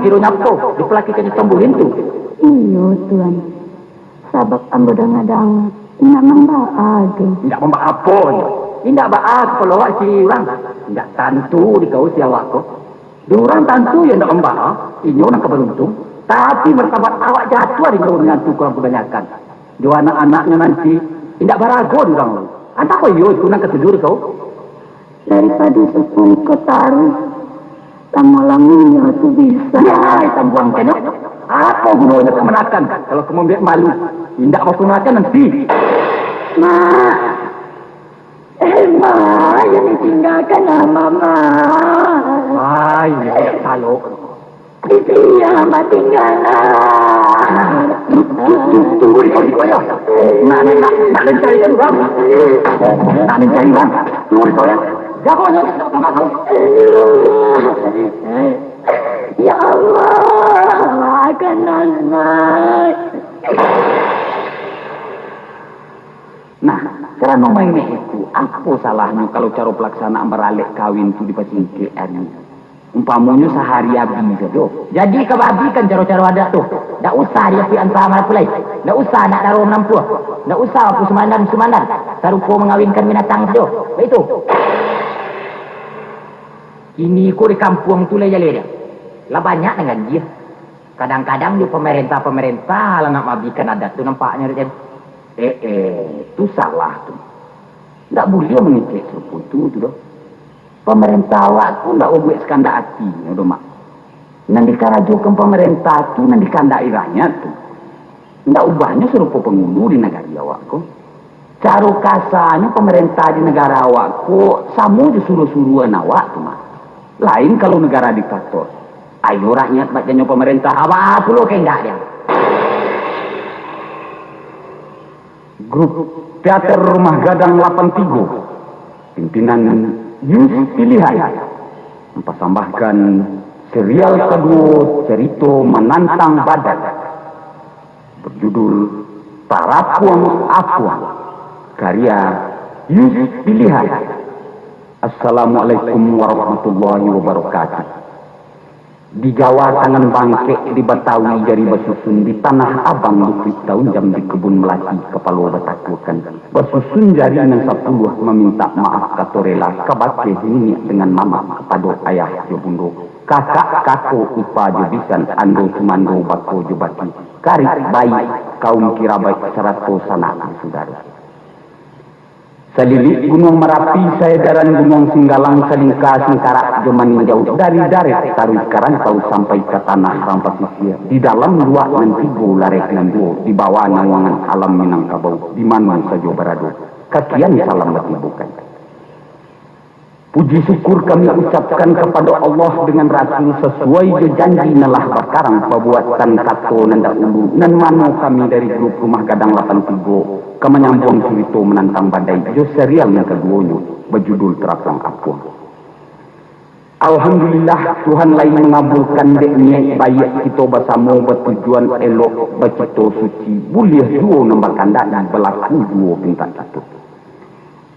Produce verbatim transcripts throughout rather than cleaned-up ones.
Kironyo apo dipalakikan di tamburin tu? Iyo, Tuan. Sabab ambo danga-danga indak mambaa doh. Indak mambaa apo nyo? Indak baa kapalo awak dicari urang. Indak tantu di kau si awak ko. Di urang tantu iyo indak mambaa, inyo nan ka baruntung. Tapi martabat awak jatuah di kau minantu kurang kabanyakan. Jo anak-anaknyo nanti indak barago di urang lai. Antah apo iyo itu nan katuju di kau? Daripado sapuluah iko taruih, lamo-lamonyo tu bisa. Yahai tambuang kanyo, apo gunonyo kamanakan kalau ka mambuek malu? Indak bakamanakan nanti. Mak! Eh, Mak, jan ditinggakan Amak, Mak. Ai, indak talok. Di sinan batinggalan. Tunggu di situ, yo. Nak, nak, nak, nak cari urang. Nak cari urang. Tunggu di situ, yo. Jago, yo. Ya Allah, maafkan Amak. Nah, karano main itu, apo salahnyo kalau caro palaksanaan baralek kawin tu dipasingkek ari? Umpamonyo sahari abih sajo. Jadi, ka baabikan caro-caro adat tu. Ndak usah diapuik anta marapu lai. Ndak usah nak daro manampuah. Ndak usah bapusumandan-pusumandan. Sarupo mangawinkan binatang sajo. Baitu. Kini ko di kampuang tu lai jaleh dia. Lah banyak nan ganjia. Kadang-kadang jo pamarentah-pamarentah lah nak maabikan adat tu nampaknyo, dek. Eh, eh, tu salah tu. Ndak buliah mangecek sarupo itu tu doh. Pamarentah awak tu ndak babuek sakandak atinyo doh, Mak. Nan dikarajokan pamarentah tu nan dikandaki rakyat tu. Ndak ubahnyo sarupo pangulu di nagari awak ko. Caro kasanyo pamarentah di nagara awak ko samo jo suruah-suruahan awak tu, Mak. Lain kalau nagara diktator. Ayo rakyat bak janyo pamarentah, apo pulo kahandak dia. Grup Teater Rumah Gadang lapan tigo, pimpinan Yus Pilihan, mampasambahkan serial kaduo carito Manantang Badai, berjudul Tarapuang Apuang, karya Yus Pilihan. Assalamualaikum warahmatullahi wabarakatuh. Di Jawa tangan bangkek, di Batawi jari basusun, di Tanah Abang bukik taunjam, di kebun melati kapalo batakuakan. Basusun jari nan sapuluah, mamintak maaf kato rela, kabake niniak dengan mamak, kapado ayah jo bundo, kakak, kako, ipa jo bisan, ando sumando, bako jo baki, karib, baik, kaum kirabat, sarato sanak jo sudaro. Salilik Gunuang Marapi, saedaran Gunuang Singgalang, salingka singkarak jo maninjau, dari Dareh taruih ka Rantau sampai ka tanah rang pasisia, di dalam luak nan tigo, lareh nan duo, di bawah naungan alam Minangkabau, di mano sajo barado. Kakian salam batibokan. Puji syukur kami ucapkan kapado Allah dengan Rasul, sasuai jo janji nan lah bakarang, pabuatan kato nan dahulu, nan mano kami dari grup Rumah Gadang lapan tigo ka manyambuang curito Manantang Badai jo serial nan kaduonyo, bajudul Tarapuang Apuang. Alhamdulillah, Tuhan lai mangabulkan dek niaik baiak kito basamo, batujuan elok, bacito suci, buliah juo nan bakandaki, balaku juo pintak kito.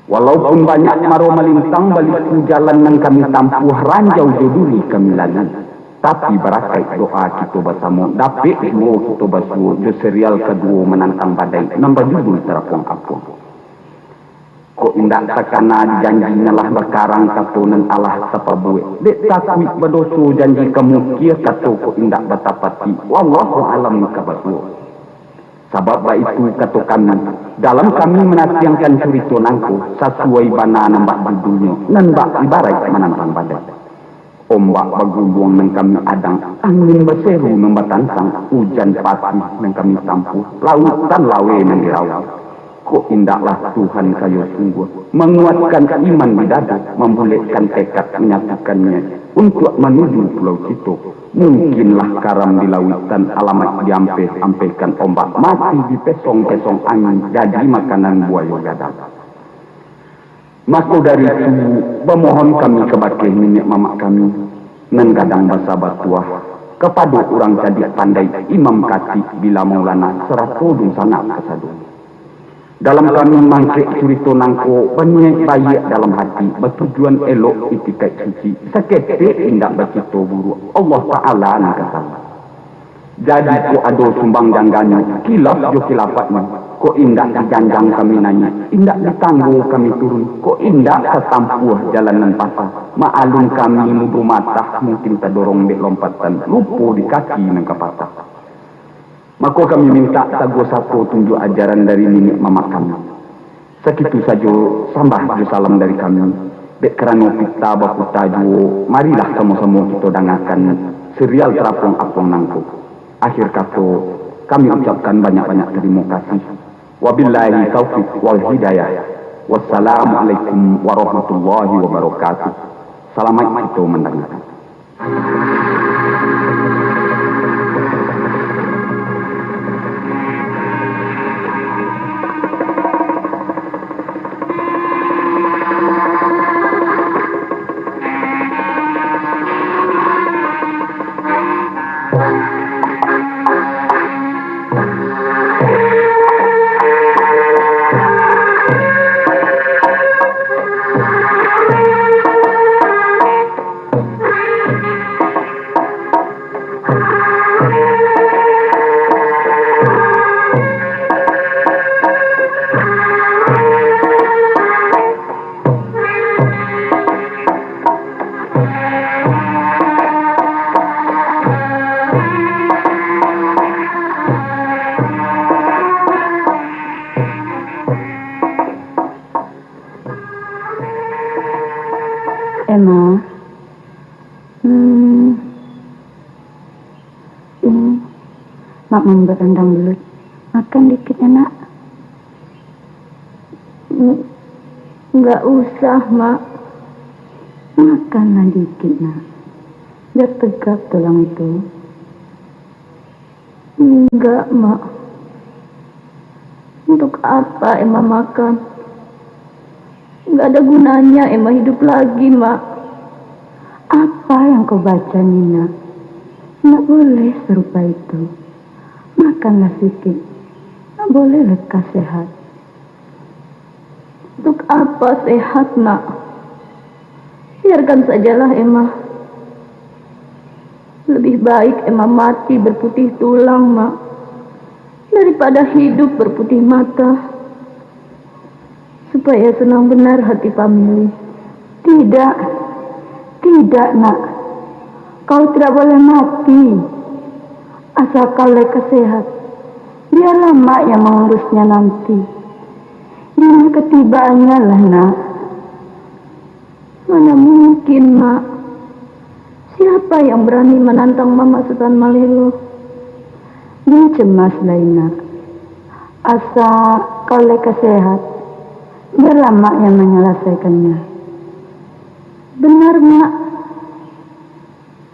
Walaupun banyak maro malintang, baliku jalan nan kami tampuah, ranjau jo duri kami lalui, tapi barakaik doa kito basamo, dapek juo kito basuo jo serial kaduo Manantang Badai nan bajudul Tarapuang Apuang. Kok indak takana di janji nan lah bakarang, kato nan alah tapabuek, dek takuik badoso, janji ka mukia, kato kok indak batapati, wallahu alam ka basuo. Sabab baitu kato kami, dalam kami manatiangkan curito nangko, sasuai bana nan bak judulnyo, nan bak ibaraik manantang badai. Ombak baguluang nan kami adang, angin baseru nan batantang, ujan patih nan kami tampuah, lautan laweh nan diraweh. Kok indaklah Tuhan kayo sungguah, manguatkan iman di dado, mambulekkan tekad, manyatukan niaik untuak manuju Pulau Cito. Mungkinlah karam di lautan, alamaik diampeh-ampehkan ombak, mati dipesong-pesong angin, jadi makanan buayo gadang. Mako dari tu, bamohon kami kabake niniak mamak kami, nan gadang basa batuah, kapado urang cadiak pandai, imam katik, bila maulana, sarato dunsanak kasadonyo. Dalam kami mangkek curito nangko, baniaik baiak dalam hati, batujuan elok itikaik suci, saketek indak bacito buruak, Allah Ta'ala nan ka salah. Jadi, kok ado sumbang jangganyo, kilaf jo kilapatnyo, kok indak dijanjang kami naiak, indak ditanggo kami turun, kok indak tatampuah jalan nan patah, ma'alun kami mudo matah, mungkin tadorong dek lompatan, lupo di kaki nan ka patah. Mako kami mintak taguah sapo tunjuak ajaran dari niniak mamak kami. Sakitu sajo sambah jo salam dari kami. Dek karano pita baputa juo, marilah samo-samo kito dangakan serial Tarapuang-apuang nangko. Akhir kato, kami ucapkan banyak-banyak tarimo kasih. Wabillahi taufiq wal hidayah. Wassalamualaikum warahmatullahi wabarakatuh. Salamaik kito mandangakan. Emma, hmm, ini, Mak mambuek randang belut. Makan dikit, Nak. Ng-, nggak usah, Mak. Makanlah dikit, Nak. Biar tegap tulang itu. Enggak, Mak. Untuk apa Emma makan? Enggak ada gunanya Emma hidup lagi, Mak. Apa yang kau baca ni, Nak? Enggak boleh serupa itu. Makanlah sikit. Enggak boleh lekas sehat. Untuk apa sehat, Nak? Biarkan sajalah Emma. Lebih baik Emma mati berputih tulang, Mak, daripada hidup berputih mata. Supaya senang benar hati pamilih. Tidak, tidak, Nak. Kau tidak boleh mati. Asalkan leka sehat. Biarlah Mak yang mengurusnya nanti. Dina katibaannya lah, Nak. Mana mungkin, Mak. Siapa yang berani menantang Mamak Sutan Malelo? Jangan cemas lai, Nak. Asa kau leka sehat, biarlah Mak yang menyelesaikannya. Benar, Mak.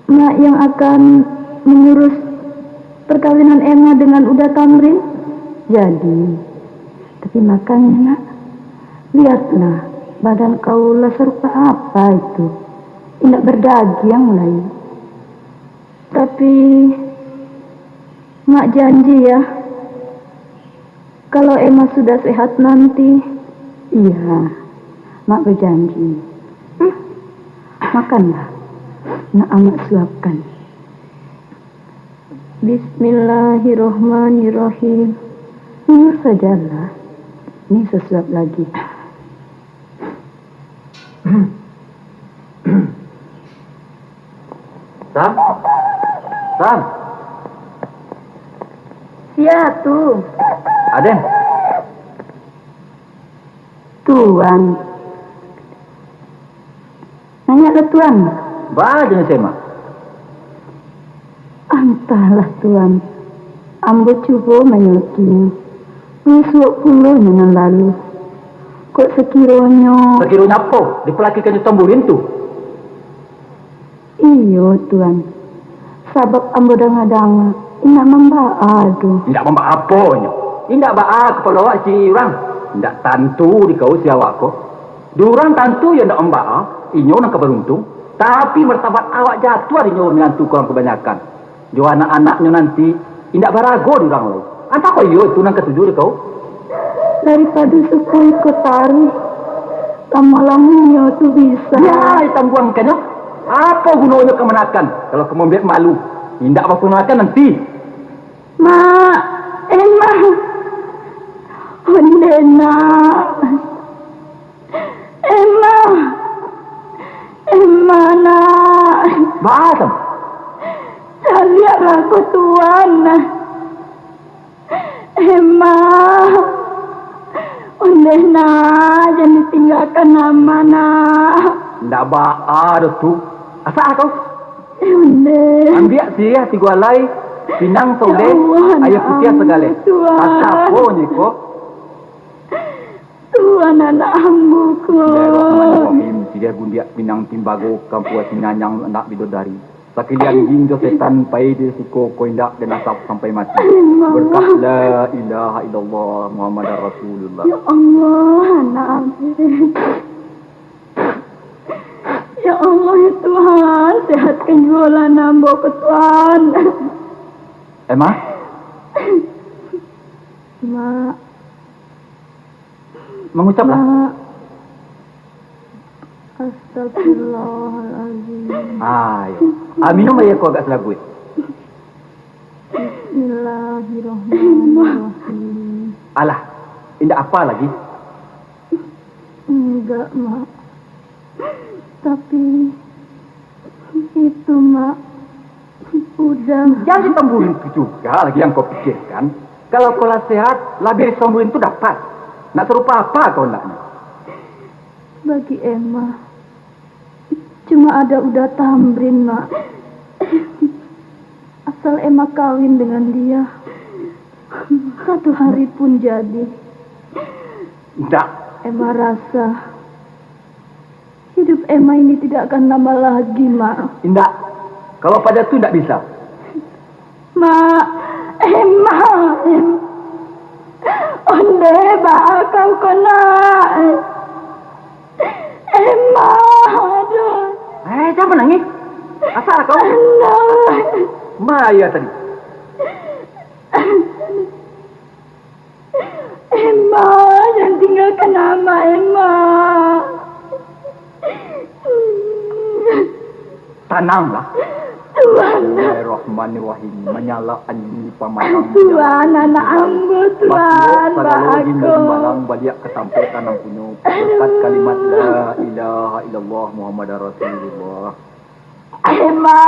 Mak yang akan mengurus perkawinan Emma dengan Uda Tamrin? Jadi. Tapi makanya, Nak, lihatlah, badan kau lah sarupa apa itu? Indak berdagiang lai. Tapi, Mak janji, ya, kalau Emma sudah sehat nanti. Iya, Mak berjanji. Hmm, makanlah, nak Amak suapkan. Bismillahirrahmanirrahim. Minum sajalah. Ni sesuap lagi. Sam? Sam? Sia tu? Aden. Tuan. Nanyak lah, Tuan. Ba, jangan semak. Antahlah, Tuan. Ambo cubo manyakinyo. Misuak pulo nyo nan lalu. Kok sakironyo... Sakironyo apo? Dipalakikan jo tamburin tu? Iyo, Tuan. Sabab ambo danga-danga, indak mambaa doh. Indak mambaa aponyo? Indak baa kapalo awak diciliki urang? Indak tantu di kau si awak ko. Di urang tantu iyo indak mambaa, inyo nan ka baruntuang. Tapi martabat awak jatuah dek inyo minantu kurang kabanyakan. Jo anak-anaknyo nanti indak barago di urang lai. Antah ko iyo tu nan katuju di kau? Daripado suko iko taruih, lamo-lamonyo tu bisa. Bialah ditangguangkannyo. Apo gunonyo kamanakan, kalau ka mambuek malu? Indak bakamanakan nanti. Mak, Emma. Onde, Nak. Emma. Emma, Nak. Baa, Sam? Caliaklah ko Tuan. Emma. Onde, Nak, jan ditinggakan Ama, Nak. Ndak baa doh tu. Asak kau. Eh, onde. Ambiak siriah tigo alai, pinang sauleh, aia putiah sagaleh. Tuan. Asaponyo ko. Tuan, anak ambo ko. Bismillahirrahmanirrahim. Siriah gundiak pinang timbago, kampuah sinyanyang anak bidodari. Sakalian jin jo setan pai di siko ko indak den asap sampai mati. Berkah la ilaha illallah Muhammadar Rasulullah. Ya Allah, anak ambo. Ya Allah, ya Tuhan, sehatkan juo lah anak ambo ko, Tuhan. Emma? Mak. Mangucaplah. Mak. Astagfirullahalazim. Ayo. Ah, minum aia ko agak salaguik. Bismillahirrahmanirrahim. Alah, indak apa lagi? Enggak, Mak. Tapi itu, Mak, udah. Jadi tamburin tu juga lagi yang kau pikirkan. Kalau kau lah sehat, labiah tamburin tu dapat. Nak sarupo apa kau hendaknyo? Bagi Emma, cuma ada udah tamburin, Mak. Asal Emma kawin dengan dia, satu hari pun jadi. Indak. Emma rasa hidup Emma ini tidak akan lama lagi, Mak. Indak. Kalau pada tu indak bisa. Mak, Emma, Em-, onde baa kau ko, Nak. Emma, aduh. Eh, jan manangih. Asalah kau. Anak. Ma aia tadi. Emma, jan tinggakan Ama, Emma. Tananglah. Tuan. Bismillahirrahmanirrahim. Manyala anjing di pamatang. Tuan, anak ambo, Tuan, baa ko. Baliak ka tampek tanang punyo. Berkat kalimat la ilaha illallah Muhammadar Rasulullah. Emma,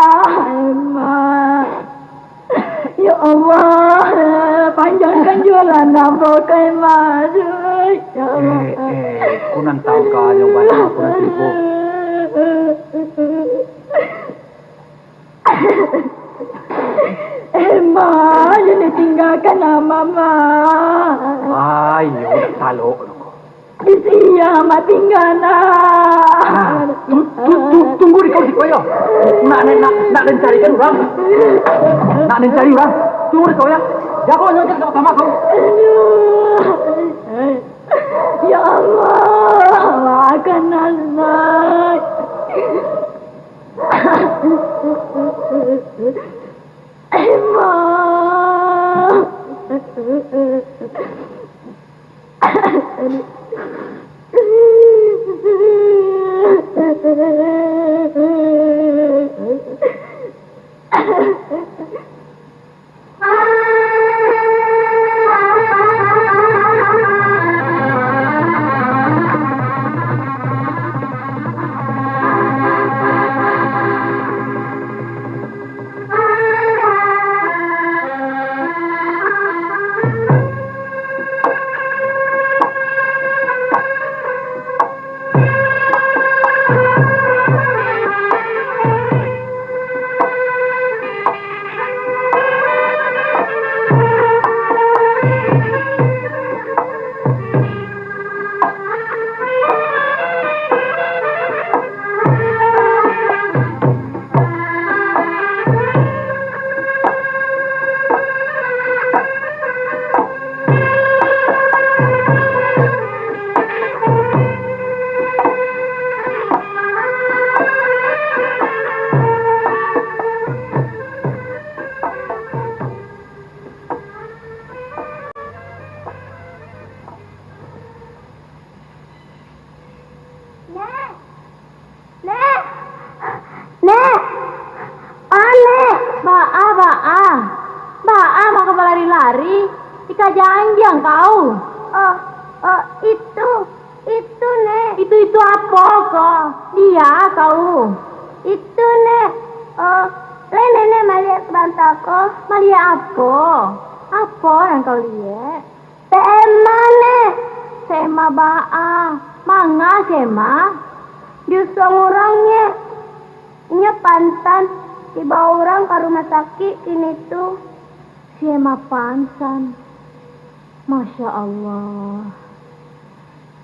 Emma. Ya Allah, panjangkan juo lah anak ambo ko, Emma. Aduh, ya Allah. Eh, eh, ko nan tangka nyo bana, ko nan tibo. Emma, jan ditinggakan Ama, Mak. Ayo, dak talok doh ko. Di sia Ama tingga, Nak. Ah, tu, tu, tu, tunggu di kau siko yo. Nak, nak, nak, nak den carikan urang. Nak den cari urang. Tunggu di kau yo. Jago nyo samo-samo kau. Ya Allah, maafkan Anak. Emma. Ari, tika janjiang kau. Oh, oh, itu, itu, Nek. Itu-itu apo ko? Dia kau. Itu, Nek. Oh, lai Nenek maliek sabanta ko? Maliek apo? Apo nan kau liek? Sema, Nek. Sema baa? Manga sema? Diusuang urang, Nek. Inyo pansan dibawa urang ka rumah sakik kini tu. Sema pansan. Masya Allah.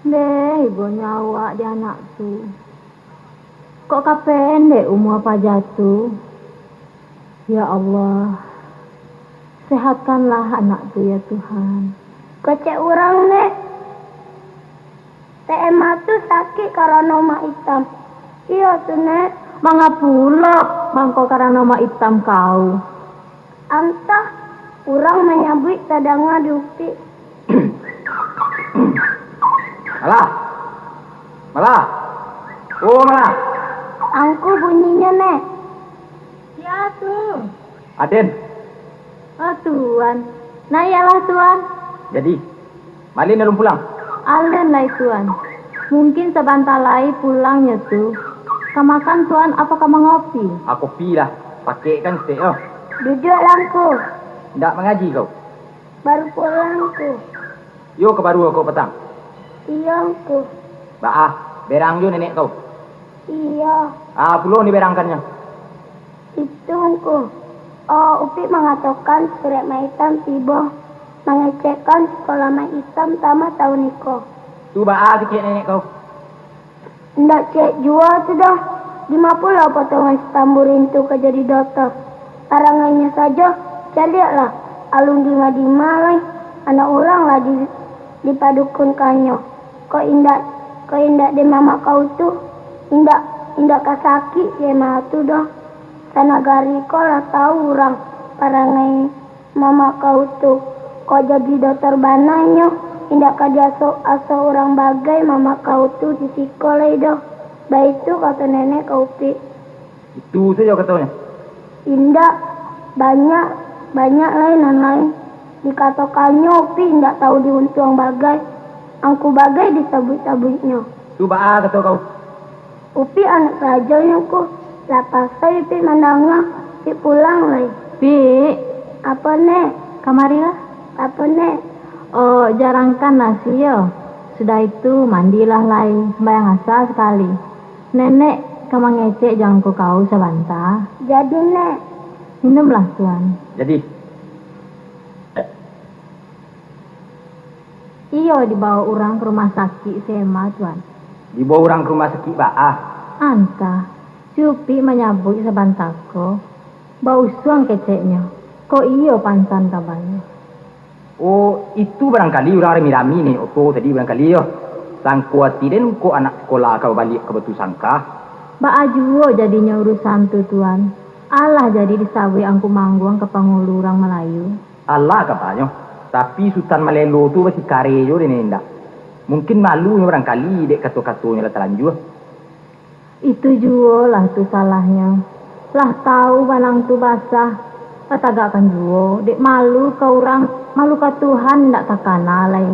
Ndeh, ibonyo awak di anak tu. Kok ka pendek umua paja tu? Ya Allah, sehatkanlah anak tu, ya Tuhan. Kecek urang, Nek. Sema tu sakik karano mak itam. Iyo tu, Nek. Manga pulo mangko karano mak itam kau? Antah, urang manyabuik tadanga di Upik. Malah! Malah! Oh, Malah! Angku bunyinyo, Nek. Sia tu? Aden. Oh, Tuan. Naiaklah, Tuan. Jadi, malin alun pulang? Alun lai, Tuan. Mungkin sabanta lai pulangnyo tu. Ka makan, Tuan, apo ka mangopi? Ah, kopi lah. Pakek kan stek yo. Duduaklah, Angku. Ndak mangaji kau? Baru pulang, Angku. Yo ka baru kau patang? Iyo, Angku. Baa, berang jo nenek kau? Iyo. Ah, pulo ni berangkannyo. Itu, Angku. Oh, Upik mangatokan surek Mak Itam tibo mangecekkan sikolah Mak Itam tamat tahun iko. Tu baa kecek nenek kau? Indak cek juo tu doh, dima pulo potongan si Tamburin tu ka jadi dokto. Parangainyo sajo, caliaklah, alun dima-dima lai, anak urang lah di, dipadukunkannyo. Kok indak, kok indak dek mamak kau tu, indak, indak ka sakik si Ema tu doh. Sanagari ko lah tau urang parangai mamak kau tu. Kok jadi dokter bana nyo, indak ka diaso-aso urang bagai mamak kau tu di siko lai doh. Baitu kato nenek ka Upik. Itu sajo katonyo? Indak, banyak, banyak lai nan lain. Dikatokannyo Upik indak tau diuntuang bagai, angku bagai disabuik-sabuiknyo. Tu baa kato kau? Upik anak sajo nyo ko, lah pasai Upik mandanga, Upik pulang lai. Pik. Apo, Nek? Kamarilah. Apo, Nek? Oh, jarangkan nasi yo. Sudah itu, mandilah lai, sumbayang asa sakali. Nenek ka mangecek jo angku kau sabanta. Jadi, Nek. Minumlah, Tuan. Jadi. Iyo dibawa urang ka rumah sakik si Ema, Tuan. Dibawa urang ka rumah sakik baa? Antah, si Upik manyabuik sabanta ko, bausuang keceknyo, kok iyo pansan kabanyo. Oh, itu barangkali urang rami-rami naiak oto tadi barangkali yo. Sangko ati den kok anak sikola ka babaliak ka Batusangka. Baa juo jadinyo urusan tu, Tuan. Alah jadi disabuik angku mangguang ka pangulu urang Malayu. Alah kabanyo, tapi Sutan Malelo tu basikare jo den indak. Mungkin malunyo barangkali dek kato-katonyo lah talanjua. Itu juo lah tu salahnyo. Lah tau banang tu basah, lah tagakkan juo, dek malu ka urang, malu ka Tuhan indak takana lai.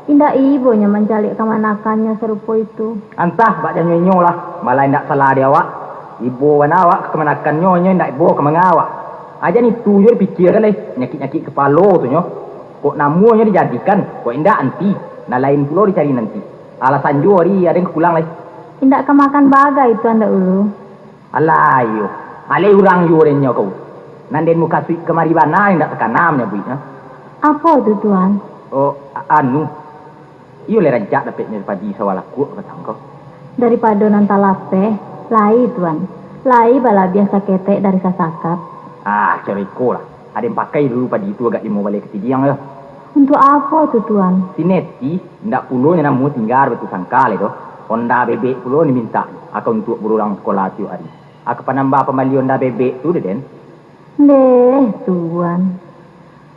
Indak ibonyo mancaliak kamanakannyo sarupo itu. Antah bak janyo inyo lah, malah indak salah di awak. Ibo bana awak ka kamanakannyo, inyo indak ibo ka manga awak. Aja nitu jo dipikiakan lai, nyakik-nyakik kapalo tu nyo. Kok namuanyo dijadikan, kok indak anti, nan lain pulo dicari nanti. Alasan juo ari aden ka pulang lai. Indak ka makan bagai tu andak ulu. Alah, iyo. Alai urang juo den nyo kau. Nan den mukasuik kamari bana indak takana manyabuiknyo. Apo tu, Tuan? Oh, a-, anu. Iyo lai rancak dapeknyo padi sawah lakuak patang ko. Daripado nan talapeh, lai, Tuan. Lai balabiah saketek dari sasakat. Ah, caro iko lah. Aden pakai dulu padi tu agak limo baleh katidiang yo. Untuak apo tu, Tuan? Si Neti, indak pulo nyo namo tingga di Batusangka lai doh. Onda bebek pulo nyo mintak, aka untuak baurang sikola tiok ari. Aka panambah pambali onda bebek tu deh, den. Ndeh, Tuan.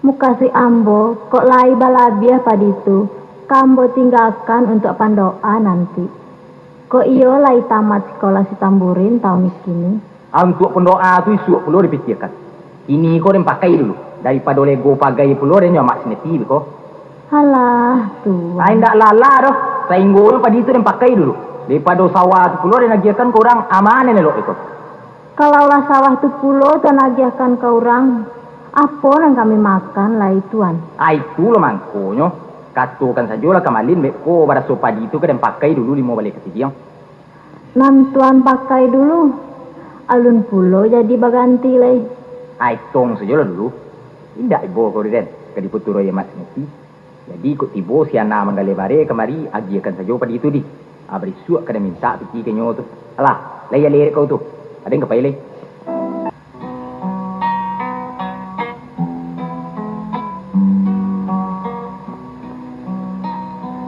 Mukasuik ambo, kok lai balabiah padi tu, ka ambo tinggakan untuak pandoa nanti. Kok iyo lai tamat sikola si Tamburin taun kini. Ah, untuak pandoa tu isuak pulo dipikiakan. Kini ko den pakai dulu. Daripado lego pagai pulo den jo Amak Sineti beko. Alah, Tuan. Ai, indak lalah doh, sainggonyo padi tu den pakai dulu. Daripado sawah tu pulo den agiahkan ka urang, aman elok beko. Kalau lah sawah tu pulo Tuan agiahkan ka urang, apo nan kami makan lai, Tuan? Ai, itulah mangkonyo, katokan sajolah ka Malin beko baraso padi tu ka den pakai dulu limo baleh kasidiang. Nan Tuan pakai dulu, alun pulo jadi baganti lai. Ai, tong sajolah dulu. Indak ibo ko den, ka diputuroi Amak Sineti. Jadi, kok tibo si Ana manggaleh bareh kamari, agiahkan sajo padi tu di. Ah, barisuak ka den mintak piti ka inyo tu. Alah, lai jaleh dek kau tu. Aden ka pai lai.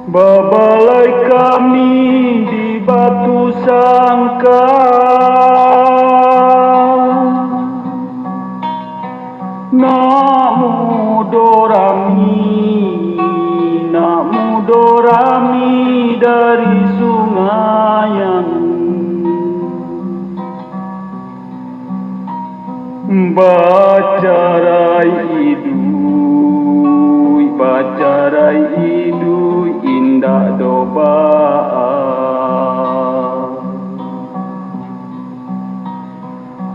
Babalai kami di Batu Sangka, nak mudo rami, nak mudo rami dari Sungayan. Bacarai iduik, bacarai iduik, indak do baa.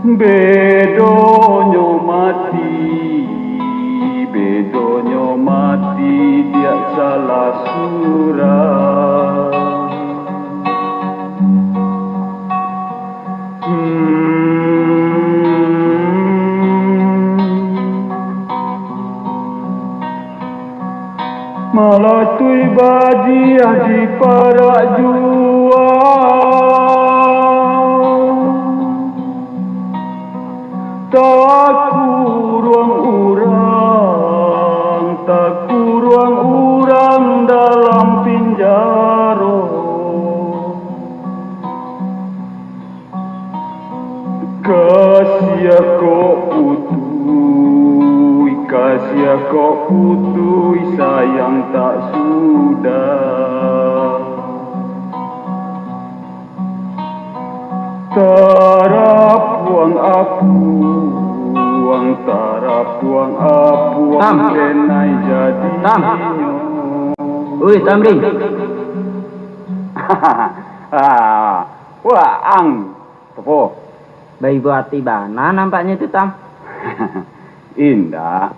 Bedonyo mati, bedonyo mati, diak salah surang. Hmm. Malatui badiah diparak juo. Takuruang urang, takuruang urang dalam pinjaro. Kasiah kok putuih, kasiah kok putuih, sayang tak sudah. Tarapuang apuang, tarapuang apuang, Tam. Denai jadinyo. Tam. Ui, Tamrin. Ah, wah, ang. Topo. Baibo ati bana nampaknyo tu, Tam. Indak.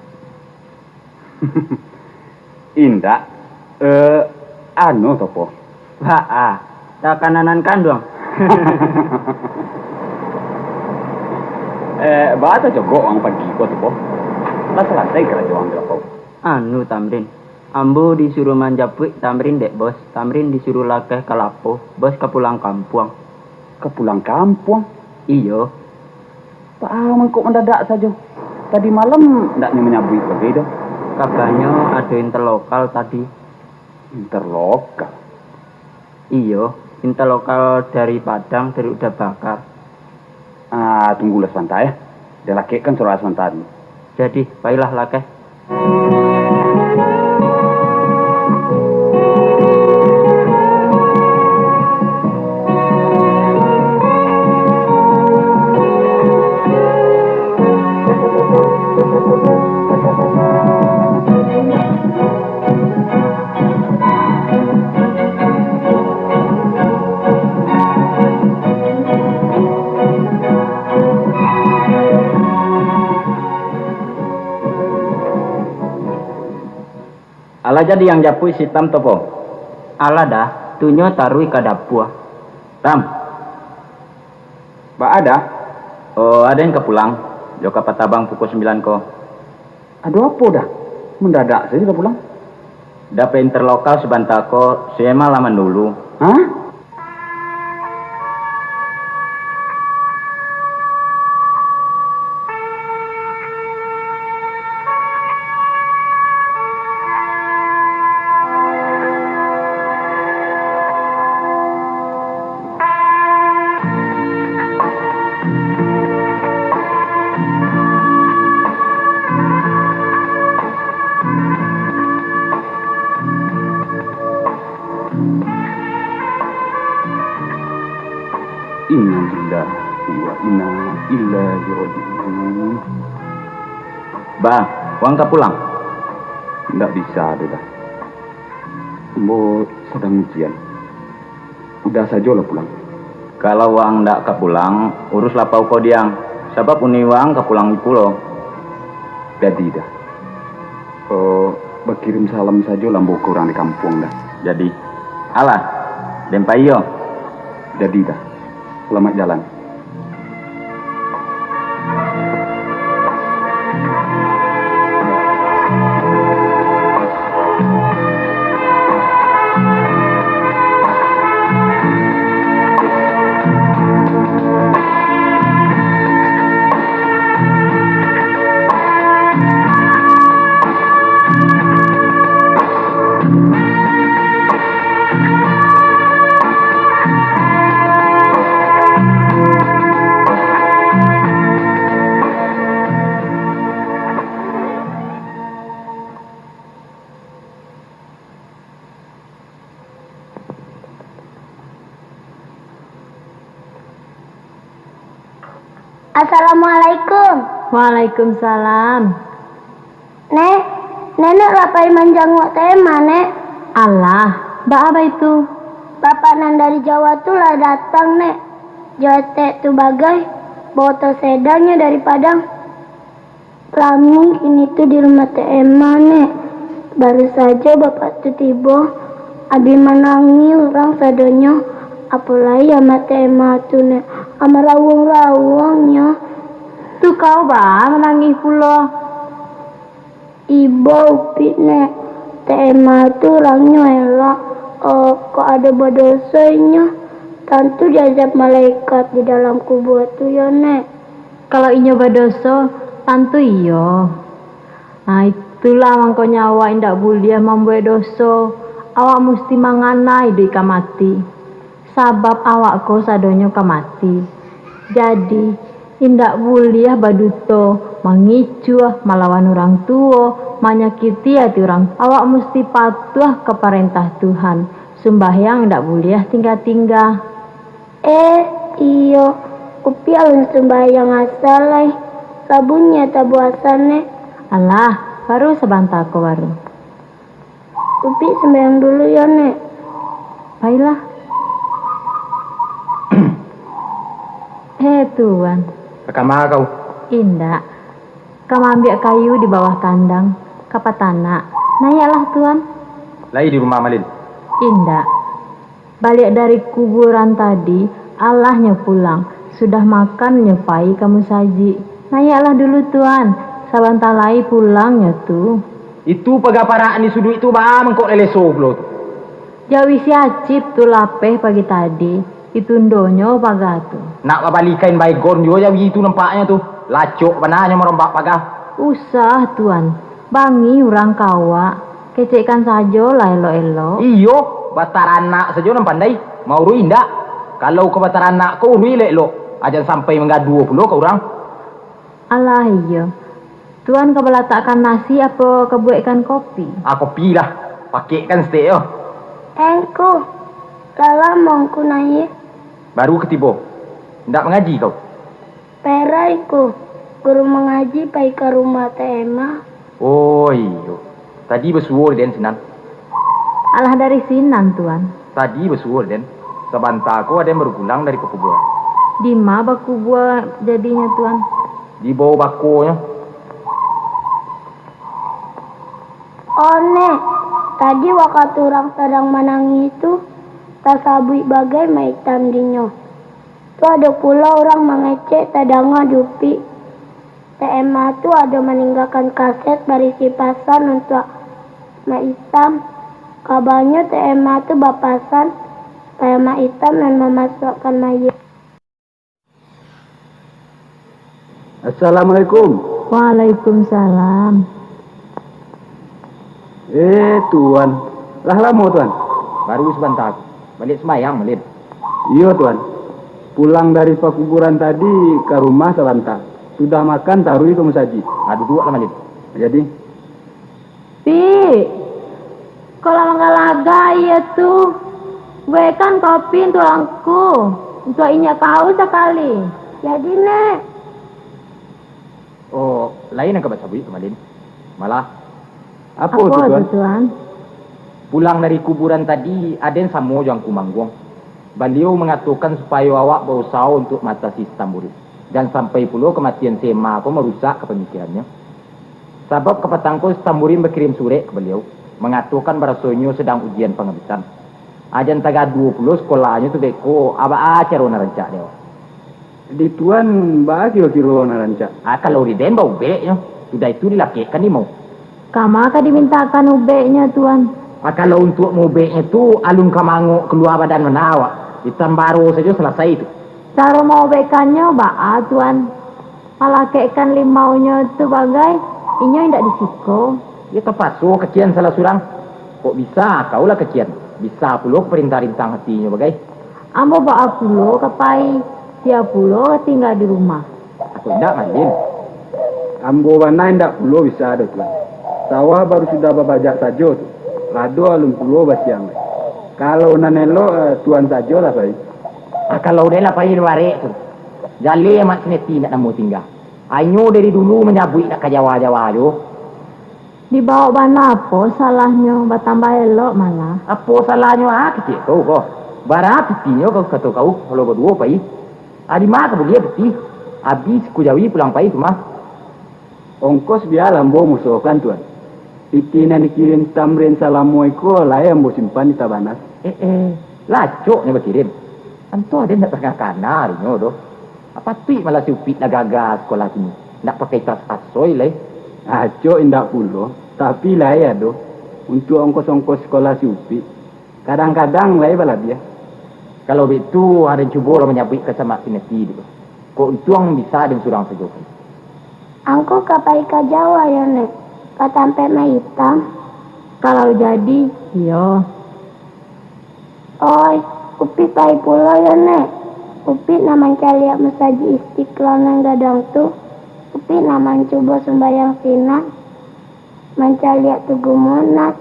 Indak. Eh, anu, Topo. Baa, takananan kanduang. Eh, baa tacogok ang pagi ko, Topo? Lah salasai karajo ang di lapau? Anu, Tamrin. Ambo disuruah manjapuik Tamrin dek Bos. Tamrin disuruah lakeh ka lapau. Bos ka pulang kampuang. Ka pulang kampuang? Iyo. Baa mangko mandadak sajo? Tadi malam ndaknyo manyabuik bagai doh. Kabanyo ado interlokal tadi. Interlokal? Iyo, interlokal dari Padang, dari Uda Bakar. Ah, tunggulah sabanta, eh. Den lakekkan surat sabanta dulu. Jadi, pailah lakeh. Alah jadi ang japuik si Tam, Topo? Alah dah, tu nyo taruih ka dapua. Tam. Baa dah? Oh, aden ka pulang. Jo ka patabang pukua sambilan ko. Ado apo dah? Mandadak sajo ka pulang. Dapek interlokal sabanta ko, sudah malam dulu. Hah? Innalillahi wa inna ilaihi raji'un. Bang, Waang ka pulang? Ndak bisa doh, Da. Ambo sadang ujian. Udah sajolah pulang. Kalau waang ndak ka pulang, uruslah pau ko Diang, sabab uni waang ka pulang pulo. Jadi, Da. Eh, bakirim salam sajolah ambo ka urang di kampuang, Da. Jadi. Alah, den pai yo. Jadi, Da. Salamaik jalan. Assalamualaikum. Waalaikumsalam. Nek, Nenek lah pai manjanguak Tek Ema, Nek? Alah, baa baitu? Bapak nan dari Jawa tu lah datang, Nek. Jo etek tu bagai, baoto sedanyo dari Padang. Lami kini tu di rumah Tek Ema, Nek. Baru sajo bapak tu tibo, abih manangih urang sadonyo. Apo lai amak Tek Ema tu, Nek? Amak rawuang-rawuangnyo. Tu kau baa manangih pulo? Ibo Upik, Nek. Tek Ema tu urangnyo elok. Oh, kok ado badoso inyo, tantu diazab malaikat di dalam kubua tu yo, Nek. Kalau inyo badoso, tantu iyo. Nah, itulah mangkonyo awak indak buliah mambuek doso. Awak musti mangana iduik ka mati. Sabab awak ko sadonyo ka mati. Jadi, indak buliah baduto, mangicuah, malawan urang tuo, manyakiti ati urang. Awak musti patuah ka parentah Tuhan. Sumbahyang indak buliah tingga-tingga. Eh, iyo, Upik alun sumbahyang asa lai. Lah bunyi tabuah asan, Nek. Alah, baru sabanta ko baru. Upik sumbahyang dulu yo, Nek. Pailah. Eh, Tuan. Ka kama kau? Indak. Ka maambiak kayu di bawah kandang, ka patanak. Naiaklah, Tuan. Lai di rumah, Malin? Indak. Baliak dari kuburan tadi, alah nyo pulang. Sudah makan, nyo pai ka musajik. Naiaklah dulu, Tuan. Sabanta lai pulang nyo tu. Itu paga parak di suduik tu baa mangkok leleso pulo tu? Jauh isi acip tu lapeh pagi tadi, ditundonyo paga tu. Nak babali kain baygon juo jawi tu nampaknyo tu. Lacok bana nyo marombak paga. Usah, Tuan. Bangih urang ka awak. Kecekkan sajolah elok-elok. Iyo, bataranak sajo nan pandai. Mauruih indak? Kalau ka bataranak ko uruih elok-elok. Ajan sampai manggaduah pulo ka urang. Alah, iyo. Tuan ka balatakkan nasi apo ka buekkan kopi? Ah, kopi lah. Pakekkan saketek yo. Engku, lah lamo Engku naiak? Baru ka tibo. Indak mangaji kau? Perai Ngku, guru mangaji pai ka rumah Tek Ema. Oh, iyo. Tadi basuo den sinan. Alah dari sinan, Tuan. Tadi basuo den. Sabanta ko aden baru pulang dari pakuburan. Dima bakubua jadinyo, Tuan? Di bawah bakonyo. Oh, Nek, tadi wakatu urang sadang manangih tu, tasabuik bagai maitam dinyo. Tu ado pulo urang mangecek tadanga di Upik. Tek Ema tu ado maninggakan kaset barisi pasan untuak Mak Itam. Kabanyo Tek Ema tu bapasan, supaya Mak Itam nan mamasuakkan mayik. Assalamualaikum. Waalaikumsalam. Eh, Tuan. Lah lamo, Tuan? Baru sabanta. Baliak sumbayang, Malin. Iyo, Tuan. Pulang dari pakuburan tadi ka rumah sabanta. Sudah makan, taruih ka musajik. Ah, duduaklah, Malin. Jadi? Pik, kok lah manggalagak iyo tu? Buekkan kopi untuak Ngku, untuak inyo ka haus sakali. Jadi, Nek. Oh, lain nan ka basabuik tu, Malin. Malah. Apo tu, Tuan? Pulang dari kuburan tadi, aden samo jo Angku Mangguang. Baliau mangatokan supayo awak bausaho untuak maatasi si Tamburin. Jan sampai pulo kamatian si Emma ko marusak kapamikirannyo. Sabab kapatang ko si Tamburin bakirim surek ka baliau, mangatokan baraso inyo sadang ujian pangabisan. Ajan tagaduah pulo sakolahnyo tu beko, a baa caro nan rancak dek awak? Di Tuan baa kiro-kiro nan rancak? Ah, kalau di den baubeknyo, sudah itu dilakekkan limau. Kama ka dimintakan ubeknyo, Tuan? Ah, kalau untuak maubeknyo tu, alun ka mangok kalua badan bana awak. Ditambaro sajo salasai tu. Caro maubekkannyo baa, Tuan? Malakekkan limaunyo tu bagai, inyo indak di siko. Iyo tapaso kacian salah surang. Kok bisa, kau lah kacian. Bisa pulo ka parintah rintang hatinyo bagai. Ambo baa pulo ka pai, sia pulo ka tingga di rumah. Ako indak, Malin. Ambo bana indak pulo bisa doh, Tuan. Sawah baru sudah babajak sajo tu. Lado alun pulo basiang. Kalau nan elok, eh, Tuan sajolah pai. Ah, kalau den lah pai luarek tu. Jaleh Mak Sineti indak namuah tingga. Inyo dari dulu manyabuik nak ka Jawa-Jawa jo. Dibawok bana apo salahnyo, batambah elok malah. Apo salahnyo, ah, kecek kau ko? Bara pitinyo kau kato kau, kalau baduo pai. Ah, di ma ka buliah piti? Abih siku jawi pulang pai tu mah. Ongkos bialah ambo musokan, Tuan. Piti nan dikirim Tamrin salamo iko lai ambo simpan di Tabanas. Eh, eh, lacoknyo bakirim. Anto aden ndak pernah kana dinyo doh. Patuik malah si Upik lah gagah sakolah kini. Ndak pakai tas asoi lai. Acok indak pulo, tapi lai ado. Untuak ongkos-ongkos sakolah si Upik, kadang-kadang lai balabiah. Kalau baitu, aden cubolah manyabuik ka Samak Pinati dulu. Kok untuang bisa aden surang sajo kan. Angku ka pai ka Jawa yo, Nek? Ka tampek Mak Itam? Kalau jadi, iyo. Oi, Upik pai pulo yo, Nek. Upik nak mancaliak Masajik Istiqlal nan gadang tu. Upik nak mancubo sumbayang sinan. Mancaliak Tugu Monas.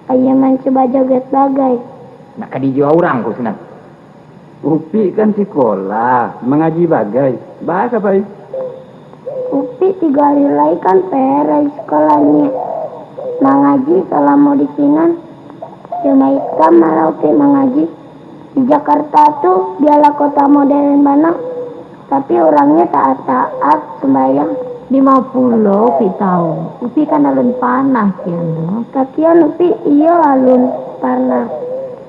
Ayo mancubo joget bagai. Nak ka dijua urang ko sinan. Upik kan sikolah, mangaji bagai. Baa ka pai? Upik tigo ari lai kan perai sakolahnyo. Mangaji salamo di sinan. Cuma ikam malah Upik mangaji. Di Jakarta tu, bialah kota modern bana, tapi urangnyo taat-taat sumbayang. Di ma pulo Upik tahu? Upik kan alun panah kian tu. Kakian Upik iyo alun panah.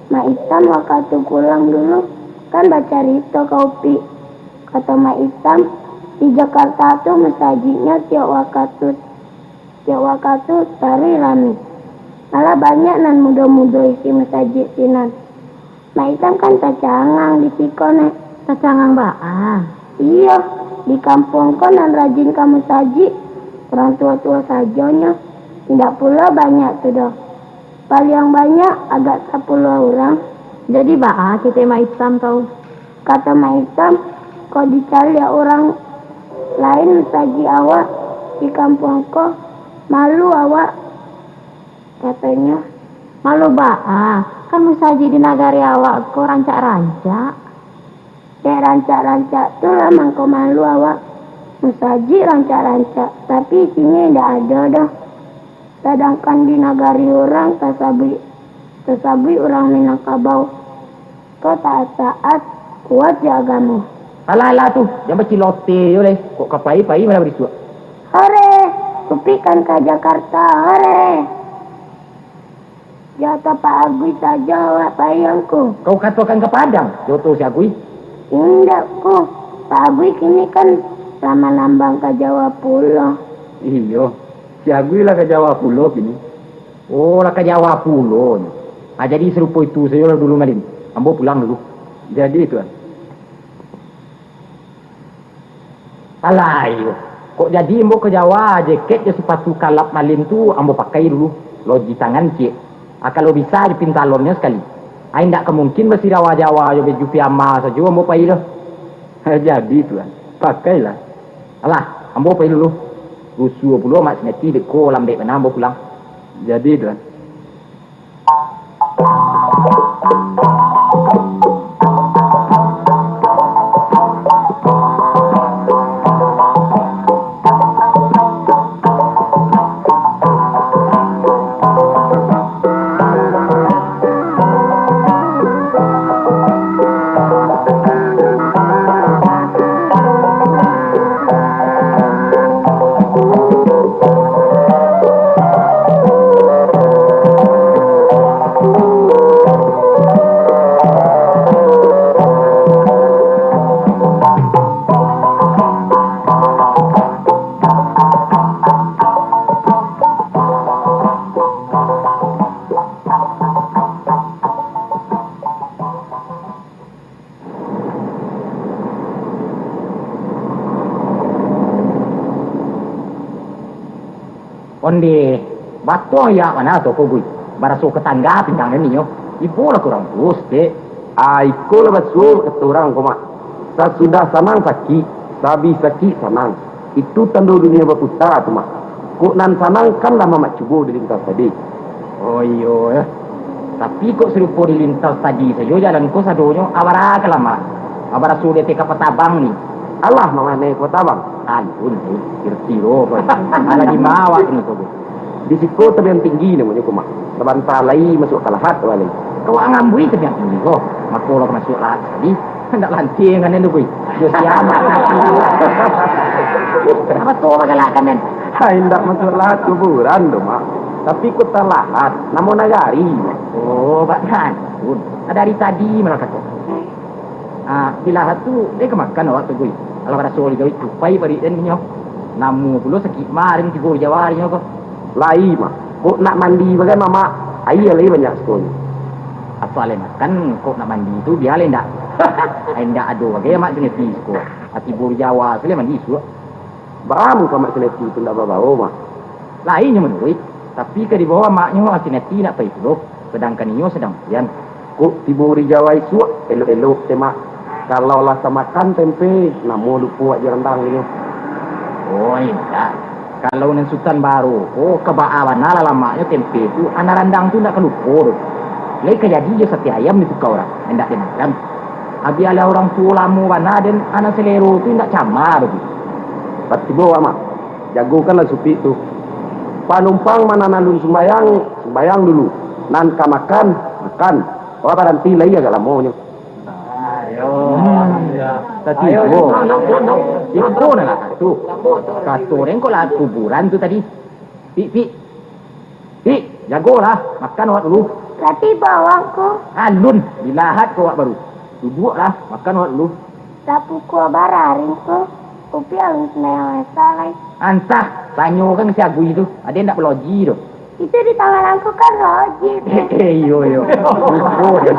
Mak Itam wakatu pulang dulu, kan bacarito ka Upik. Kato Mak Itam, di Jakarta tu masajiknyo tiok wakatu, tiok wakatu taruih rami. Malah banyak nan mudo-mudo isi masajik sinan. Mak Itam kan tacangang di siko, Nek. Tacangang baa? Iyo, di kampuang ko nan rajin ka masajik, urang tuo-tuo sajonyo. Indak pulo banyak tu doh. Paliang banyak agak sapuluah urang. Jadi baa kito Mak Itam tahu? Kato Mak Itam, kok dicaliak urang lain masajik awak di kampuang ko, malu awak, katonyo. Malu baa, kan masajik di nagari awak ko rancak-rancak. Dek rancak-rancak tu lah mangko malu awak. Masajik rancak-rancak, tapi isinyo indak ado doh. Sadangkan di nagari urang tasabuik, tasabuik urang Minangkabau ko taat-taat, kuat jo agamo. Alah, alah tu, jan bacilote jo lai. Kok ka pai, pai malah barisuak. Hore! Upik kan ka Jakarta, hore! Jo oto Pak Agui sajo awak pai, Angku. Kau katokan ka Padang, jo oto si Agui? Indak, Ku. Pak Agui kini kan lah manambang ka Jawa pulo. Iyo, si Agui lah ka Jawa pulo kini. Oh, lah ka Jawa pulo nyo. Ah, jadi sarupo itu sajolah dulu, Malin. Ambo pulang dulu. Jadi, Tuan. Alah, iyo. Kok jadi ambo ka Jawa, jakek jo sapatu kalap Malin tu ambo pakai dulu. Loji tangan ciek. Ah, kalau bisa dipintalonnyo sakali. Ah, indak ka mungkin basirawa Jawa jo baju piyama sajo ambo pai doh. Jadi, Tuan. Pakailah. Alah, ambo pai dulu. Rusuah pulo Mak Sineti dek ko lambek bana ambo pulang. Jadi, Tuan. Ondeh, batuang ya mana tu ko, Gui? Baraso ka tangga pinggang ni nyo. Ibo lah kurang puas, dek. Ah, iko lah basuo kato urang ko, Mak. Sasudah sanang sakik, sabih sakik sanang. Itu tando dunia baputa tu, Mak. Kok nan sanang kan lah Mamak cubo di lintas tadi. Oh iyo, eh. Tapi kok sarupo di lintas tadi sajo jalan ko sadonyo, abara ka lamak. Abaraso di ateh kapal tabang ni. Alah, mangana kapal tabang? Alun, eh. Kiro-kiro ko. Alah di mawak ni ko. Di siko tabiang tinggi namonyo ko, Mak. Sabanta lai masuak ka lahat tu lai. Kawak ngambui tabiang tinggi ko. Mako lah masuak lahat tadi. Ndak lantiang kan tu, Gui. Yo siamak. Kenapa tu bagalakan, Den? Hai, ndak masuak lahat kuburan tu, Mak. Tapi kota lahat, namo nagari, Mak. Oh, bak nan. Pun. Dari tadi malah kato. Ah, di lahat tu, dek ka makan awak tu, Gui. Alah baraso digawik tupai parik den nyo. Namo pulo sakik marin tibo di Jawa arinyo ko. Lai, Mak. Kok nak mandi bagai, Mamak? Aia lai banyak siko nyo. Asal lai makan, kok nak mandi tu, bia lai ndak. Ai ndak ado bagai, Mak, sineti siko. Ati tibo di Jawa, tu lai mandi isuak. Baa muko Mak Sineti tu ndak babao, Mak? Lai nyo manuruik, tapi ka dibawa maknyo Sineti nak pai pulo, sadangkan inyo sadang ujian. Kok tibo di Jawa isuak, elok-elok se, Mak. Kalau lah tamakan tempe, namo lupo wak jo randang inyo. Oh, indak. Kalau nan Sutan Baro ko, ka baa bana lah lamaknyo tempe tu, anak randang tu ndak ka lupo doh. Lai ka jadi jo sate ayam ditukar urang, indak dimakan. Abialah urang tuo lamo bana den, anak salero tu indak cama doh. Batibo awak, Mak. Jagokanlah supik tu. Panumpang ma nan alun sumbayang, sumbayang dulu. Nan ka makan, makan. Awak baranti lai agak lamonyo. Ayo. Hmm. Tatibo. Iko nan lah tu. Kato den kok lah kuburan tu tadi. Pik, Pik. Pik, jagolah, makan awak dulu. Lah tibo awak ko. Alun, dilahat ko awak baru. Duduaklah, makan awak dulu. Lah pukua bara ari ko, Upi alun sumbayang Esa lai. Antah, tanyokan si Agui tu, ado indak baloji tu. Itu di tangan angku kan loji tu. Eh, iyo, iyo. Pukul,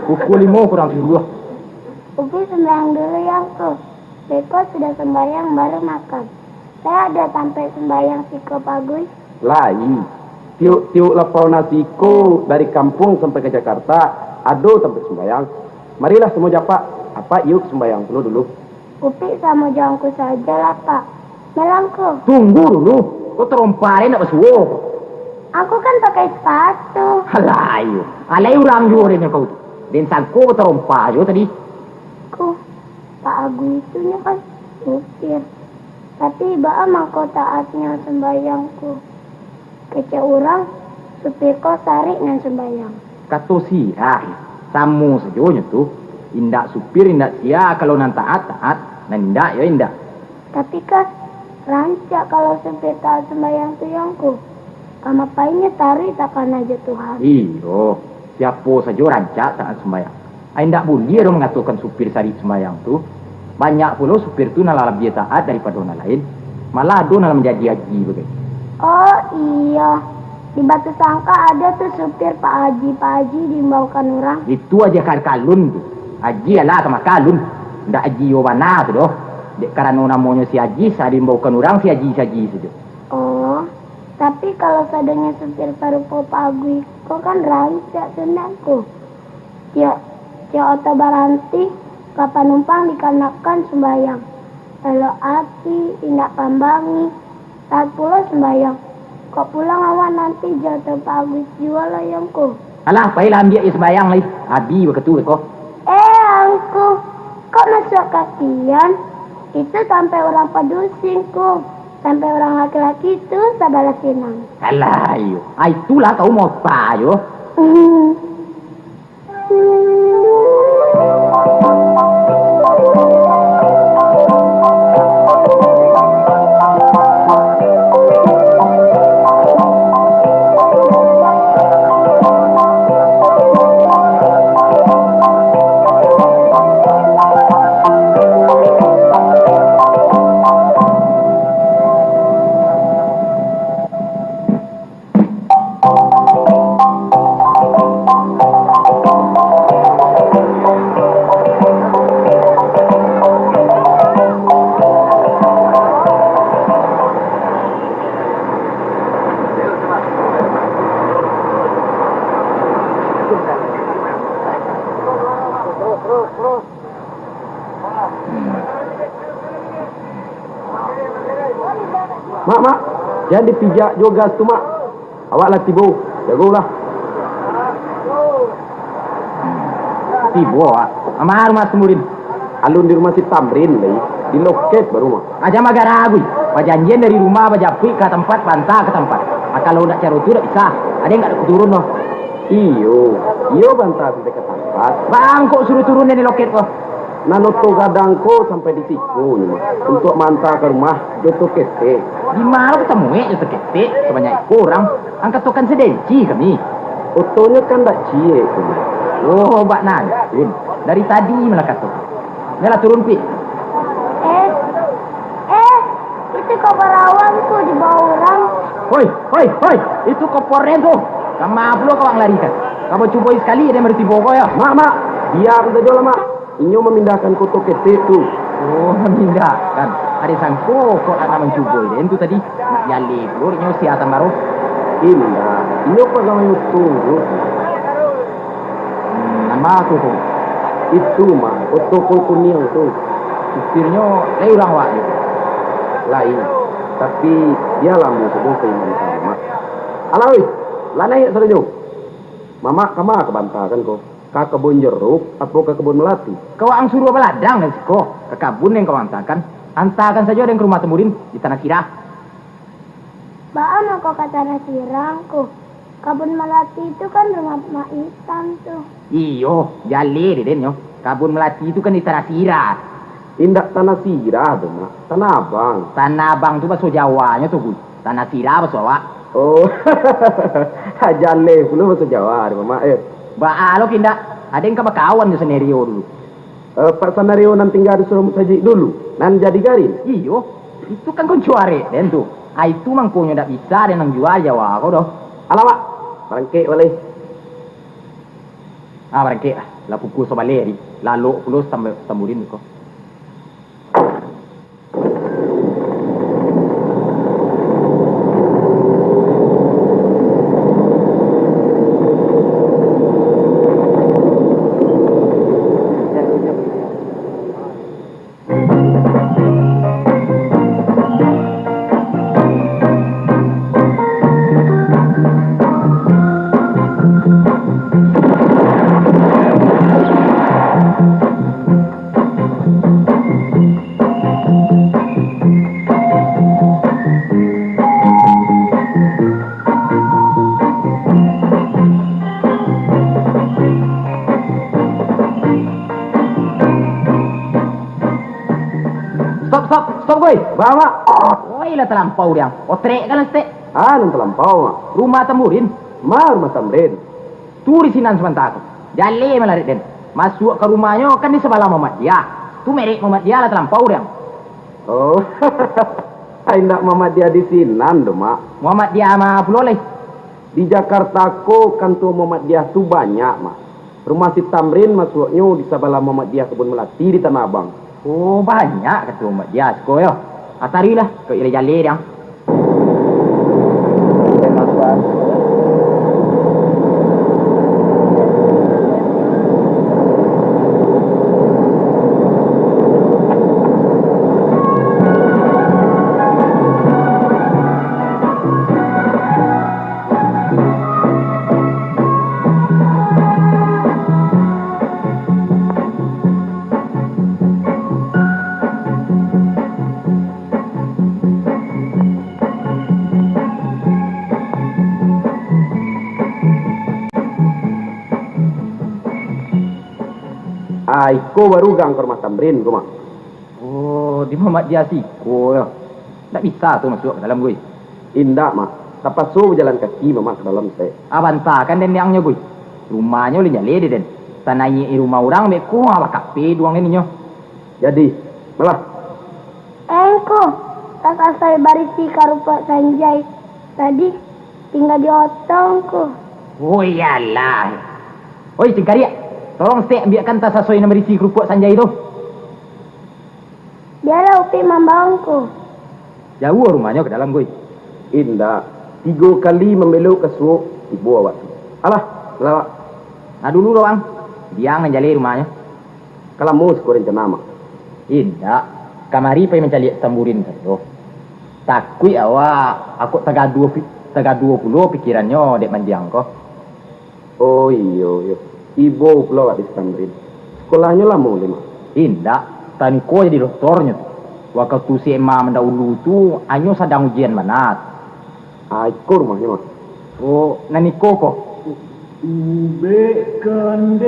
pukul limo kurang tujuah. Upi sumbayang dulu ya, Angku. Beko sudah sumbayang baru makan. Lah ado tampek sumbayang siko, Pak Gui? Lai. Tiok-tiok lapau nasi ko dari kampuang sampai ka Jakarta, ado tampek sumbayang. Marilah samo jo Apak, Apak iyuk sumbayang pulo dulu. Upik samo jo angku sajo lah, Pak. Malah Angku. Tunggu dulu. Ko tarompa deh, ndak basuo. Angku kan pakai sepatu. Alah, iyo. Alai urang juo deh nyo kau tu. Den sangko tarompa juo tadi. Ku, Pak Agung itu nyo kan supir. Tapi baa mangko taatnyo sumbayang ko? Kecek urang, supir ko sarik nan sumbayang. Kato sia, samo sajo nyo tu. Indak supir, indak sia, kalau nan taat, taat, nan indak, yo indak. Tapi kan, rancak kalau supir taat sumbayang tu, yo Angku. Ka mapainyo taruih takana jo Tuhan. Iyo, siapo sajo rancak taat sumbayang. Ai, indak buliah doh mangatokan supir sarik sumbayang tu. Banyak pulo supir tu nan lah labiah taat daripado nan lain. Malah ado nan lah manjadi haji bagai. Oh, iyo. Di Batusangka ado tu supir Pak Haji, Pak Haji diimbaukan urang. Itu aja ka alun tu. Haji alah ka makan alun. Indak haji yo bana tu doh. Dek karano namonyo si Haji, sa diimbaukan urang si Haji, si Haji sajo. Oh, tapi kalau sadonyo supir parupo Pak Agui ko kan rancak tu, ndak Angku? Tiok, tiok oto baranti, ka panumpang dikanakan sumbayang. Elok ati, indak pambangi, taat pulo sumbayang. Kok pulang awak nanti jo oto Pak Agui juo lo, yo Angku? Alah, pailah ambiak je sumbayang lai. Abi bakatu ko. Eh, Angku, kok masuak ka kian? Itu tampek urang padusi, Angku. Tampek urang laki-laki tu sabalah sinan. Alah, iyo. Ah, itulah kau mau apa, yo? Hmm. Mak, mak, jan dipijak juo gas tu, mak. Awak lah tibo, jagolah. Tibo, Wak. Aman, Mas Murin. Alun di rumah si Tamrin lai, di loket baru, mak. Aja magaragu, bajanjian dari rumah, bajapuik ka tampat, banta ka tampat. Ah, kalau ndak caro tu, ndak bisa. Ado ndak, aku turun, noh. Iyo, iyo, banta sampai ka tampat. Bang, kok suruh turun dari loket ko? Nan oto gadang ko sampai di siko nyo, mak, untuak maanta ka rumah jo oto ketek. Di ma lo katamuek jo oto ketek, sabanyak iko urang, ang katokan sadenci kami. Otonyo kan ndak ciek tu, mak. Oh, bak nan, Jun. Dari tadi malah kato. Yolah, turun, Pi. Eh, eh, itu kopor awak tu dibawa urang. Hoi, hoi, hoi, itu kopor den tu. Kama pulo ka awak larikan? Kama cuboi sakali den baru tibo ko, yo. Mak, mak, biakan sajolah, mak. Inyo mamindahkan oto ketek tu. Oh, mamindahkan. Ado sangko kok nak mancuboi den tu tadi. Nak jaleh pulo inyo sia tambaro. Indak, inyo pagawai oto tu. Hmm, nan ma tu, ko? Itu, mak, oto ko kuniang tu. Supirnyo lai urang awak tu? Lai, tapi dia lamo sudah ka Imam Saleh, mak. Alah, oi, lah naiak sadonyo. Mamak kama ka baantakan ko? Ka kabun jeruk, apo ka kabun malati? Ka waang suruah baladang dari siko, ka kabun den ka waang antakan. Antakan sajo den ka rumah Tamburin, di Tanah Sirah. Baa mangko ka Tanah Sirah, Ngku? Kabun malati tu kan rumah Mak Itam tu. Iyo, jaleh dek den nyo. Kabun malati tu kan di Tanah Sirah. Indak Tanah Sirah tu, Mak. Tanah Abang. Tanah Abang tu baso Jawanyo tu, Gus. Tanah Sirah baso awak. Oh, jaleh pulo baso Jawa tu, Mak, eh. Baa lo ka indak? Aden ka bakawan jo Sanario dulu. Eh, Pak Sanario nan tingga di surau musajik dulu, nan jadi garin? Iyo, itu kan konco arek den tu. Ah, itu mangkonyo ndak bisa den nan jua Jawa ko doh. Alah, Mak, barangkek baleh. Ah, barangkek lah. Lah pukua sabaleh tadi. Lalok pulo Tambu-, Tamburin ko. Stop, stop, stop, Goi. Baa, Mak? Woi, lah talampau diang. Otrek kan, Stek? Ah, nan talampau, Mak. Rumah Tamburin. Ma rumah Tamburin. Tu di sinan samanta tu. Jaleh malarek den. Masuak ka rumahnyo kan di sabalah Muhammad Diah. Tu merek Muhammad Diah lah talampau diang. Oh, ai indak Muhammad Diah di sinan doh, Mak. Muhammad Diah ma pulo lai? Di Jakarta ko kantua Muhammad Diah tu banyak, Mak. Rumah si Tamrin masuaknyo di sabalah Muhammad Diah Kabun Malati di Tanah Abang. Oh, banyak kantua Muhammad Diah siko yo. Atarilah, kok jaleh-jaleh diang. Ah, iko baru gang ka rumah Tamrin ko, Mak. Oh, di Muhammad Diah siko yo. Ndak bisa tu masuak ka dalam, Gui? Indak, Mak. Tapaso bajalan kaki Mamak ka dalam, Stek. Ah, bantakan den diangnyo, Gui. Rumahnyo ulun jaleh dek den. Tanaiak rumah urang beko, ah, bakape duang den inyo. Jadi, malah. Engku, tasasoi barisi karupuak sanjai tadi, tingga di otongku. Oh, iyolah. Oi, Cingkariak, tolong Stek ambiakkan tasasoi nan barisi karupuak sanjai tu. Bialah Upik mambawangku. Jauah rumahnyo ka dalam, Gui? Indak. Tigo kali mambelok ka suok, tibo awak tu. Alah, lawak. Nah, dulu doh, Bang. Diang nan jaleh rumahnyo. Ka lamo siko rencana, Mak? Indak. Kamari pai mancaliak si Tamburin sajo. Takuik awak, akok tagaduah pi-, tagaduah pulo pikirannyo dek mandiang ko. Oh iyo, iyo. Ibo pulo awak di Tamrin. Sakolahnyo lamo lai, Mak? Indak, taniko jadi doktornyo tu. Wakatu si Ema mandahulu tu, anyo sadang ujian bana. Ah, iko rumahnyo, Mak. Oh, nan iko ko. Ubek kandenang,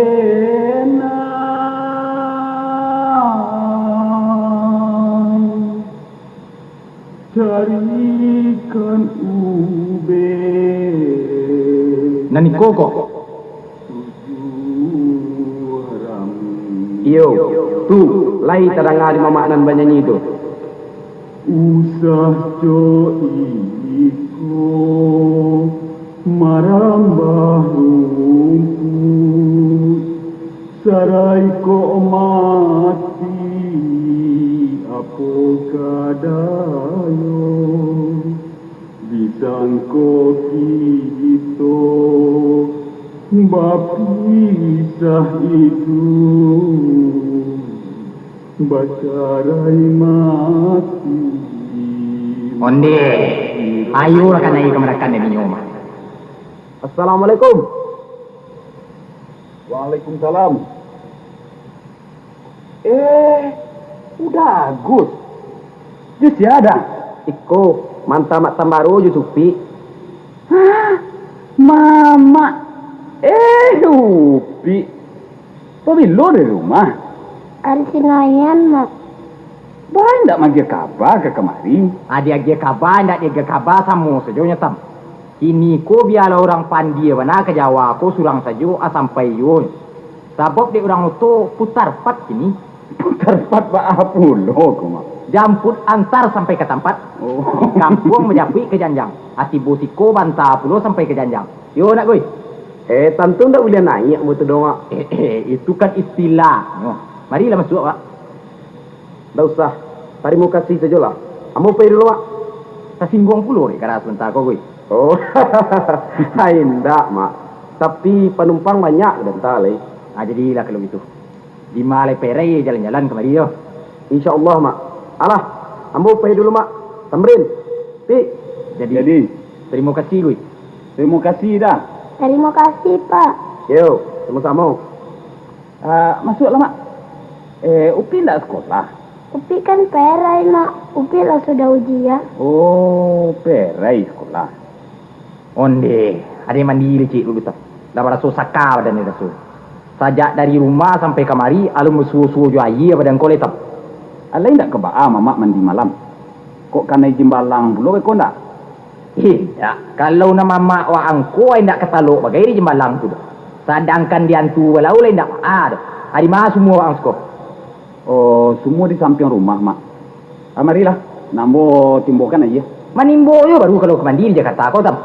carikan ubek. Nan iko ko. Tujuah rami. Iyo, tu, lai tadanga di mamak nan banyanyi tu. Usah co iko marambah rumpuik, sarai kok mati, apo ka dayo, disangko kito bapisah iduik. Bacarai mati. Onde, ayolah kanai kamanakan dek minyo mah. Assalamualaikum. Waalaikumsalam. Eh, Uda Agus. Di sia, Da? Iko, manta Mak Tambaro jo Supik. Hah? Mamak? Eh, Upik. Pabilo dari rumah? Ari Sinayan, Mak. Baa indak maagiah kaba ka kamari? Ah, diagiah kaba, indak diagiah kaba, samo sajo nyo, Tam. Kini ko bialah urang pandie bana ka Jawa ko surang sajo, ah, sampai juo. Sabab dek urang oto putar pat kini. Putar pat baa pulo ko, Mak? Jamput antar sampai ka tampat. Oh. Kampuang bajapuik ka janjang. Ah, tibo siko banta pulo sampai ka janjang. Yo, nak, Guy. Eh, tantu ndak buliah naiak ambo tu doh, Mak. Eh, eh, itu kan istilahnyo. Marilah masuak, Pak. Ndak usah. Tarimo kasih sajolah. Ambo pai dulu, Mak. Tasingguang pulo dek kara sabanta ko, Guy. Oh, hai, ndak, Mak. Tapi panumpang banyak sabanta lai. Ah, jadilah kalau gitu. Dima lai Perai jalan-jalan kamari yo. Insya Allah, Mak. Alah, ambo pai dulu, Mak. Tamrin, Pi. Jadi. Jadi. Tarimo kasih, Guy. Tarimo kasih, Da. Tarimo kasih, Pak. Yo, samo-samo. Ah, masuaklah, Mak. Eh, Upi ndak sakolah? Upi kan Perai, Mak. Upi lah sudah ujian. Oh, Perai sakolah. Onde, ade mandi licik dulu, Tam. Lah baraso saka badan ni raso. Sajak dari rumah sampai kamari, alun basuo-suo jo aia badan ko lai, Tam. Alai ndak ka baa Mamak mandi malam? Kok kanai jimbalang pulo beko ndak? Indak, kalau nan mamak waang ko indak ka talok bagai di jimbalang tu doh. Sadangkan di antu balau lai indak baa doh. Ari ma sumua waang siko? Oh, sumua di sampiang rumah, Mak. Ah, marilah, nak ambo timbokan aia. Manimbo jo baru kalau ka mandi di Jakarta ko, Tam.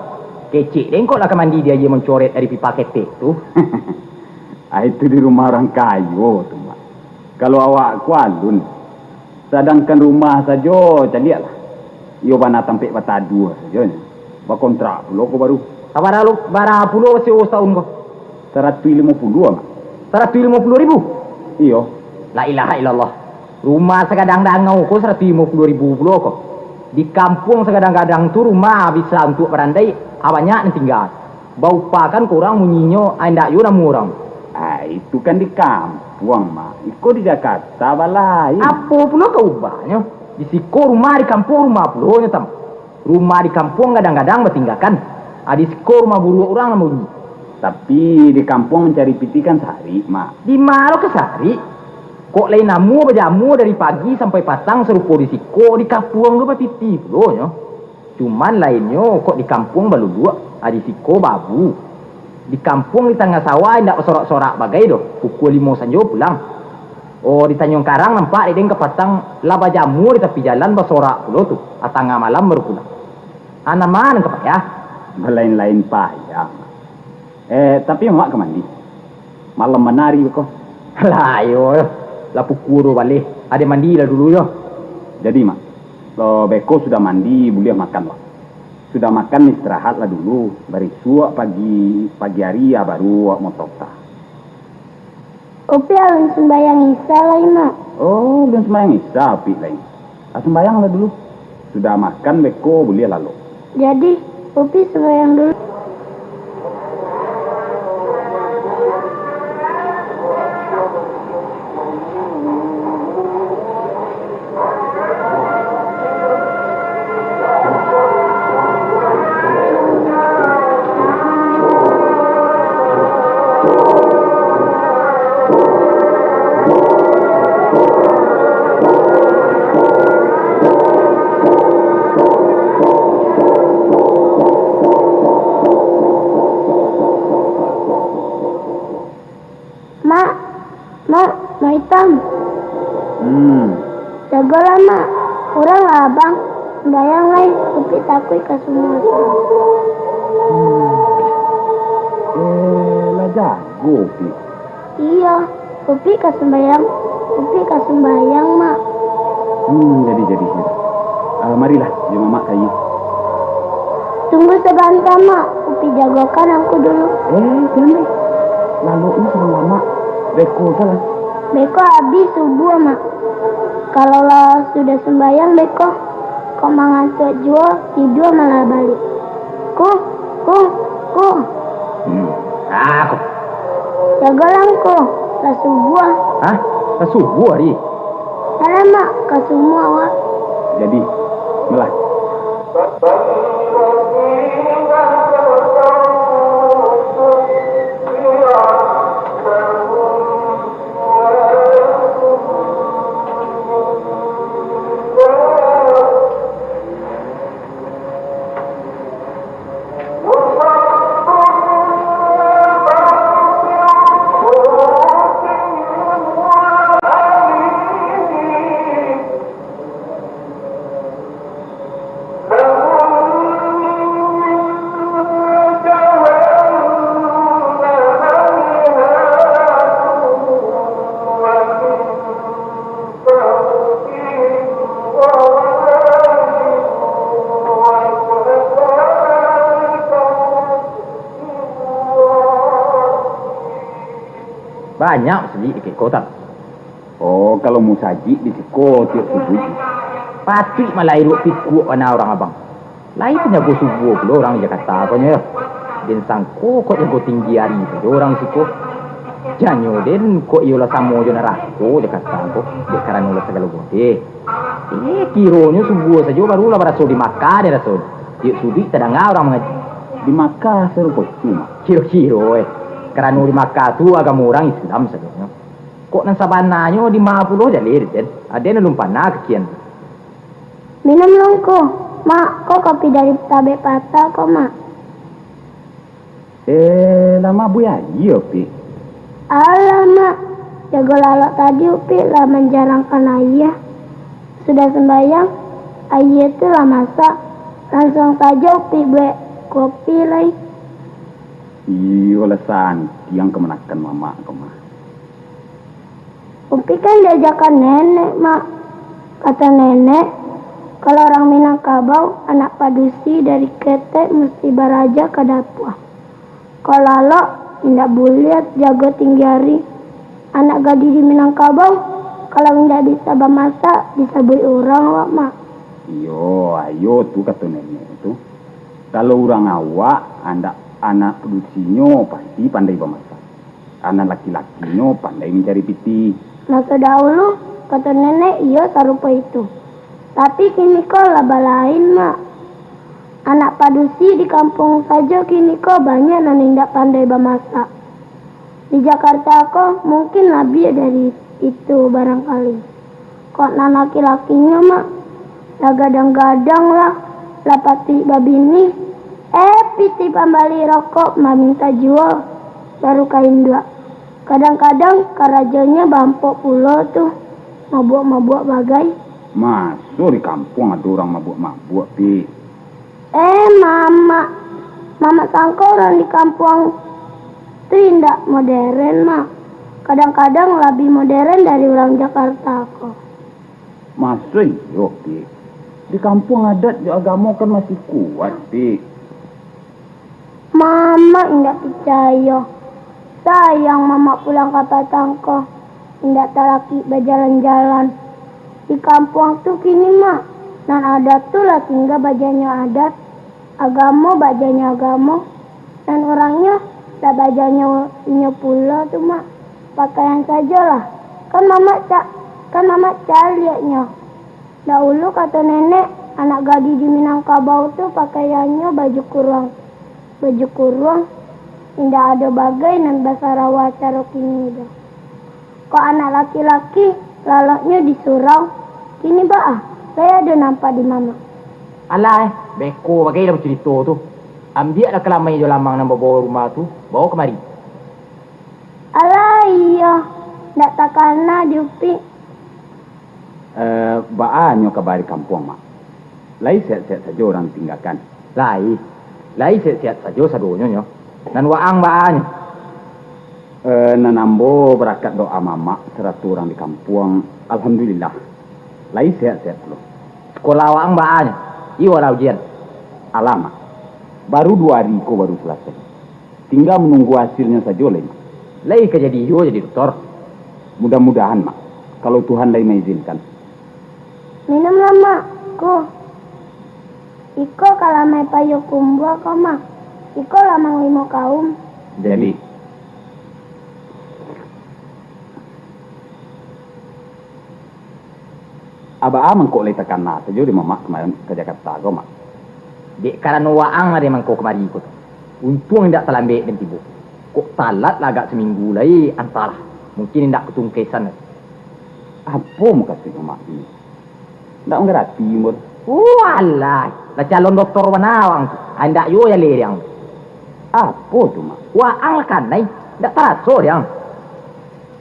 Kecek den kok lah ka mandi di aia moncoret dari pipa ketek tu. Ah, itu di rumah urang kayo tu, Mak. Kalau awak ko alun. Sadangkan rumah sajo, caliaklah. Iyo bana tampek bataduah sajo nyo. Bakontrak pulo ko baru. Sabara lu, bara pulo sewa satahun ko? Saratuih limo puluah, Mak. Saratuih limo puluah ribu? Iyo. La ilaha illallah. Rumah sagadang dangau ko saratuih limo puluah ribu pulo ko. Di kampuang sagadang-gadang tu rumah bisa untuak barandai, ah, banyak nan tingga. Baupakan ka urang munyinyo, ah, indak yo namuah urang. Ah, itu kan di kampuang, Mak. Iko di Jakarta balain. Apo pulo ka ubahnyo? Di siko rumah, di kampuang rumah pulo nyo, Tam. Rumah di kampuang gadang-gadang batinggakan. Ah, di siko rumah buruak urang nan babunyi. Tapi di kampuang mancari pitih kan sarik, Mak. Di ma lo ka sarik? Kok lai namuah bajamua dari pagi sampai patang sarupo di siko, di kampuang tu bapitih pulo nyo. Cuman lainnyo kok di kampuang baluduak, ah, di siko baabu. Di kampuang di tangah sawah indak basorak-sorak bagai doh, pukua limo sanjo pulang. Oh, di Tanjuang Karang nampak dek den kapatang lah bajamua di tapi jalan basorak pulo tu, ah, tangah malam baru pulang. Ah, nan ma nan ka payah? Balain-lain payah. Eh, tapi Mak ka mandi? Malam bana ari ko. Lah, iyo, lah pukua duo baleh. Ade mandi lah dulu, yo. Jadi, Mak, lo beko sudah mandi, buliah makan, Mak. Sudah makan, istirahatlah dulu. Barisuak pagi, pagi ari, ya, baru awak motota. Upi alun sumbayang Isya lai, Mak. Oh, alun sumbayang Isya, Upi lai. Ah, sumbayanglah dulu. Sudah makan beko, buliah lalok. Jadi, Upi sumbayang dulu. Mak, Mak, Mak Itam. Hmm. Jagolah, Mak. Urang lah abang. Sumbayang lai, Upi takuik ka sumua surang. Hmm. Eh, lah jago, Pi. Iyo, Upi ka sumbayang. Upi ka sumbayang, Mak. Hmm, jadi, jadi, jadi. Ah, marilah, jo mamak ka iyo. Tunggu sabanta, Mak. Upi jagokan angku dulu. Eh, jan deh. Lalok ni surang lamak. Beko salah. Beko abih subuah, Mak. Kalau lah sudah sumbayang beko, kok mangantuak juo, tidua malah baliak. Ko, ko, ko. Hmm. Ah, ko. Jagolah ko, lah subuah. Hah? Lah subuah, Ri? Alamak, ka sumua awak. Jadi, melah. Banyak masajik di kota. Oh, kalau musajik di siko tiok subuik. Patuik malah iruik pikuak bana urang abang. Lai panjago subuah pulo urang di Jakarta ko nyo yo. Den sangko kok jago tinggi ari sajo urang di siko. Janyo den kok iyo lah samo jo narako Jakarta ko, dek karano lah sagalo bodeh. Eh, kironyo subuah sajo barulah baraso di Makkah den raso. Tiok subuik tadanga urang mangaji. Di Makkah sarupo itu, Mak? Kiro-kiro, eh. Karano di Makkah tu agamo urang Islam sadonyo. Kok nan sabananyo di ma pulo jaleh, den? Aden alun panah kakian. Minum longko, Mak. Ko kopi dari tabek patah ko, Mak. Eh, lah mabuih aia, Pik. Alah, Mak. Jago lalok tadi Upik lah manjarangkan aia. Sudah sumbayang, aia tu lah masak. Lansuang sajo Upik buek kopi lai. Iyo lah, santiang kamanakan mamak ko mah. Upik kan diajakan nenek, Mak. Kato nenek, kalau urang Minangkabau, anak padusi dari ketek musti baraja ka dapua. Kok lalok, indak buliah jago tinggi ari. Anak gadih di Minangkabau, kalau indak bisa bamasak, disabuik urang awak, Mak. Iyo, ayo tu kato nenek tu. Kalau urang awak, andak anak padusinyo pasti pandai bamasak. Anak laki-lakinyo pandai mancari pitih. Maso dahulu, kato nenek, iyo sarupo itu. Tapi kini ko lah balain, Mak. Anak padusi di kampuang sajo kini ko banyak nan indak pandai bamasak. Di Jakarta ko mungkin labiah dari itu barangkali. Kok nan laki-lakinyo, Mak, lah gadang-gadang lah, lah patuik babini, eh, pitih pambali rokok maminta juo, baru ka induak. Kadang-kadang karajonyo baampok pulo tu, mabuak-mabuak bagai. Maso di kampuang ado urang mabuak-mabuak, Pik? Eh, Mamak. Mamak sangko urang di kampuang tu indak moderen, Mak. Kadang-kadang labiah moderen dari urang Jakarta ko. Maso iyo, Pik? Di kampuang adat jo agamo kan masih kuat, Pik. Mamak indak picayo. Sayang Mamak pulang ka patang ko, indak talakik bajalan-jalan. Di kampuang tu kini, Mak, Nan adat tu lah tingga bajanyo adat, agamo bajanyo agamo, nan urangnyo lah bajanyo inyo pulo tu, Mak. Pakaian sajolah, kan Mamak ca-, kan Mamak caliaknyo. Dahulu kato nenek, anak gadih di Minangkabau tu pakaiannyo baju kuruang, baju kuruang, indak ado bagai nan basarawa caro kini doh. Kok anak laki-laki, laloknyo di surau, kini baa, lai ado nampak di Mamak? Alah, eh, beko bagai lah bacurito tu. Ambiaklah kalamai jo lamang nan babawo rumah tu, bawo kamari. Alah iyo, ndak takana di Upik. Eh, baa nyo kaba di kampuang, Mak? Lai sehat-sehat sajo urang tinggakan? Lai, lai sehat-sehat sajo sadonyo nyo. Nan waang baa nyo? Eh, nan ambo barakat doa mamak sarato urang di kampuang, alhamdulillah, lai sehat-sehat pulo. Sikola waang baa nyo? Iyo lah ujian? Alah, Mak, baru duo ari ko baru salasai. Tingga manunggu hasilnyo sajo lai, Mak. Lai ka jadi iyo jadi doktor? Mudah-mudahan, Mak, kalau Tuhan lai maizinkan. Minumlah, Mak, ko. Iko kalamai payuang kumbua ko, Mak. Iko lamang limo kaum. Jadi. Abaa mangko lai takana sajo di Mamak kamarin ka Jakarta ko, Mak? Dek karano waang lah den mangko kamari ko tu. Untuang indak talambek den tibo. Kok talat lah agak saminggu lai, antahlah. Mungkin indak katungkesan. Apo mukasuik Mamak kini? Ndak mangarati, Mbon. Walah, lah calon doktor bana waang tu. Indak juo jaleh diang. Apo tu, Mak? Waang lah kanai, ndak taraso diang.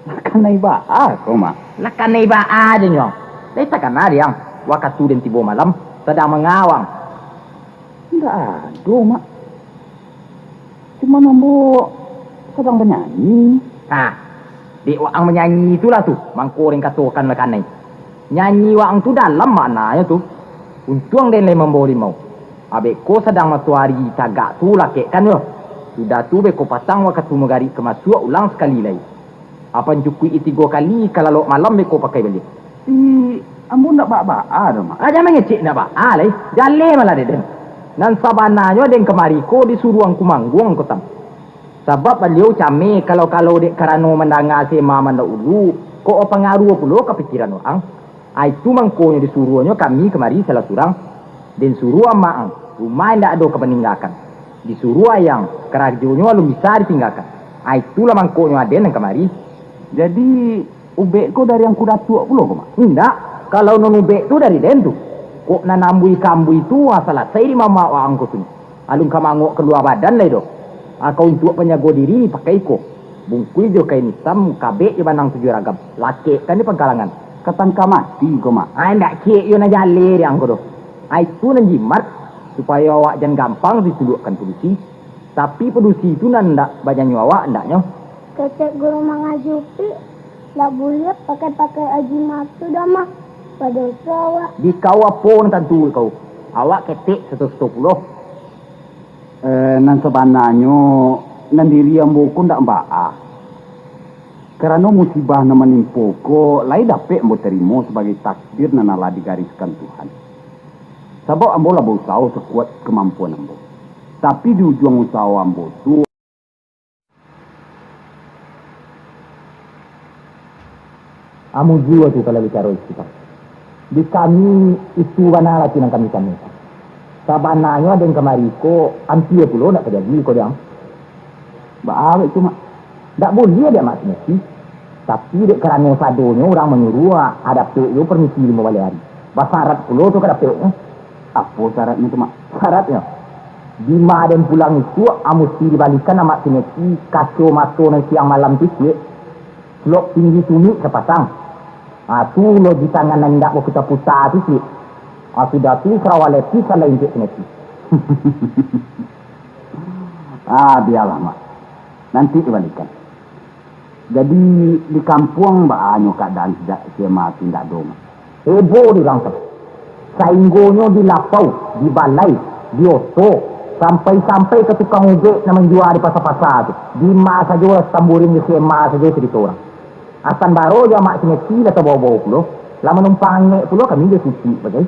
Lah kanai baa ko, Mak? Lah kanai baa jo nyo. Lai takana diang, wakatu den tibo malam, sadang manga waang. Indak ado, Mak. Cuman ambo sadang banyanyi. Ha, dek waang manyanyi itulah tu, mangko den katokan lah kanai. Nyanyi waang tu dalam maknanyo tu. Untuang den lai mambawo limau. Abek ko sadang matoari tagak tu lakekkan yo. Sudah tu beko patang wakatu magarik ka masuak ulang sakali lai. Apan cukuik tigo kali ka lalok malam beko pakai baliak. Tapi, ambo ndak baa-baa doh, Mak. Ah, jan mangecek ndak baa lai. Jaleh malah dek den. Nan sabananyo den kamari ko disuruah Angku Mangguang ko tam. Sabab baliau cameh kalau-kalau dek karano mandanga sema mandahulu, kok bapangaruah pulo ka pikiran urang. Ai tu mangkonyo disuruahnyo kami kamari salah surang. Den suruah amak ang, rumah indak ado ka maninggakan. Disuruah ayang, karajonyo alun bisa ditinggakan. Ai tu lah mangkonyo aden nan kamari. Jadi, ubek ko dari Angku Datuak pulo ko, Mak? Indak, kalau nan ubek tu dari den tu. Kok nan ambuih ka ambuih tu, ah, salasai di mamak waang ko tu. Alun ka mangok kalua badan lai doh. Ah, ka untuak panjago diri pakai ko. Bungkuih jo kain itam, kabek jo banang tujuah ragam. Lakekkan di pangkalangan. Ka tangka mati ko, Mak? Ah, indak ciek yo nan jaleh di ang ko doh. Ah, itu nan jimat, supayo awak jan gampang dituluakkan padusi. Tapi padusi tu nan ndak bajanyo awak, ndaknyo? Kecek guru mangaji Upik, ndak buliah pakai-pakai aji matu doh, Mak. Badoso awak. Di kau apo nan tantu kau? Awak ketek sato-sato pulo. Eh, nan sabananyo, nan diri ambo ko ndak baa. Karano musibah nan manimpo ko lai dapek ambo tarimo sabagai takdir nan alah digariskan Tuhan. Sabab ambo lah bausaho sakuat kamampuan ambo. Tapi di ujuang usaho ambo tu, Amu juo tu kalau bicaro itu, Pak. Di kami, itu bana lah tu nan kami sampaikan. Sabananyo den kamari ko, ampia pulo ndak tajadi ko, Dang. Baa itu, Mak? Ndak buliah dek Mak Sinesi. Tapi dek karano sadonyo urang manyuruah, ah, dapek jo permisi limo baleh ari. Basarat pulo tu ka dapeknyo. Apo saratnyo tu, Mak? Saratnyo, dima den pulang isuak, ah, musti dibalikan Mak Sinesi kaco mato nan siang malam tu ciek. Lok tinggi tumik sapasang. Ah, tu lok di tangan nan indak baputa-puta tu ciek. Ah, sudah tu sarawa lepis lah intiak Sinesi. Ah, bialah, Mak. Nanti dibalikan. Jadi, di kampuang baa nyo kaadaan sijak S M A tu indak ado, Mak? Heboh di urang tu. Sainggonyo di lapau, di balai, di oto, sampai-sampai ka tukang ubek nan manjua di pasa-pasa tu. Dima sajo lah tamburing di S M A sajo carito urang. Asan baro jo Mak Sinesi lah tabawo-bawo pulo, lah manumpang angek pulo kami jo Siti bagai.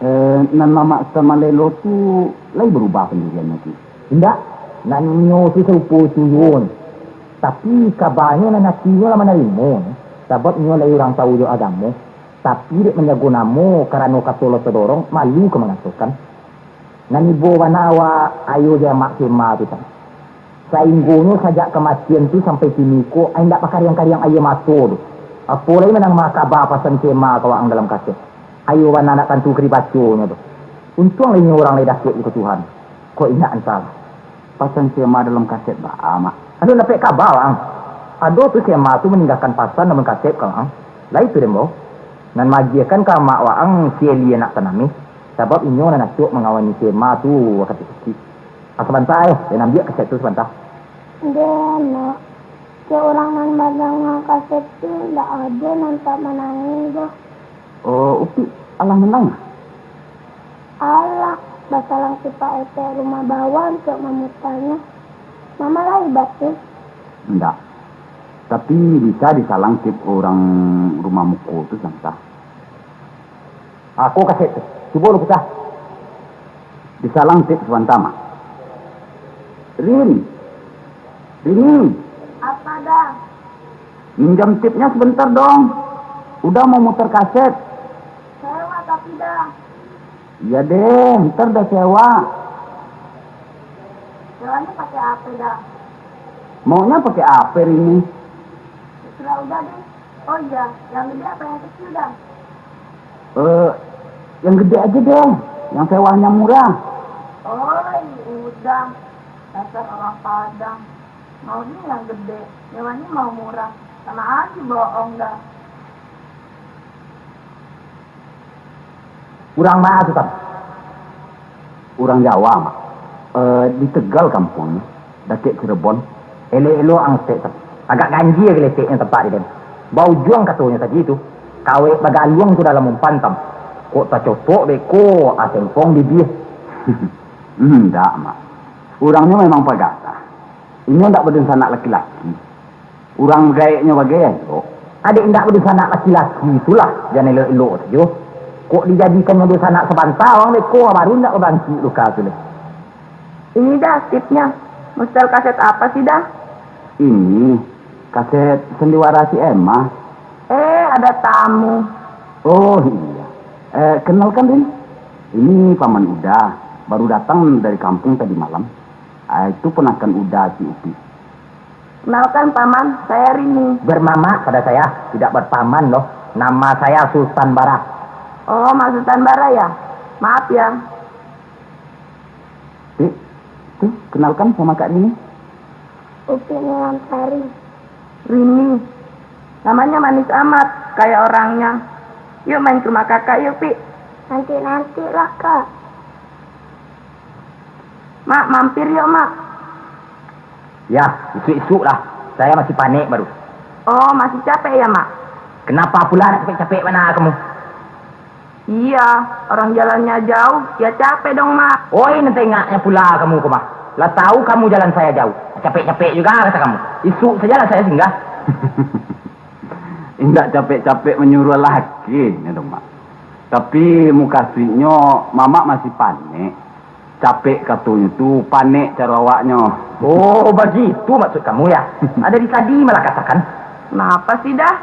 Eh, nan Mamak Sutan Malelo tu lai barubah pandiriannyo, Ki? Indak, nan inyo tu sarupo itu juo. Tapi, kabanyo nan atinyo lah manarimo, sabab inyo lai urang tawu jo agamo. Tapi, dek manjago namo, karano kato lo tadorong, malu ka mangasokan. Nan ibo bana awak ayo jo amak Sema tu, Tan. Sainggonyo sajak kamatian tu sampai kini ko, ai indak bakariang-kariang aia mato tu. Apo lai manang ma kaba pasan Sema ka waang dalam kasek. Ayo bana nak tantu ka dibaconyo tu. Untuang lai inyo urang lai dakek jo Tuhan. Kok indak antah. Pasan Sema dalam kasek baa, Mak? Anu dapek kaba, Ang. Ado tu Sema tu maninggakan pasan dalam kasek ka waang. Lai tu den bao. Nan maagiahkan ka amak waang si Eli anak Tanameh. Sabab inyo nan acok mangawani Sema tu wakatu kecik. Ah, sabanta, eh, den ambiak kasek tu sabanta. Den, Mak. Kecek urang nan mandanga kasek tu, indak ado nan tak manangih doh. Oh, Upik alah mandanga? Alah, basalang si Pak Etek rumah bawah untuak mamutanyo. Mama lai batin? Indak. Tapi bisa disalang tip urang rumah muko tu sabanta. Ako kasek tu. Cubo lu putah. Disalang tip sabanta, Mak. Rin. Rini. Apa, Da? Minjam tipnya sebentar dong. Uda mau mutar kaset. Sewa tapi, Da. Iya deh, ntar Da sewa. Sewanyo pakai apa, Da? Maunya pakai apa, Rini? Terserah Uda deh. Oh iya, yang gede apa yang kecil, Da? Eh, yang gede aja deh, yang sewanya murah. Oi, Uda, dasar orang Padang. Maunya yang gede, nyewanya mau murah. Sama aja bohong, Da. Urang ma tu, Tan? Urang Jawa, Mak. Eh, di Tegal kampuangnyo, dakek Cirebon. Elok-elok ang letek, Tan. Agak ganjia geleteknyo tampak di den. Baujuang katonyo tadi tu, kawek bagaluang tu dalam umpan, Tan. Kok tacotok beko, asempong bibia. Indak, Mak. Urangnyo memang pagatah. Inyo ndak badunsanak laki-laki. Urang gaeknyo bagai elok. Adek indak badunsanak laki-laki itulah, jan elok-elok sajo. Kok dijadikannyo dunsanak sabanta, urang beko baru ndak babangkik luka tu leh. Ini dah tipnya. Mustel kaset apa sih dah? Ini kaset Sandiwara si Emma. Eh, ada tamu. Oh iya. Eh, kenalkan, Rin. Ini Paman Uda, baru datang dari kampung tadi malam. Ah, itu ponakan Uda si Upi. Kenalkan, Paman, saya Rini. Bermamak pada saya, tidak berpaman loh. Nama saya Sultan Bara. Oh, Mak Sultan Bara ya? Maaf ya. Dik, tuh, kenalkan sama Kak Rini. Upi Nilam Sari. Rini. Namanya manis amat, kayak orangnya. Yuk main ke rumah kakak yuk, Pi. Nanti-nanti lah, Kak. Mak, mampir yuk, Mak. Ya, isuk-isuk lah. Saya masih panek baru. Oh, masih capek ya, Mak? Kenapa pula nak capek-capek bana kamu? Iya, orang jalannya jauh, ya capek dong, Mak. Oi, nan tengaknya pula kamu ko mah. Lah tahu kamu jalan saya jauh. Capek-capek juga kata kamu. Isuk sajalah saya singgah. Indak capek-capek manyuruah laki nyo dong, Mak. Tapi mukasuiknyo, Mamak masih panek. Capek katonyo tu, panek caro awaknyo. Oh, bagitu maksud kamu ya? Ada di tadi malah katakan. Kenapa sih dah?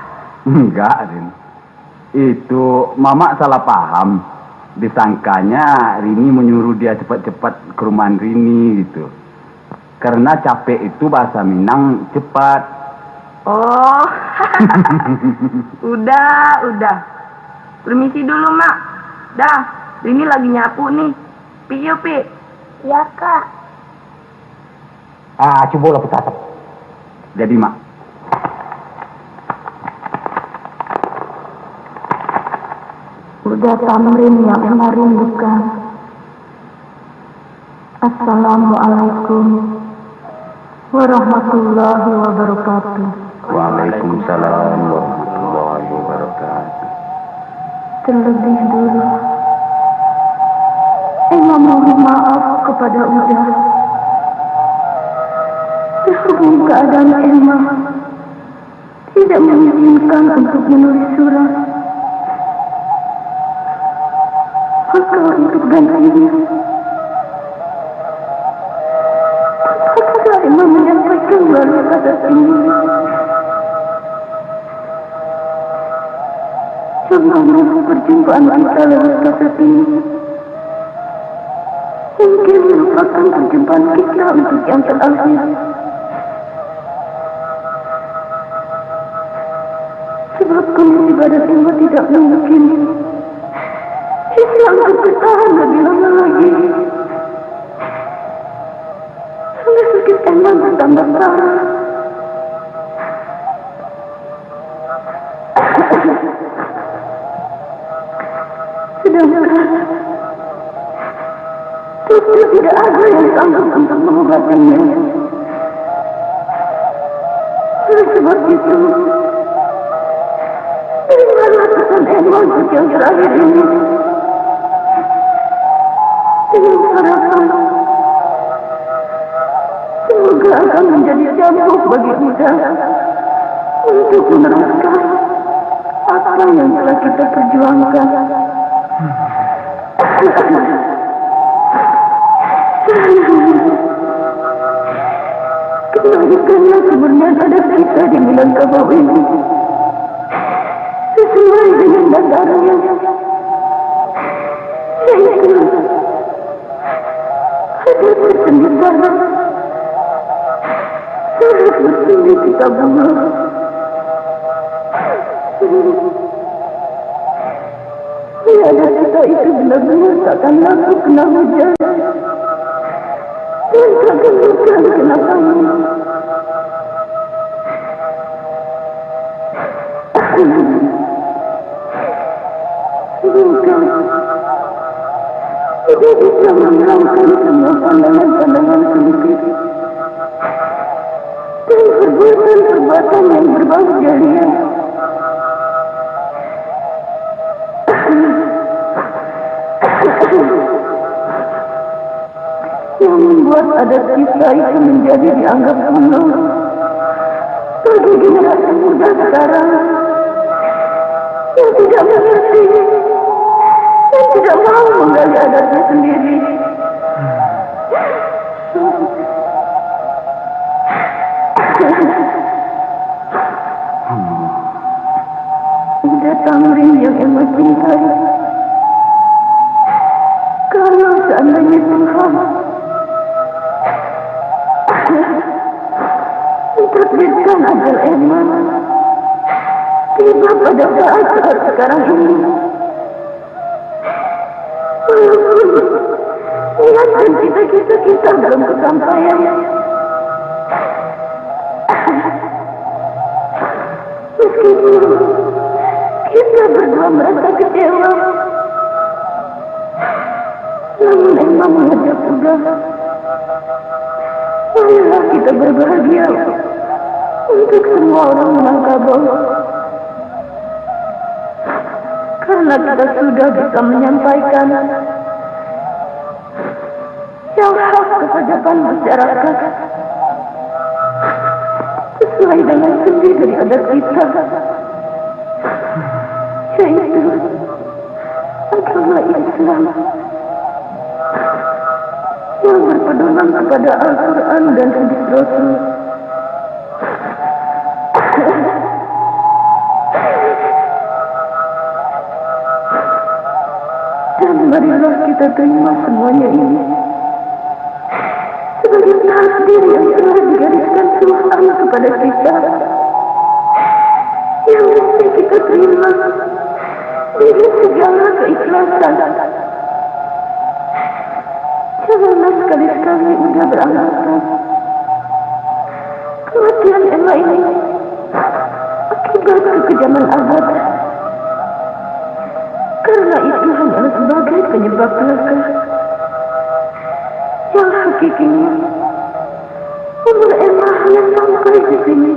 Enggak, Rin. Itu, Mamak salah paham. Disangkanya Rini menyuruh dia cepat-cepat ke rumah Rini gitu. Karena capek itu bahasa Minang cepat. Oh, udah, udah. Permisi dulu, Mak. Dah, Rini lagi nyapu nih. Pi, yuk, Pi. Ya, Kak. Ah, cubolah putar. Jadi, Mak. Uda Tamrin yang Ema rindukan. Assalamualaikum warahmatullahi wabarakatuh. Waalaikumsalam warahmatullahi wabarakatuh. Terlebih dulu, Ema mohon maaf kepada Uda. Berhubung keadaan Ema tidak mengizinkan untuk menulis surat, hal Kau untuk gantinya. Terpaksa Imam menyampaikan melalui kata ini. Sebelum perjumpaan kita lewat kata ini, mungkin merupakan perjumpaan kita untuk yang terakhir. Sebab kondisi badan Imam tidak mungkin Islam bertahan lebih lama lagi. Sampai sakit Imam bertambah parah. Sedangkan dokter tidak ada yang sanggup untuk mengobatinya. Oleh sebab itu, terimalah pesan Imam untuk yang terakhir ini. Dengan harapan, semoga akan menjadi cambuk bagi kita untuk meneruskan apa yang telah kita perjuangkan. Kembalikanlah kemuliaan adat kita di Minangkabau ini sesuai dengan dasarnya, yaitu adat bersemi tanah, salat bersemi kitabullah. Adat kita itu benar-benar takkan laku kena hujan, dan takkan hujan kena angin. Semoga kita bisa menghilangkan semua pandangan-pandangan sempit dan perbuatan-perbuatan yang berbau jahiliah. Yang membuat adat kita itu menjadi dianggap kuno bagi generasi muda sekarang yang tidak mengerti dan tidak mau menggali adatnya sendiri. Uda Tamrin yang Ema cintai, kalau seandainya Tuhan mentakdirkan ajal Ema tiba pada saat sekarang ini, walaupun niat dan cita-cita kita belum kesampaian, meskipun kita berdua merasa kecewa, namun Ema mengajak Uda, marilah kita berbahagia untuk semua orang Minangkabau. Karena kita sudah bisa menyampaikan yang hak kepada masyarakat sesuai dengan sendi dari adat kita, yaitu agama Islam yang berpedoman kepada Al-Quran dan hadis Rasul. Dan marilah kita terima semuanya ini sebagai takdir yang telah digariskan Tuhan kepada kita, yang mesti kita terima dengan segala keikhlasan. Janganlah sekali-sekali Uda beranggapan kematian Ema ini akibat kekejaman adat, karena itu hanyalah sebagai penyebab belaka. Yang hakikinya, umur Ema hanya sampai di sini.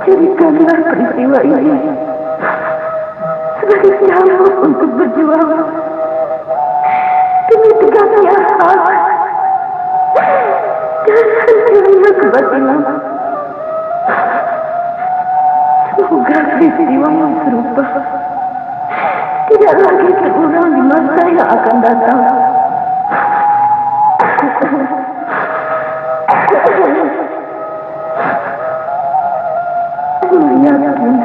Jadikanlah peristiwa ini sebagai cambuk untuk berjuang demi tegaknya hak dan hancurnya kebatilan. Semoga peristiwa yang serupa tidak lagi terulang di masa yang akan datang. Yakin,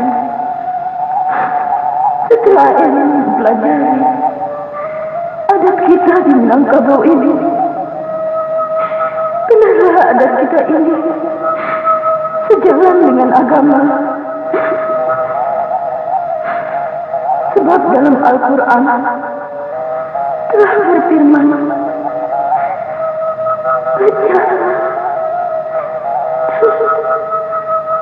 setelah Ellen mempelajari adat kita di Minangkabau ini, benarlah adat kita ini sejalan dengan agama. Sebab dalam Al-Quran telah berfirman, "Bacalah,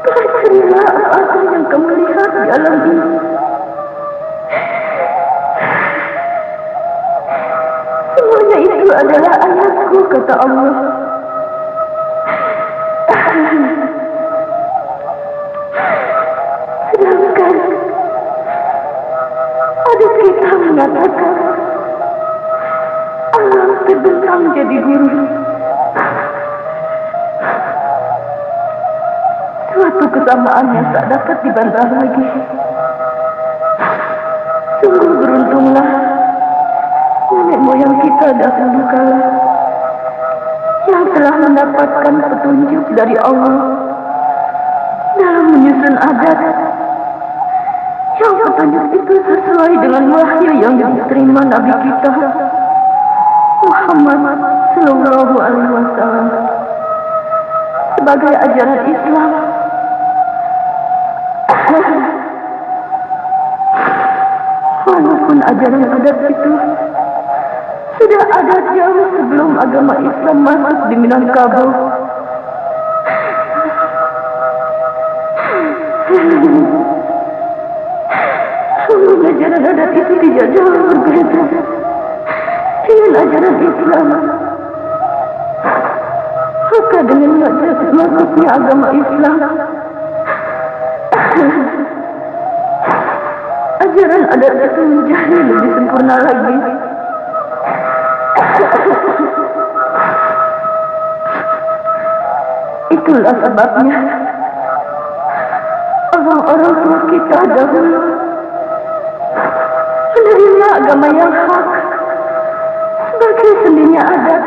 pelajarilah apa-apa yang kamu lihat di alam ini. Semuanya itu adalah ayatku," kata Allah. Sedangkan adat kita mengatakan, alam terbentang jadi guru. Suatu kesamaan yang tak dapat dibantah lagi. Sungguh beruntunglah nenek moyang kita dahulu kala yang telah mendapatkan petunjuk dari Allah dalam menyusun adat, yang petunjuk itu sesuai dengan wahyu yang diterima Nabi kita Muhammad sallallahu alaihi wasallam sebagai ajaran Islam. Walaupun ajaran adat itu sudah ada jauh sebelum agama Islam masuk di Minangkabau, namun ajaran adat itu tidak jauh berbeda dengan ajaran Islam. Maka dengan masuknya agama Islam, ajaran adat itu menjadi lebih sempurna lagi. Itulah sebabnya orang-orang tua kita dahulu menerima agama yang hak sebagai sendinya adat.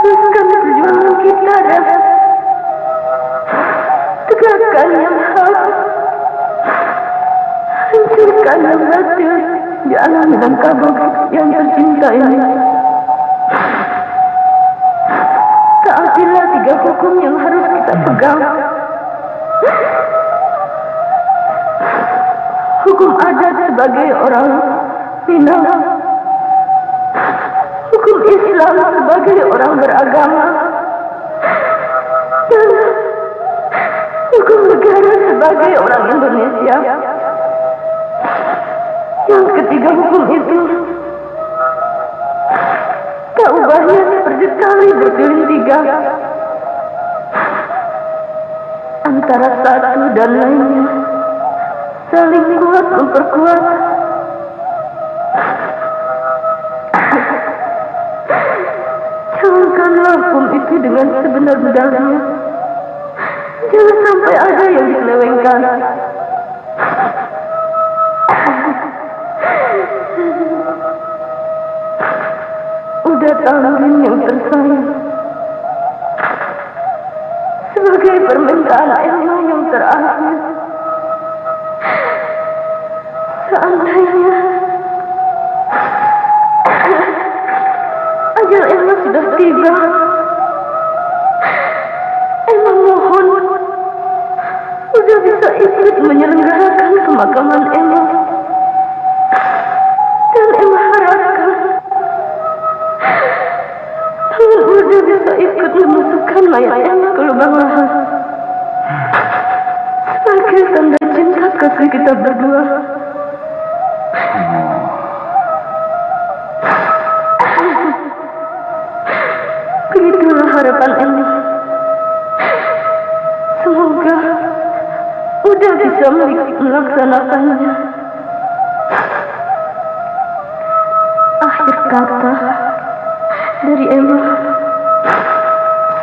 Teruskan perjuangan kita, Dan. Tegakkan yang hak. Hancurkan yang batil di alam Minangkabau yang tercinta ini. Taatilah tiga hukum yang harus kita pegang. Hukum adat sebagai orang Minang, hukum Islam sebagai orang beragama, dan hukum negara sebagai orang Indonesia. Yang ketiga hukum itu tak ubahnya seperti tali berkeliling tiga, antara satu dan lainnya saling kuat memperkuat. Jalankanlah hukum itu dengan sebenar-benarnya. Jangan sampai ada yang diselewengkan. Uda Tamrin yang tersayang, sebagai permintaan Ema yang terakhir, seandainya ajal Ema sudah tiba, Ema mohon Uda bisa ikut menyelenggarakan pemakaman Ema. Dan Ema harapkan, tangan Uda bisa ikut memasukkan mayat Ema ke lubang lahat, sebagai tanda cinta kasih kita berdua. Begitulah harapan Ema. Semoga Uda bisa meli-, melaksanakannya. Akhir kata dari Emma,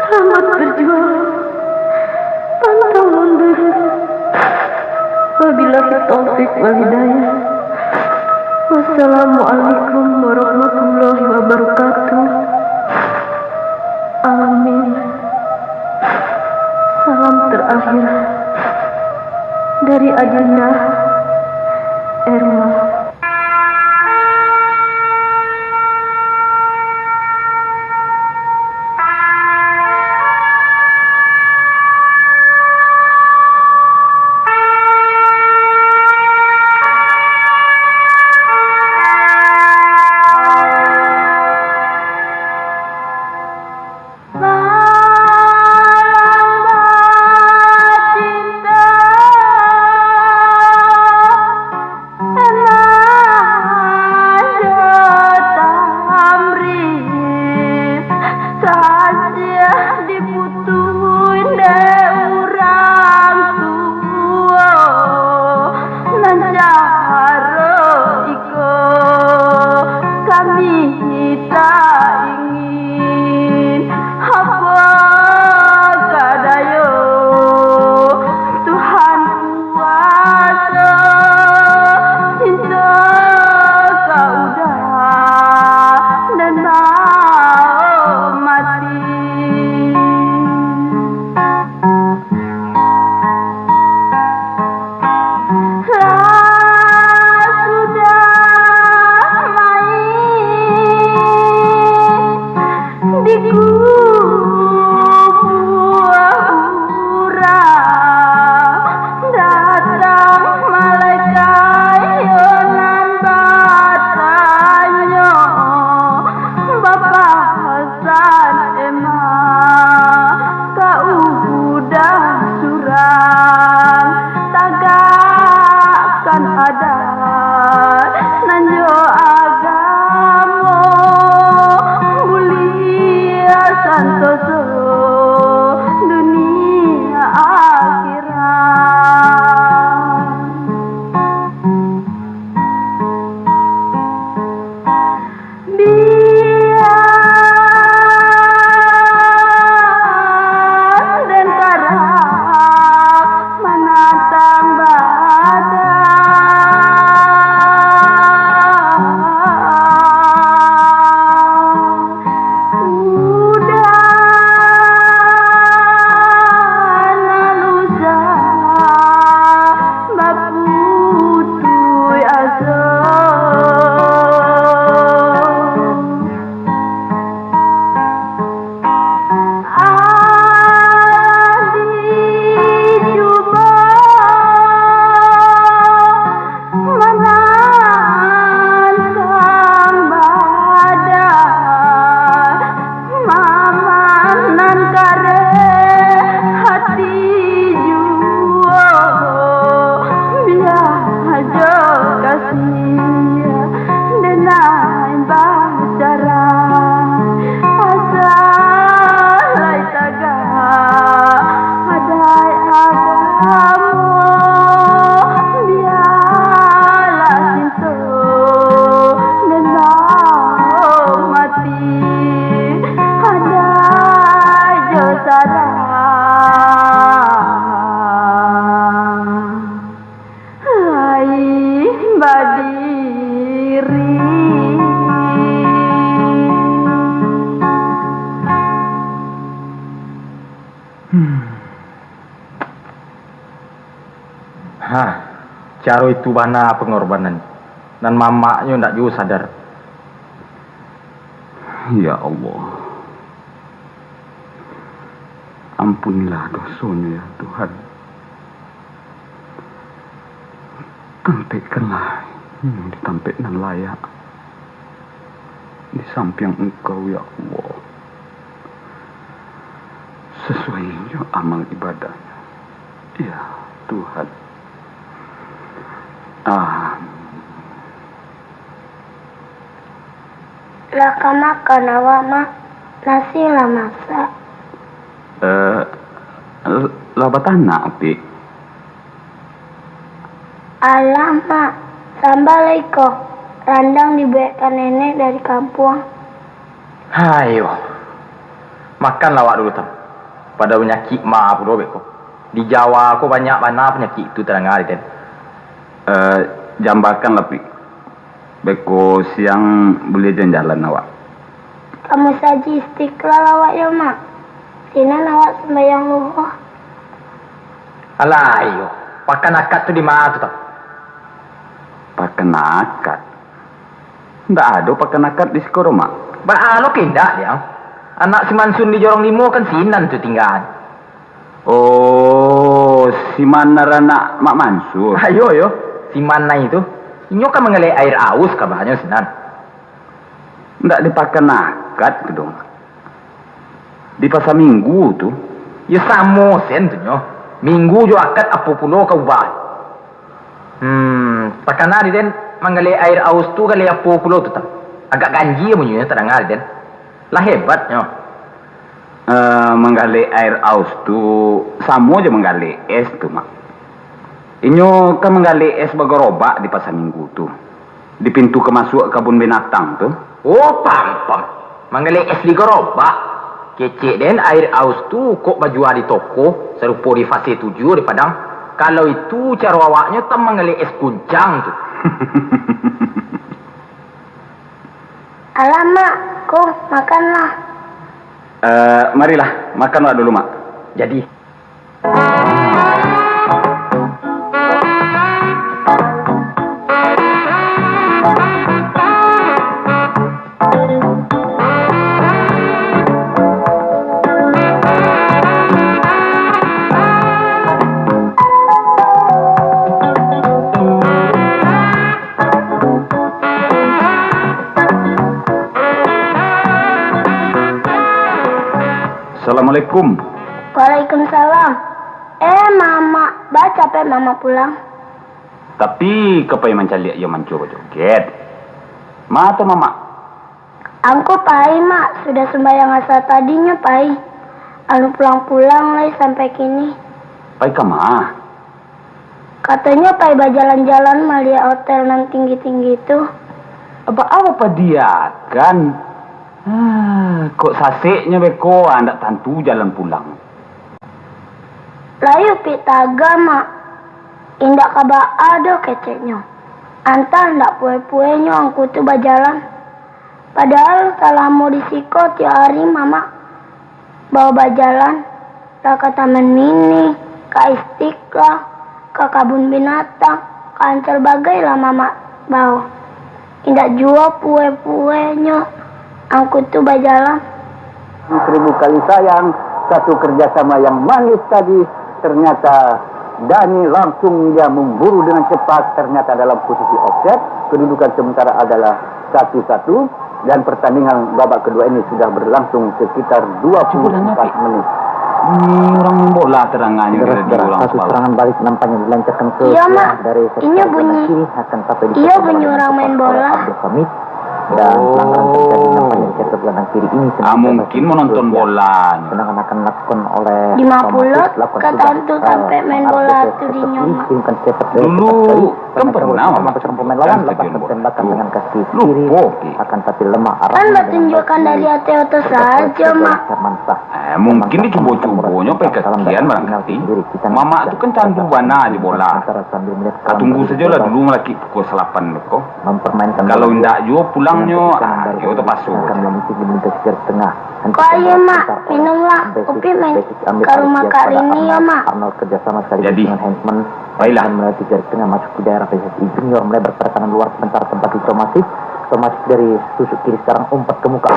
selamat berjuang, pantang mundur. Wabillahi taufik wal hidayah. Wassalamualaikum warahmatullahi wabarakatuh. Amin. Salam terakhir dari Adinda, Erma. Malam bacinta, Emma jo Tamrin, kasiah diputuih dek urang tuo. Nan caro iko kami tak ingin. Apo ka dayo, Tuhan kuaso, cinto ka udah, den bao mati. Lah sudah main di kubua urang, datang malaikat yo nan batanyo, bapa San Emma, ka udah surang, tagakkan adat nan jo agamo, buliah santoso dunia akhirat. Biar den karap manatang badan. Udah nan usah baputuih aso. Adi cubo manantang badan, Mamak nan kareh hati juo, biajo kasiah denai bacara. Asa lai tagak adaik agamo, bialah cinto denai mati. Adaik jo sara lai badiri. Hmm. Ha, caro itu bana pangorbanan, nan mamaknyo ndak juo sadar. Ya Allah, ampunilah dosonyo, ya Tuhan. Tampekkanlah inyo di tampek nan layak di sampiang Engkau, ya Allah, sasuai jo amal ibadahnyo, ya Tuhan. Amin. Lah ka makan awak, Mak? Nasi lah masak. Eh, l-, lah batanak, Utik? Alah, Mak, samba lai ko, randang dibuekkan nenek dari kampuang. Hayo, makanlah awak dulu, Tam. Pado panyakik ma pulo beko. Di Jawa ko banyak bana panyakik tu tadanga, Den. Eh, jambakanlah, Pi. Beko siang buliah jalan-jalan awak. Ka musajik Istiqlal awak yo, Mak. Sinan awak sumbayang luho. Alah, iyo. Pakan akad tu di ma tu, Tam? Pakan akad? Ndak ado pakan akad di siko doh, Mak. Baa lo ka indak, Diang? Anak si Mansun di Jorong Limo kan sinan tu tingganyo. Oh, si Manar anak Mak Mansur. Ayo, yo. Si Manai tu. Inyo kan manggaleh air aus kabanyo sinan. Ndak di pakan akad tu doh, Mak. Di Pasa Minggu tu. Yo samo sen tu nyo. Minggu jo akad apo pulo ka ubah. Hmm, takana di den manggaleh air aus tu galeh apo pulo tu, Tam? Agak ganjia bunyinyo tadanga di den. Lah hebatnyo. Eh, manggaleh air aus tu samo jo manggaleh es tu, Mak. Inyo kan manggaleh es bagarobak di Pasa Minggu tu, di pintu ka masuak kabun binatang tu. Oh, pam, pam. Manggaleh es di garobak. Kecek den, air aus tu kok bajua di toko, sarupo di Fase Tujuah di Padang. Kalau itu caro awaknyo, Tam, manggaleh es kuncang tu. Alah, Mak, ko makanlah. Eh, marilah, makan awak dulu, Mak. Jadi. Assalamualaikum. Waalaikumsalam. Eh, Mamak, baa capek Mamak pulang? Tapi, ka pai mancaliak iyo mancuo bajoget. Ma tu, Mamak? Angku pai, Mak, sudah sumbayang asa tadinyo pai. Alun pulang-pulang lai sampai kini. Pai ka ma? Katonyo pai bajalan-jalan maliek hotel nan tinggi-tinggi tu. Baa bapadiakan? Ah, kok saseknyo beko, ah, ndak tantu jalan pulang. Layu pik taga, Mak. Indak ka baa doh keceknyo. Antah ndak puweh-puwehnyo angku tu bajalan. Padahal salamo di siko tiok ari Mamak bao bajalan, lah ka Taman Mini, ka Istiqlal, ka kabun binatang, ka Ancol bagai lah Mamak bao. Indak juo puweh-puwehnyo angku tu bajalan. Seribu kali sayang, satu kerjasama yang manis tadi, ternyata Dani langsung dia memburu dengan cepat, ternyata dalam posisi offside, kedudukan sementara adalah satu satu, dan pertandingan babak kedua ini sudah berlangsung sekitar dua puluh empat menit. Ini orang main bola terangannya. Saudara-saudara, satu serangan balik nampaknya dilancarkan ke Iyo, Mak. Dari sektor bunyi. Kiri, akan sampai di Iyo, bunyi orang main bola. Abdul Hamid. Dan pelanggaran terjadi nampaknya di sektor gelandang kiri ini. Ah, mungkin menonton bola. Tendangan akan dilakukan oleh Lima puluh, Thomas, dilakukan kataan sudah, tu eh, sampai main bola tu di sektor kiri, Nyoman. Kirimkan sepak dari sektor kiri. Dulu kan pernah, Mak, maksud pemain lawan, lepaskan tembakan dengan kaki kiri, akan tapi lemah arah. Kan batunjuakan dari ateh oto sajo, Mak. Eh, mungkin dicubo-cubonyo pai kakian barangkali. Mamak tu kan candu bana jo bola. Katunggu sajolah dulu malakik pukul salapan tu ko. Kalau indak juo pulangnyo, ah, iyo tapaso. Ko ayo, Mak, minumlah. Upi main ka rumah Kak Rini yo, Mak. Jadi, baiklah. Melihat tiga di tengah masuk ke daerah P S S I Junior, melebar pada kanan luar sementara tempat di Thomas. Thomas dari tusuk kiri sekarang umpat ke muka.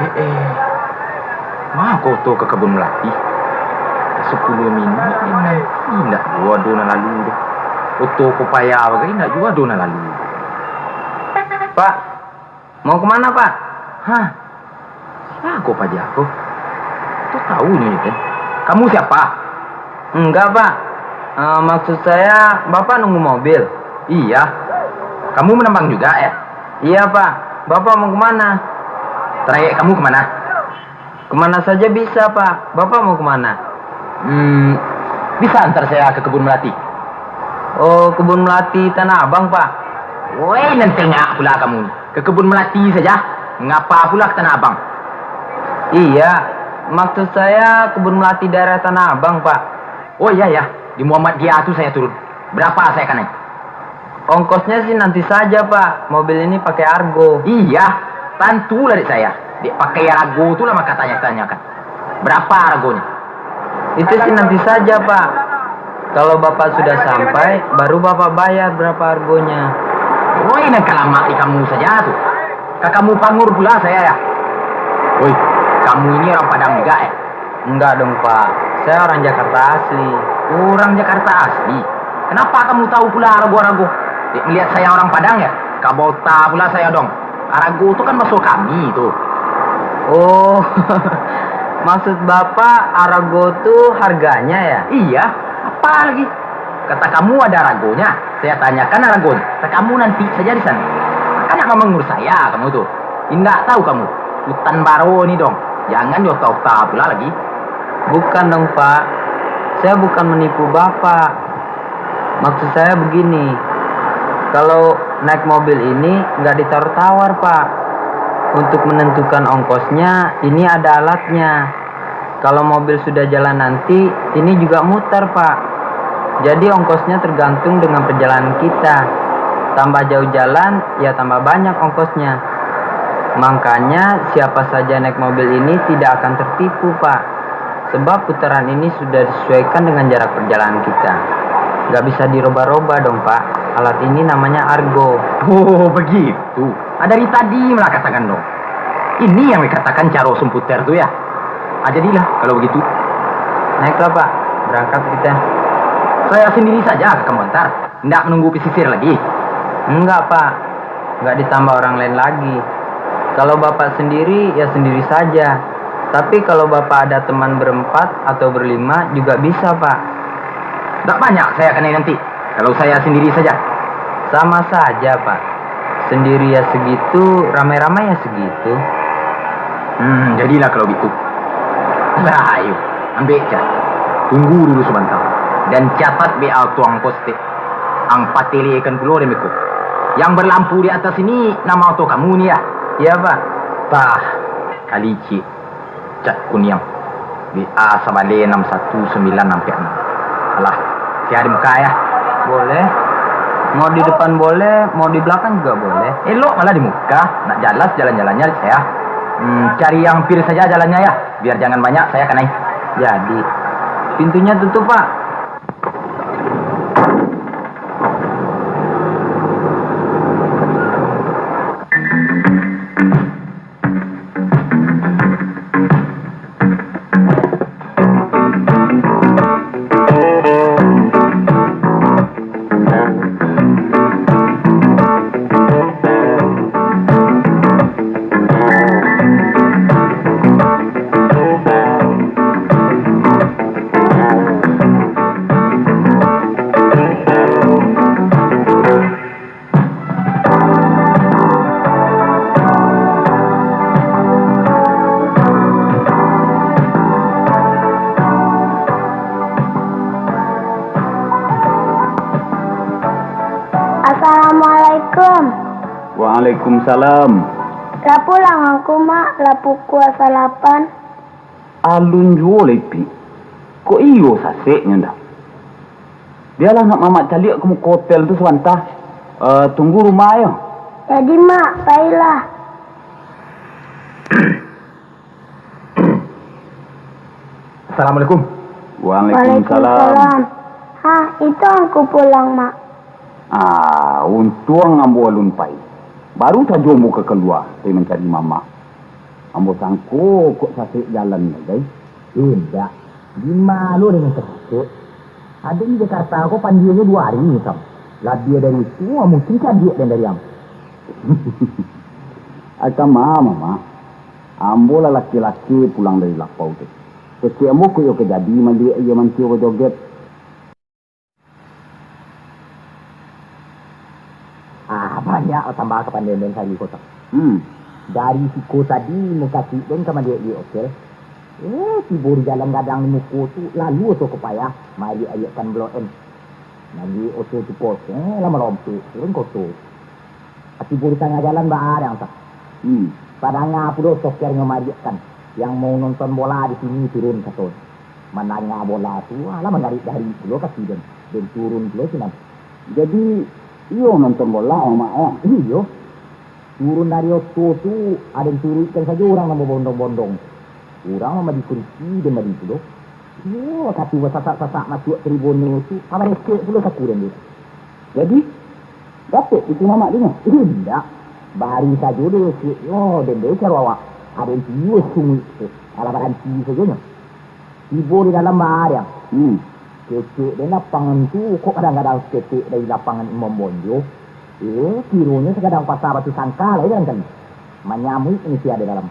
Eh, eh. Ma ko oto ka kabun malati? Sapuluah minit ni nanti indak juo ado nan lalu doh. Oto ko payah bagai, indak juo ado nan lalu. Pak, mau kemana, Pak? Hah? Sia ko paja ko? Oto tahu nyo ni, kan? Kamu siapa? Enggak, Pak. Eh, maksud saya, Bapak nunggu mobil? Iya. Kamu menambang juga, ya? Iya, Pak. Bapak mau kemana? Trayek kamu kemana? Kemana saja bisa, Pak. Bapak mau kemana? Hmm, bisa antar saya ke kebun melati? Oh, kebun melati Tanah Abang, Pak. Woi, nan tengak pula kamu. Ke kebun melati saja. Ngapa pula ke Tanah Abang? Iya, maksud saya kebun melati daerah Tanah Abang, Pak. Oh iya, ya. Di Muhammad Dia tu saya turun. Berapa saya kanai? Ongkosnya sih nanti saja, Pak. Mobil ini pakai Argo. Iya, tantulah dek saya. Dek pakai Argo tu lah maka tanya-tanyakan. Berapa Argonya? Itu sih nanti saja, Pak. Kalau Bapak sudah sampai, baru Bapak bayar berapa Argonya. Woi, nan kalamak di kamu saja tu. Ka kamu pangur pula saya, ya? Woi, kamu ini orang Padang juga, ya? Enggak dong, Pak. Saya orang Jakarta asli. Orang Jakarta asli? Kenapa kamu tahu pula Arago-arago? Dek melihat saya orang Padang, ya? Kabota pula saya dong. Arago tu kan baso kami tu. Oh, maksud Bapak Arago tu harganya, ya? Iya, apa lagi? Kata kamu ada Aragonya, saya tanyakan Aragonya. Kata kamu nanti saja di sana. Kan nak mamangur saya kamu tu. Indak tahu kamu, hutan baro ni dong. Jangan diota-ota pula lagi. Bukan dong, Pak. Saya bukan menipu Bapak. Maksud saya begini, kalau naik mobil ini nggak ditawar-tawar, Pak. Untuk menentukan ongkosnya, ini ada alatnya. Kalau mobil sudah jalan nanti, ini juga mutar, Pak. Jadi ongkosnya tergantung dengan perjalanan kita. Tambah jauh jalan, ya tambah banyak ongkosnya. Makanya siapa saja naik mobil ini tidak akan tertipu, Pak. Sebab putaran ini sudah disesuaikan dengan jarak perjalanan kita. Nggak bisa dirubah-rubah dong, Pak. Alat ini namanya Argo. Oh, begitu. Ah, dari tadi malah katakan dong. Ini yang dikatakan caro sumputer tu, ya? Ah, jadilah kalau begitu. Naiklah, Pak. Berangkat kita. Saya sendiri saja ka kamu antar. Ndak menunggu pesisir lagi? Enggak, Pak. Enggak ditambah orang lain lagi. Kalau Bapak sendiri, ya sendiri saja. Tapi kalau Bapak ada teman berempat atau berlima, juga bisa, Pak. Ndak banyak saya kanai nanti, kalau saya sendiri saja. Sama saja, Pak. Sendiri ya segitu, ramai-ramai ya segitu. Hmm, jadilah kalau gitu. Lah, ayo, ambek cat. Tunggu dulu sabanta. Dan catat B A tuang postek. Ang patelekan pulo dek beko. Yang berlampu di atas ini nama oto kamu ni, ya? Iya, Pak. Tah, kalicik. Cat kuniang. B A sabaleh enam satu sambilan ampek enam. Alah, sia di muka, ya? Boleh. Mau di depan boleh, mau di belakang juga boleh. Elok malah di muka, nak jalas jalan-jalannya di saya. Hmm, cari yang pir saja jalannya, ya, biar jangan banyak saya kanai. Jadi, pintunya tutup, Pak. Assalamualaikum. Waalaikumsalam. Lah pulang angku, Mak, lah pukua salapan. Alun juo lai, Pik. Kok iyo saseknyo ndak? Bialah nak Mamak caliak ka muko hotel tu sabanta. Eh, tunggu rumah yo. Jadi, Mak, pailah. Assalamualaikum. Waalaikumsalam. Waalaikumsalam. Ha, itu angku pulang, Mak. Ah, untuang ambo alun pai. Baru sajo ambo ka kalua, pai mancari Mamak. Ambo sangko kok sasek jalan lai, gai. Indak. Dima lo dengan sasek. Ado di Jakarta ko pandianyo duo ari, Sam. Labiah dari itu, mungkin cadiak den dari ambo. Akama, Mamak. Ambo lah laki-laki pulang dari lapau tu. Kecek ambo kok iyo ka jadi maliek iyo mancua bajoget. Ah, banyak tambah kapandaian den sari ko tu. Hmm. Dari siko tadi mukasuik den ka maliek-liek okel. Eh, tibo di jalan gadang di muko tu, lalu oto ko payah, mariak-ariakkan Blok M. Maliek oto tu kosong, lah malompek turun ka oto. Tibo di tangah jalan baa dang tu. Hmm. Tadanga pulo sokernyo mariakkan, yang mau nonton bola di sini turun, kato. Mandanga bola tu, alah manggarik-garik pulo kaki den, den turun pulo sinan. Jadi, iyo nonton bola, Mak, yo? Iyo. Turun dari oto tu, aden turuikkan sajo urang nan babondong-bondong. Urang mambali kurisi, den bali pulo. Iyo, wakatu basasak-sasak masuak tribun tu, ka baresek pulo saku den tu. Jadi, dapek pitih Mamak dinyo? Indak. Baru sajo den resek nyo, den deh caro awak. Aden tiuah sunguik tu, alah baranti sajo nyo. Tibo di dalam baa dang. Hmm. Kecek den lapangan tu, kok kadang-kadang saketek dari lapangan Imam Bonjo. Eh, kironyo sagadang pasa Batu Sangka lai barangkali. Manyamuik manusia di dalam.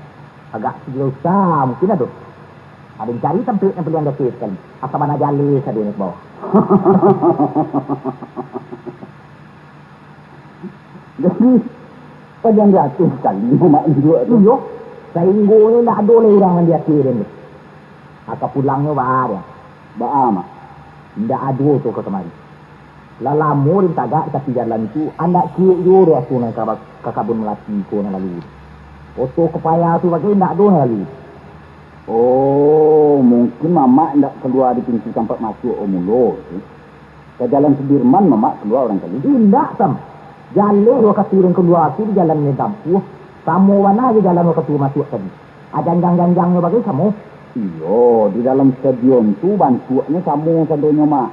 Agak sagilo usaha mungkin ado. Aden cari tampek nan paliang dakek sakali. Asa bana jaleh sadonyo ka bawah. Jadi, paliang dakek sakali Mamak induak tu. Iyo, sainggonyo indak ado lai urang nan di ateh den tu. Aka pulangnyo baa dang. Baa, Mak? Indak ado tu ka kamari. Lah lamo den tagak di tapi jalan tu, andak ciek juo doh asuang nan ka, ka kabun malati ko nan lalu. Oto ko payah tu bagai indak ado nan lalu. Oh, mungkin Mamak indak kalua di pintu tampek masuak ko mulo tu. Ka Jalan Sudirman Mamak kalua urang tadi. Indak, Sam. Jaleh wakatu den kalua tu di jalan nan den tampuah, samo bana jo jalan wakatu masuak tadi. Ajanjang-janjangnyo bagai samo. Iyo, di dalam stadion tu bantuaknyo samo sadonyo, Mak.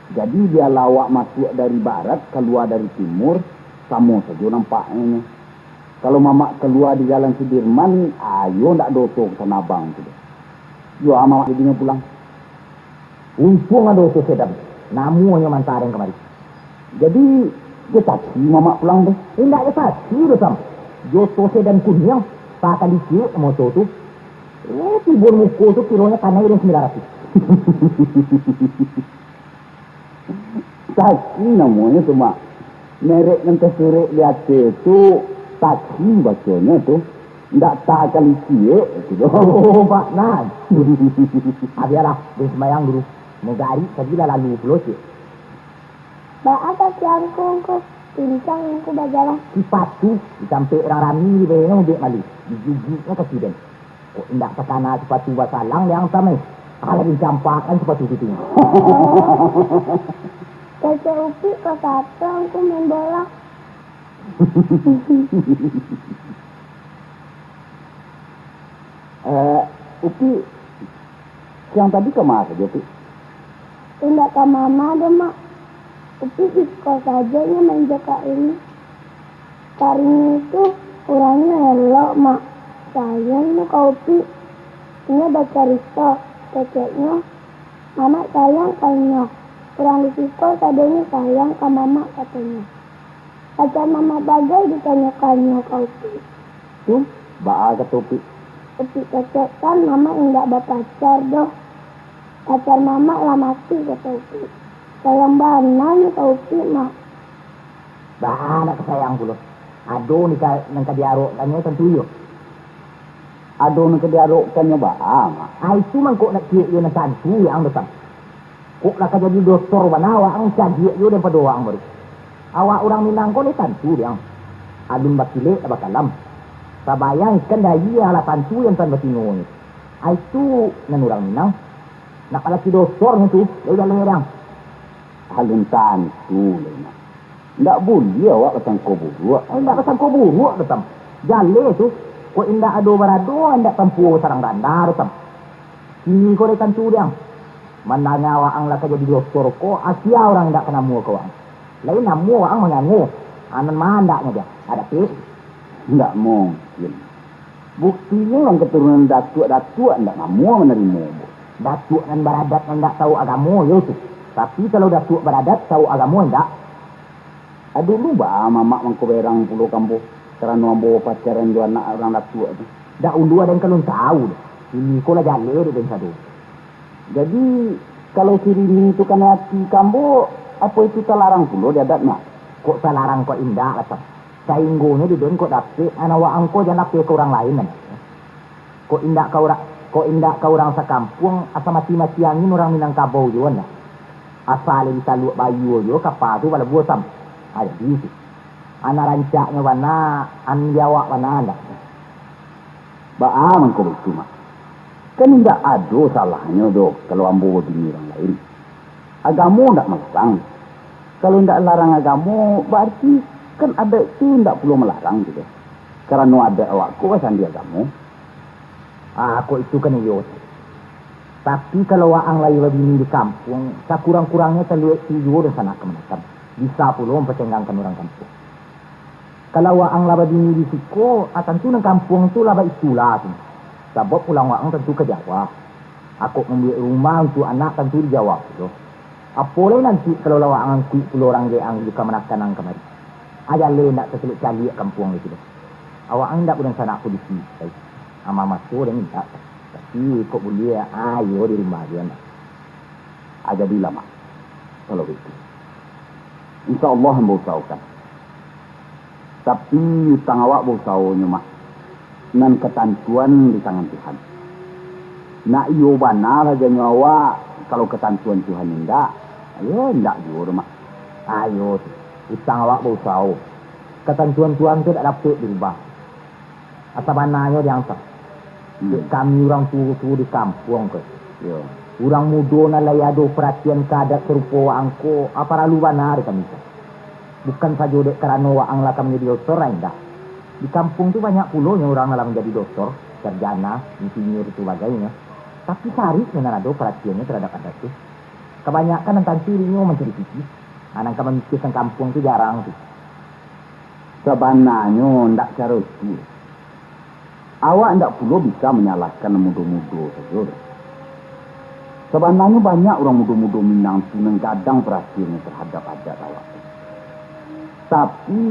Jadi, bialah awak masuak dari barat, kalua dari timur, samo sajo nampaknyo. Kalau Mamak kalua di Jalan Sudirman, ayo ndak doso ka Tanah Abang tu doh. Iyo, Mamak jadinyo pulang. Untuang ado oto sedan, namuahnyo manta den kamari. Jadi, jo taksi Mamak pulang tu? Indak jo taksi doh, Sam. Jo oto sedan kuniang, sakali ciek moto tu. Eh, tibo di muko tu kironyo kanai den sambilan ratuih. Taksi namonyo tu, Mak. Merek nan tasurek di ateh tu taksi baconyo tu. Ndak takali ciek tu doh. Oh, Pak Nan. Ah, bialah, den sumbayang dulu. Mugarik tadi lah lalu pulo ciek. Baa kaki angku, Angku? Pincang angku bajalan. Sipatu dicampek urang rami, dibenyo dek malu. Dijijiknyo kaki den. Kok indak takana sipatu basalang dek ang, Sam, eh. Alah dicampakkan sipatu tu. Kecek Upik ko sato angku main bola. Eh, Upik, siang tadi ka ma sajo, Pik? Indak ka ma-ma doh, Mak. Upik di siko sajo nyo main jo Kak Rini. Kak Rini tu urangnyo elok, Mak. Sayang nyo ka Upik. Inyo bacarito, keceknyo, Mamak sayang ka inyo. Urang di siko sadonyo sayang ka Mamak, katonyo. Pacar Mamak bagai ditanyokannyo ka Upik. Tu, baa kato Upik? Upik kecek kan Mamak indak bapacar doh. Pacar Mamak lah mati, kato Upik. Sayang bana nyo ka Upik, Mak. Baa nak ka sayang pulo. Ado ni ka, nan ka diarokkannyo tantu iyo. Ado nan ka diarokkannyo baa, Mak? Ai tu mangko nak ciek iyo nan tantu, Yang, doh, Sam. Kok lah ka jadi dotor bana awak ang, cadiak juo daripado awak ang baru. Awak urang Minang ko lai tantu, Yang. Alun bakilek lah bakalam. Sabayang ikan dari alah tantu yang tan batino ni. Ai tu nan urang Minang. Nak palaki dotor nyo tu, lai jaleh, Yang. Alun tantu lai, Mak. Ndak buliah awak basangko buruak. Ai, ndak basangko buruak doh, Sam. Jaleh tu, kok indak ado barado, indak tampuo basarang danda doh, Sam. Kini ko dek tantu, Diang. Mandanga waang lah ka jadi dotor ko, asia urang indak ka namuo ka waang. Lai namuo waang mangango. Anan mandaknyo, Diang. Ada, Pik? Ndak mungkin. Buktinyo urang katurunan datuak-datuak indak namuo manarimo. Datuak nan baradat nan indak tahu agamo, yo tu. Tapi kalau datuak baradat tahu agamo, indak. Dulu baa mamak mangko berang pulo ka ambo, karano ambo pacaran jo anak urang datuak tu. Dahulu aden ka alun tahu doh. Kini ko lah jaleh dek den sado. Jadi, kalau si Rini tu kanai ati ka ambo, apo itu talarang pulo di adat, Mak? Kok talarang, kok indak lah, Tam. Sainggonyo di den kok dapek, anak waang ko jan lapeh ka urang lain, anak. Kok indak ka urang, kok indak ka urang sakampuang, asa mati-mati angin urang Minangkabau juo, ndak? Asa lai ditaluak bayua juo kapa tu balabuah, Tam. Ah, jadi tu. Anak rancaknyo bana, an di awak bana, ndak? Baa mangko baitu, Mak? Kan indak ado salahnyo doh, kalau ambo babini urang lain. Agamo ndak malarang. Kalau ndak larang agamo, bararti kan adat tu ndak pulo malarang tu doh. Karano adat awak ko basandi agamo. Ah, kok itu kan iyo. Tapi kalau waang lai babini di kampuang, sakurang-kurangnyo taluak tu juo dunsanak kamanakan. Bisa pulo mampacengangkan urang kampuang. Kalau waang lah babini di siko, ah, tantu nan kampuang tu lah baitulah tu. Sabab pulang waang tantu ka Jawa. Akok mambuek rumah untuak anak tantu di Jawa pulo. Apo lai nanti kalau lah waang angkuik pulo urang gaek ang jo kamanakan ang kamari. Ah, jaleh ndak tacaliak-caliak kampuang itu doh. Awak ang ndak dunsanak polisi, ai. Ama maso den indak. Tapi kok buliah, ah, iyo di rumah juo ndak. Ah, jadilah, Mak, kalau baitu. Insya Allah ambo usahokan. Tapi utang awak bausaho nyo, Mak. Nan katantuan di tangan Tuhan. Nak iyo bana sajonyo awak, kalau katantuan Tuhan indak, iyo indak juo doh, Mak. Ayo, utang awak bausaho. Katantuan Tuhan tu dak dapek dirubah. Sabananyo di ang, Tam. Hmm. Dek kami urang tuo-tuo di kampuang ko. Yo. Urang mudo nan lai ado paratian ka adat sarupo waang ko, ah, paralu bana dek kami ko. Bukan sajo dek karano waang lah ka manjadi doktor, ah, indak. Di kampuang tu banyak pulo nyo urang nan lah manjadi doktor, sarjana, insinyur, dan sabagainyo. Tapi sarik nyo nan ado paratiannyo taradap adat tu. Kabanyakan nan tantu inyo mancari pitih. Ah, nan ka mamikiakan kampuang tu jarang tu. Sabananyo ndak caro itu. Awak ndak pulo bisa manyalahkan nan mudo-mudo sajo doh. Sabananyo banyak urang mudo-mudo Minang tu nan gadang paratiannyo tarhadap adat awak tu. Tapi,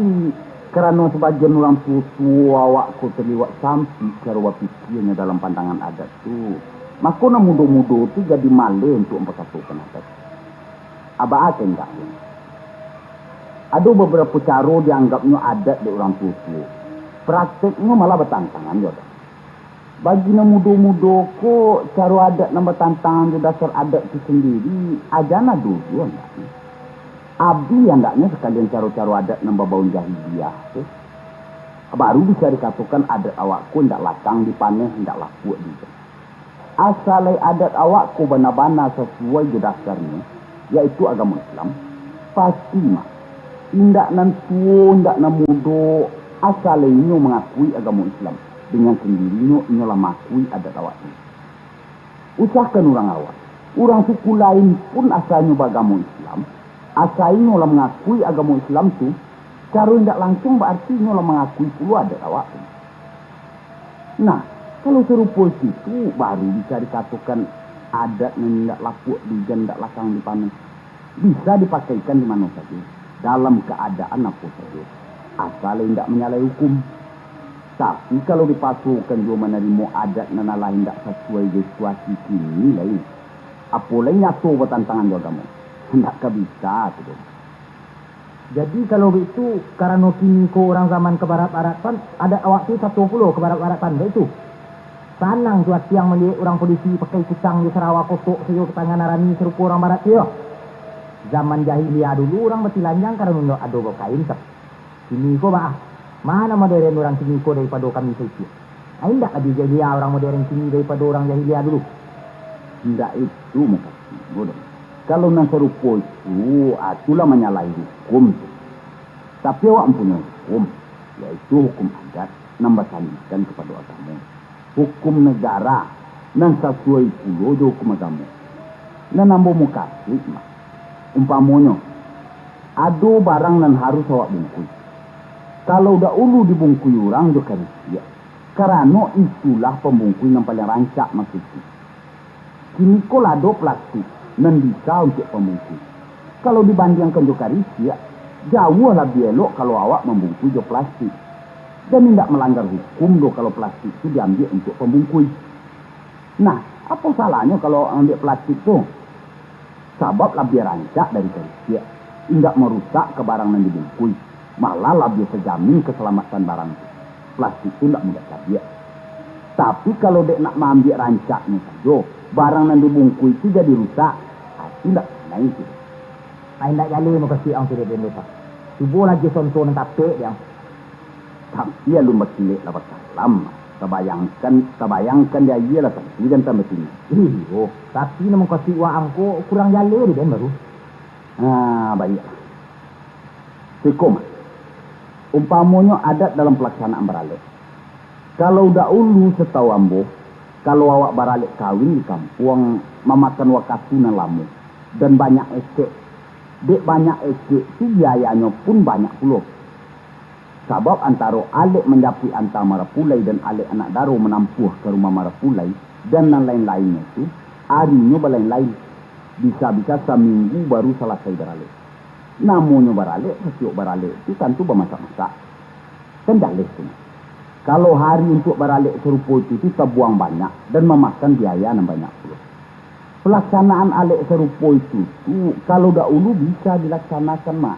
karano sabagian urang tuo-tuo awak ko taliwat sampik caro bapikianyo dalam pandangan adat tu, mako nan mudo-mudo tu jadi maleh untuak mampakatokan adat. Abaa ka indaknyo? Ado babarapo caro dianggapnyo adat dek urang tuo-tuo. Prakteknyo malah batantangan jo adat. Bagi nan mudo-mudo ko, caro adat nan batantangan jo dasar adat tu sandiri, ajan ado juo andaknyo. Abih andaknyo sakalian caro-caro adat nan babaun jahiliah tu. Baru bisa dikatokan adat awak ko indak lakang dipaneh, indak lapuak diujan. Asa lai adat awak ko bana-bana sasuai jo dasarnyo, yaitu agamo Islam, pasti mah, indak nan tuo, indak nan mudo, asa lai inyo mangakui agamo Islam, dengan sandirinyo inyo lah mangakui adat awak tu. Usahkan urang awak, urang suku lain pun asanyo baagamo Islam, asa inyo lah mangakui agamo Islam tu, caro indak langsuang baarti inyo lah mangakui pulo adat awak tu. Nah, kalau sarupo itu, baru bisa dikatokan adat nan indak lapuak diujan, indak lakang dipaneh. Bisa dipakaikan di mano sajo, dalam kaadaan apo sajo, asa lai indak manyalahi hukum. Tapi, kalau dipasokan juo manarimo adat nan alah indak sasuai jo situasi kini lai, apo lai nyato batantangan jo agamo, indak ka bisa tu doh. Jadi, kalau baitu, karano kini ko urang zaman ka barat-baratan, adat awak tu satuo pulo ka barat-baratan, baitu? Sanang tu ati ang maliek urang polisi pakai kucang jo sarawa kotok sajo ka tangan arami sarupo urang barat tu yo. Zaman jahiliah dulu urang batilanjang karano indak ado bakain, Tam. Kini ko baa? Ma nan moderen urang kini ko daripado kami saisiak? Ai, indak labiah jahiliah urang moderen kini daripado urang jahiliah dulu? Indak itu mukasuiknyo doh. Kalau nan sarupo itu, ah, tu lah manyalahi hukum tu. Tapi awak mampunyoi hukum, yaitu hukum adat nan basandikan kapado agamo. Hukum nagara nan sasuai pulo jo hukum agamo. Nan ambo mukasuik mah, umpamonyo, ado barang nan harus awak bungkui. Kalau dahulu dibungkui urang jo karisiak, karano itulah pambungkui nan paliang rancak masuki. Kini ko lah ado plastik nan bisa untuak pambungkui. Kalau dibandiangkan jo karisiak, jauah labiah elok kalau awak mambungkui jo plastik. Dan indak malanggar hukum doh kalau plastik tu diambiak untuak pambungkui. Nah, Apo salahnyo kalau ambiak plastik tu? Sabab labiah rancak dari karisiak, indak marusak ka barang nan dibungkui, malah labiah tajamin kasalamaktan barang tu. Plastik tu indak mudah cabiak. Tapi kalau dek nak maambiak rancaknyo sajo, barang nan dibungkui tu jadi rusak, ha, tu indak pandai tu. Ai indak jaleh mukasuik ang tu dek den tu, Pak. Cubo lagi contoh nan tapek dek ang. Tapi alun bakilek lah bakalam, tabayangkan, tabayangkan di aia lah santi jantan batini. Iyo, tapi nan mukasuik waang ko kurang jaleh dek den baru. Ah, baiaklah. Siko mah. Umpamonyo adat dalam palaksanaan baralek. Kalau dahulu, satau ambo, kalau awak baralek kawin di kampuang, mamakan wakatu nan lamo, dan banyak ecek. Dek banyak ecek tu, biayanyo pun banyak pulo. Sabab antaro alek manjapuik anta marapulai dan alek anak daro manampuah ka rumah marapulai, dan nan lain-lainnyo tu, arinyo balain-lain. Bisa-bisa saminggu baru salasai baralek. Namonyo baralek, satiok baralek tu tantu bamasak-masak. Kan jaleh tu. Kalau hari untuak baralek sarupo itu tu tabuang banyak dan mamakan biaya nan banyak pulo. Palaksanaan alek sarupo itu tu, kalau dahulu bisa dilaksanakan, Mak,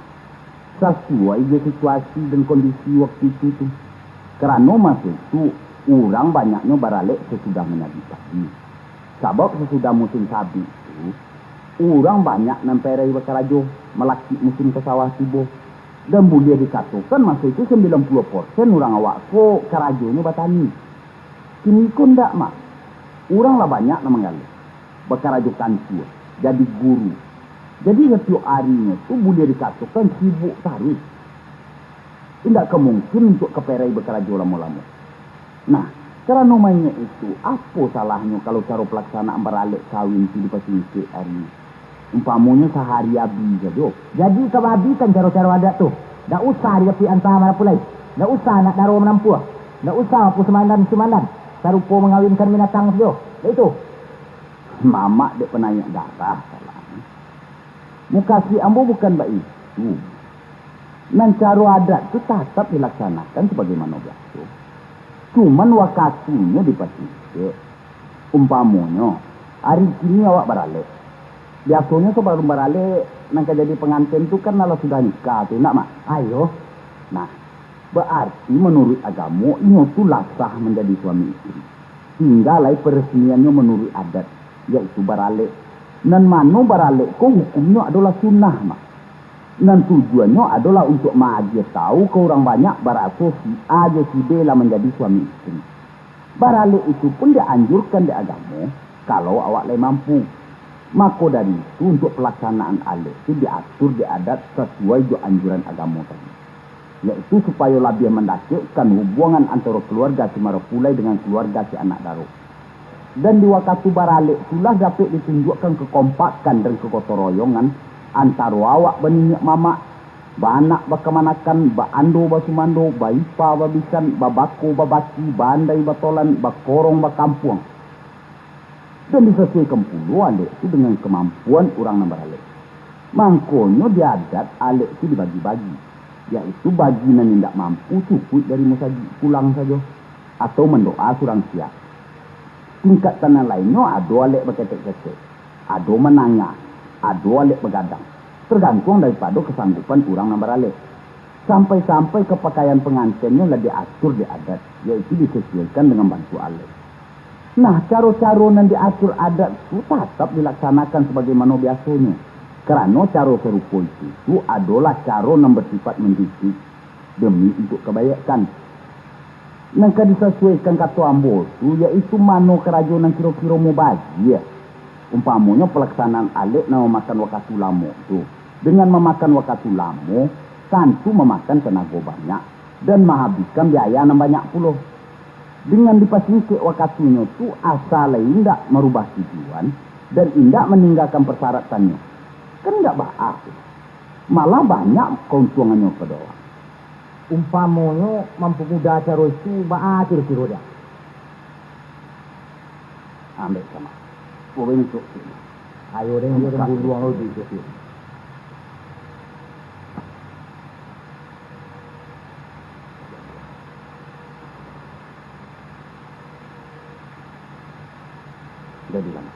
sasuai jo situasi dan kondisi waktu itu tu. Karano maso itu, urang banyaknyo baralek sasudah manyabik padi. Sabab sasudah musim sabik tu, urang banyak nan parai bakarajo, malakik musim ka sawah tibo. Dan buliah dikatokan maso itu sambilan puluah persen urang awak ko karajonyo batani. Kini ko ndak, Mak. Urang lah banyak nan manggaleh, bakarajo kancua, jadi guru. Jadi satiok arinyo tu buliah dikatokan sibuk taruih. Indak ka mungkin untuak ka parai bakarajo lamo-lamo. Nah, karano maingek itu, apo salahnyo kalau caro palaksanaan baralek kawin tu dipasingkek arinyo? Umpamonyo sahari abi sajo. Jadi ka baabikan caro-caro adat tu. Ndak usah dijapuik anta marapulai. Ndak usah anak daro manampuah. Ndak usah pusumandan-sumandan. Sarupo mangawinkan binatang sajo. Ndak itu. Mamak dek panaiak darah, salahnyo. Mukasuik ambo bukan baitu. Nan caro adat tu tatap dilaksanakan sabagaimano biaso. Cuman wakatunyo dipasingkek. Umpamonyo, ari kini awak baralek. Biasonyo sabalun baralek, nan ka jadi panganten tu kan alah sudah nikah tu, indak, Mak? Ayo. Nah, baarti manuruik agamo, inyo tu lah sah manjadi suami isteri. Tingga lai paresmiannyo manuruik adat, yaitu baralek. Nan mano baralek ko hukumnyo adolah sunnah, Mak. Nan tujuannyo adolah untuak maagiah tahu ka urang banyak baraso si A jo si B lah manjadi suami isteri. Baralek itu pun dianjurkan dek agamo, kalau awak lai mampu. Mako dari itu, untuak palaksanaan alek tu diatur dek adat sasuai jo anjuran agamo tadi, yaitu supayo labiah mandakekkan hubuangan antaro kaluarga si marapulai dengan kaluarga si anak daro. Dan di wakatu baralek tu lah dapek ditunjuakkan kakompakan dan kagotong royongan antaro awak baniniak mamak, baanak bakamanakan, baando basumando, baipa babisan, babako babaki, baandai batolan, bakorong bakampuang. Dan disasuaikan pulo alek tu dengan kamampuan urang nan baralek. Mangkonyo di adat alek tu dibagi-bagi, yaitu bagi nan indak mampu cukuik dari musajik pulang sajo, atau mandoa surang siak. Tingkatan nan lainnyo ado alek baketek-ketek, ado manangah, ado alek bagadang, targantuang daripado kasanggupan urang nan baralek. Sampai-sampai ka pakaian pangantennyo lah diatur di adat, yaitu disasuaikan dengan bantuak alek. Nah, caro-caro nan diatur adat tu tatap dilaksanakan sabagaimano biasonyo, karano caro sarupo itu tu adolah caro nan basipaik mandidik demi untuak kabaiakkan. Nan ka disasuaikan kato ambo tu, yaitu mano karajo nan kiro-kiro mubagia. Umpamonyo palaksanaan alek nan mamakan wakatu lamo tu, dengan mamakan wakatu lamo, tantu mamakan tanago banyak, dan mahabihkan biaya nan banyak pulo. Dengan dipasingkek wakatunyo tu, asa lai indak marubah tujuan, dan indak maninggakan parsaratannyo, kan indak baa tu. Malah banyak kauntuangannyo pado awak. Umpamonyo mampuda caro itu, baa kiro-kiro dia? Ambek sama. Pokoknya untuk sini. Ayo, deng, iyo, deng, buluang lo di sini. Jadi lah, Mak.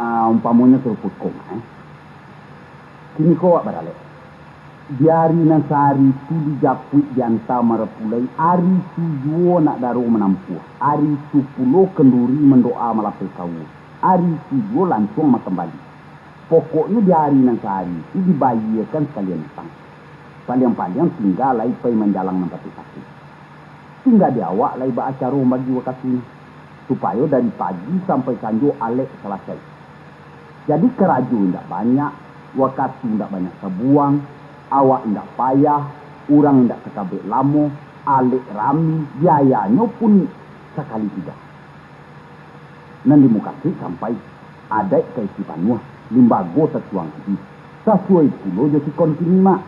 Ah, umpamonyo sarupo ko, Mak, eh. Kini ko awak baralek. Di ari nan sahari tu dijapuik dianta marapulai, ari tu juo nak daro manampuah, ari tu pulo kenduri mandoa malapeh kaua, ari tu juo lansuang makan bali. Pokoknyo di ari nan sahari tu dibayiakan sakalian utang. Paliang-paliang tingga lai pai manjalang nan patuik-patuik. Tingga di awak lai baa caro mambagi wakatunyo, supayo dari pagi sampai sanjo alek salasai. Jadi karajo indak banyak, wakatu indak banyak tabuang, awak indak payah, urang indak takabek lamo, alek rami, biayanyo pun sakali sudah. Nan di mukasuik sampai, adaik ka isi panuah, limbago tatuang isi, sasuai pulo jo sikon kini, Mak.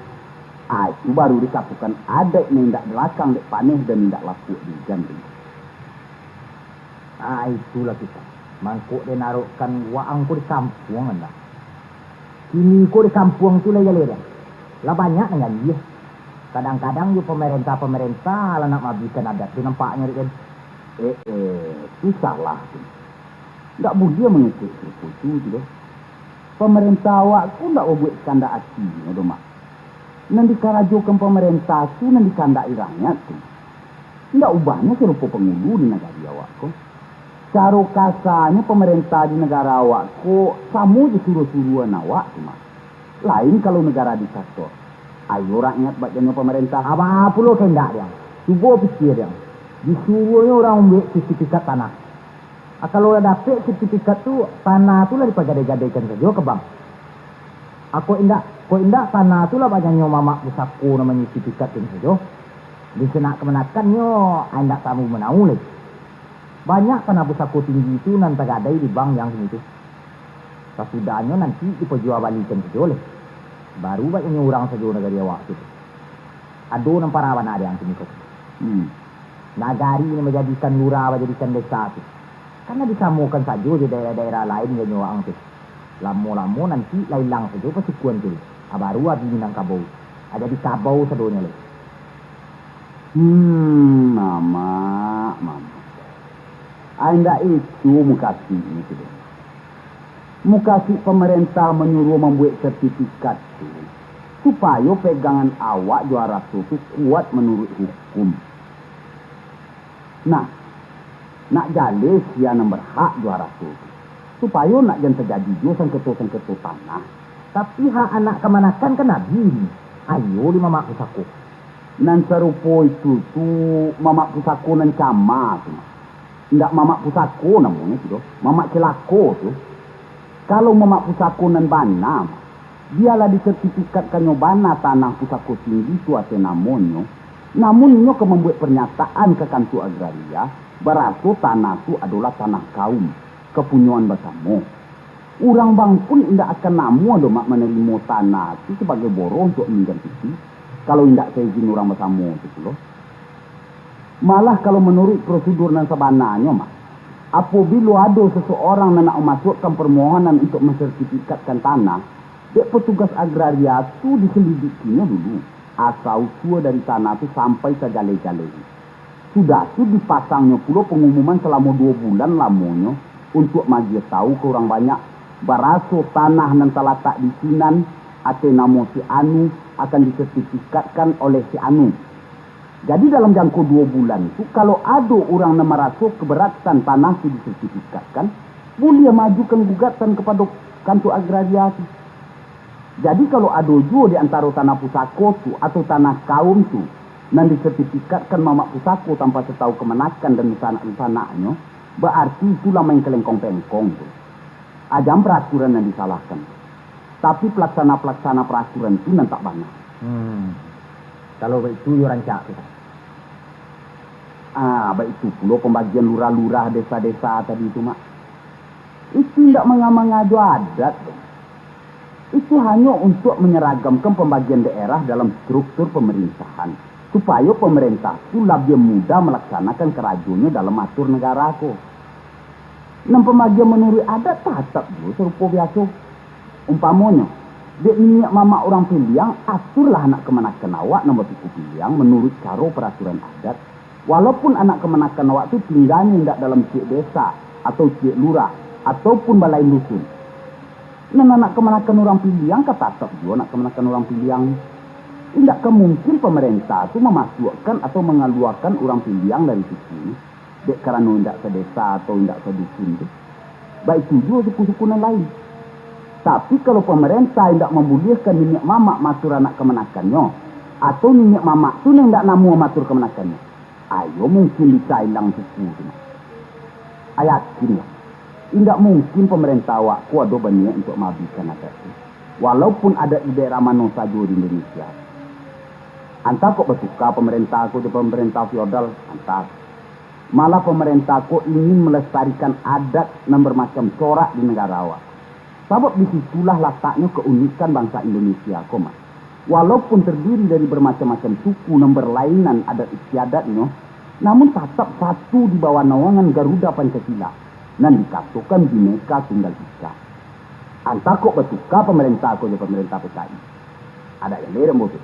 Ah, itu baru dikatokan adaik nan indak dilakang dek paneh dan indak lapuak di ujan tu. Ah, itulah kisah. Mangko den arokkan waang ko di kampuang, andak. Kini ko di kampuang tu lai jaleh den. Lah banyak nan ganjie. Kadang-kadang jo pamarentah-pamarentah lah nak maabihkan adat tu nampaknyo dek den. Eh, eh, tu salah tu. Ndak buliah mangikuik sarupo tu, tu doh. Pamarentah awak ko ndak babuek sakandak atinyo doh, Mak. Nan dikarajokan pamarentah tu nan dikandaki rakyat tu. Ndak ubahnyo sarupo pangulu di nagari awak ko. Caro kasanyo pamarentah di nagara awak ko samo jo suruah-suruahan awak tu, Mak. Lain kalau nagara diktator. Ayo rakyat bak janyo pamarentah. Aba pulo kandak diang. Cubo pikia diang. Disuruahnyo urang mambuek sertifikat tanah. Ah, kalau lah dapek sertifikat tu, tanah tu lah dipagadai-gadaikan sajo ka bank. Ah, kok indak, kok indak tanah tu lah bak janyo mamak pusako nan manyertifikatkan sajo. Di sanak kamanakannyo, ah, indak tamu manau lai. Banyak tanah pusako tinggi tu nan tagadai di bank yang kini tu. Sasudahnyo nanti dipajuwabalikan sajo lai. Baru bak janyo urang sajo nagari awak tu. Ado nan parah bana diang kini ko tu. Hmm. Nagari nan manjadikan lurah, manjadikan desa tu. Kan lah disamokan sajo jo daerah-daerah lain janyo waang tu. Lamo-lamo nanti lah ilang sajo pasukuan tu. Ah, baru abih Minangkabau. Ah, jadi kabau sadonyo lai. Hmm, mamak, mamak. Ah, indak itu mukasuiknyo tu doh. Mukasuik pamarentah manyuruah mambuek sertifikat tu, supayo pegangan awak jo araso tu kuat manuruik hukum. Nah, nak jaleh sia nan barhak jo araso tu, supayo nak jan tajadi juo sangketo-sangketo tanah. Tapi hak anak kamanakan kan abih ni, ayo di mamak pusako. Nan sarupo itu tu mamak pusako nan cama tu, Mak. Indak mamak pusako namonyo tu doh, mamak cilako tu. Kalau mamak pusako nan bana, Mak, bialah disertifikatkannyo bana tanah pusako tinggi tu ateh namonyo, namun inyo ka mambuek parnyataan ka kantua agraria, baraso tanah tu adolah tanah kaum, kapunyoan basamo. Urang bank pun indak akan namuah doh, Mak, manarimo tanah tu sabagai boroh untuak minjam pitih, kalau indak saizin urang basamo tu pulo. Malah, kalau manuruik prosedur nan sabananyo, Mak, apobilo ado seseorang nan nak mamasuakkan parmohonan untuak mansertifikatkan tanah, dek patugas agraria tu disalidikinyo dulu asa usua dari tanah tu sampai sajaleh-jalehnyo. Sudah tu dipasangnyo pulo pangumuman salamo duo bulan lamonyo untuak maagiah tahu ka urang banyak, baraso tanah nan talatak di sinan, ateh namo si Anu, akan disertifikatkan oleh si Anu. Jadi, dalam jangko duo bulan tu, kalau ado urang nan maraso kabaratan tanah tu disertifikatkan, buliah maajukan gugatan kapado kantua agraria tu. Jadi, kalau ado juo di antaro tanah pusako tu atau tanah kaum tu nan disertifikatkan mamak pusako tanpa satahu kamanakan dan dunsanak-dunsanaknyo, baarti itu lah main kalengkong-pengkong tu. Ajan paraturan nan disalahkan, tapi palaksana-palaksana paraturan tu nan tak bana. Hmm. Kalau baitu, yo rancak tu. Ah, baitu pulo pambagian lurah-lurah desa-desa tadi tu, Mak. Itu indak manga-manga jo adat tu. Itu hanyo untuak manyaragamkan pambagian daerah dalam struktur pamarintahan, supayo pamarentah tu labiah mudah malaksanakan karajonyo dalam maatur nagara ko. Nan pambagian manuruik adat tatap juo sarupo biaso. Umpamonyo, dek niniak mamak urang piliang, aturlah anak kamanakan awak nan basuku piliang manuruik caro paraturan adat. Walaupun anak kamanakan awak tu tingganyo indak dalam ciek desa, atau ciek lurah, ataupun balain dusun. Nan anak kamanakan urang piliang ka tatap juo anak kamanakan urang piliang. Indak ka mungkin pamarentah tu mamasuakkan atau mangaluakan urang piliang dari suku, dek karano indak sadesa atau indak sadusun tu. Baitu juo suku-suku nan lain. Tapi, kalau pamarentah indak mambuliahkan niniak mamak maatur anak kamanakannyo, atau niniak mamak tu nan indak namuah maatur kamanakannyo, ayo mungkin bisa ilang suku tu. Yakinlah, indak mungkin pamarentah awak ko ado baniaik untuak maabihkan adat tu, walaupun adat di daerah mano sajo di Indonesia. Antah kok batuka pamarentah ko jo pamarentah feodal, antah. Malah pamarentah ko ingin malestarikan adat nan bamacam corak di nagara awak. Sabab di situlah lataknyo kaunikan bangsa Indonesia ko, Mak. Walaupun tardiri dari bamacam-macam suku nan balainan adat istiadatnyo, namun tatap satu di bawah naungan Garuda Pancasila, nan dikatokan Bhinneka Tunggal Ika. Antah kok batuka pamarentah ko jo pamarentah P K I. Adak jaleh dek ambo tu.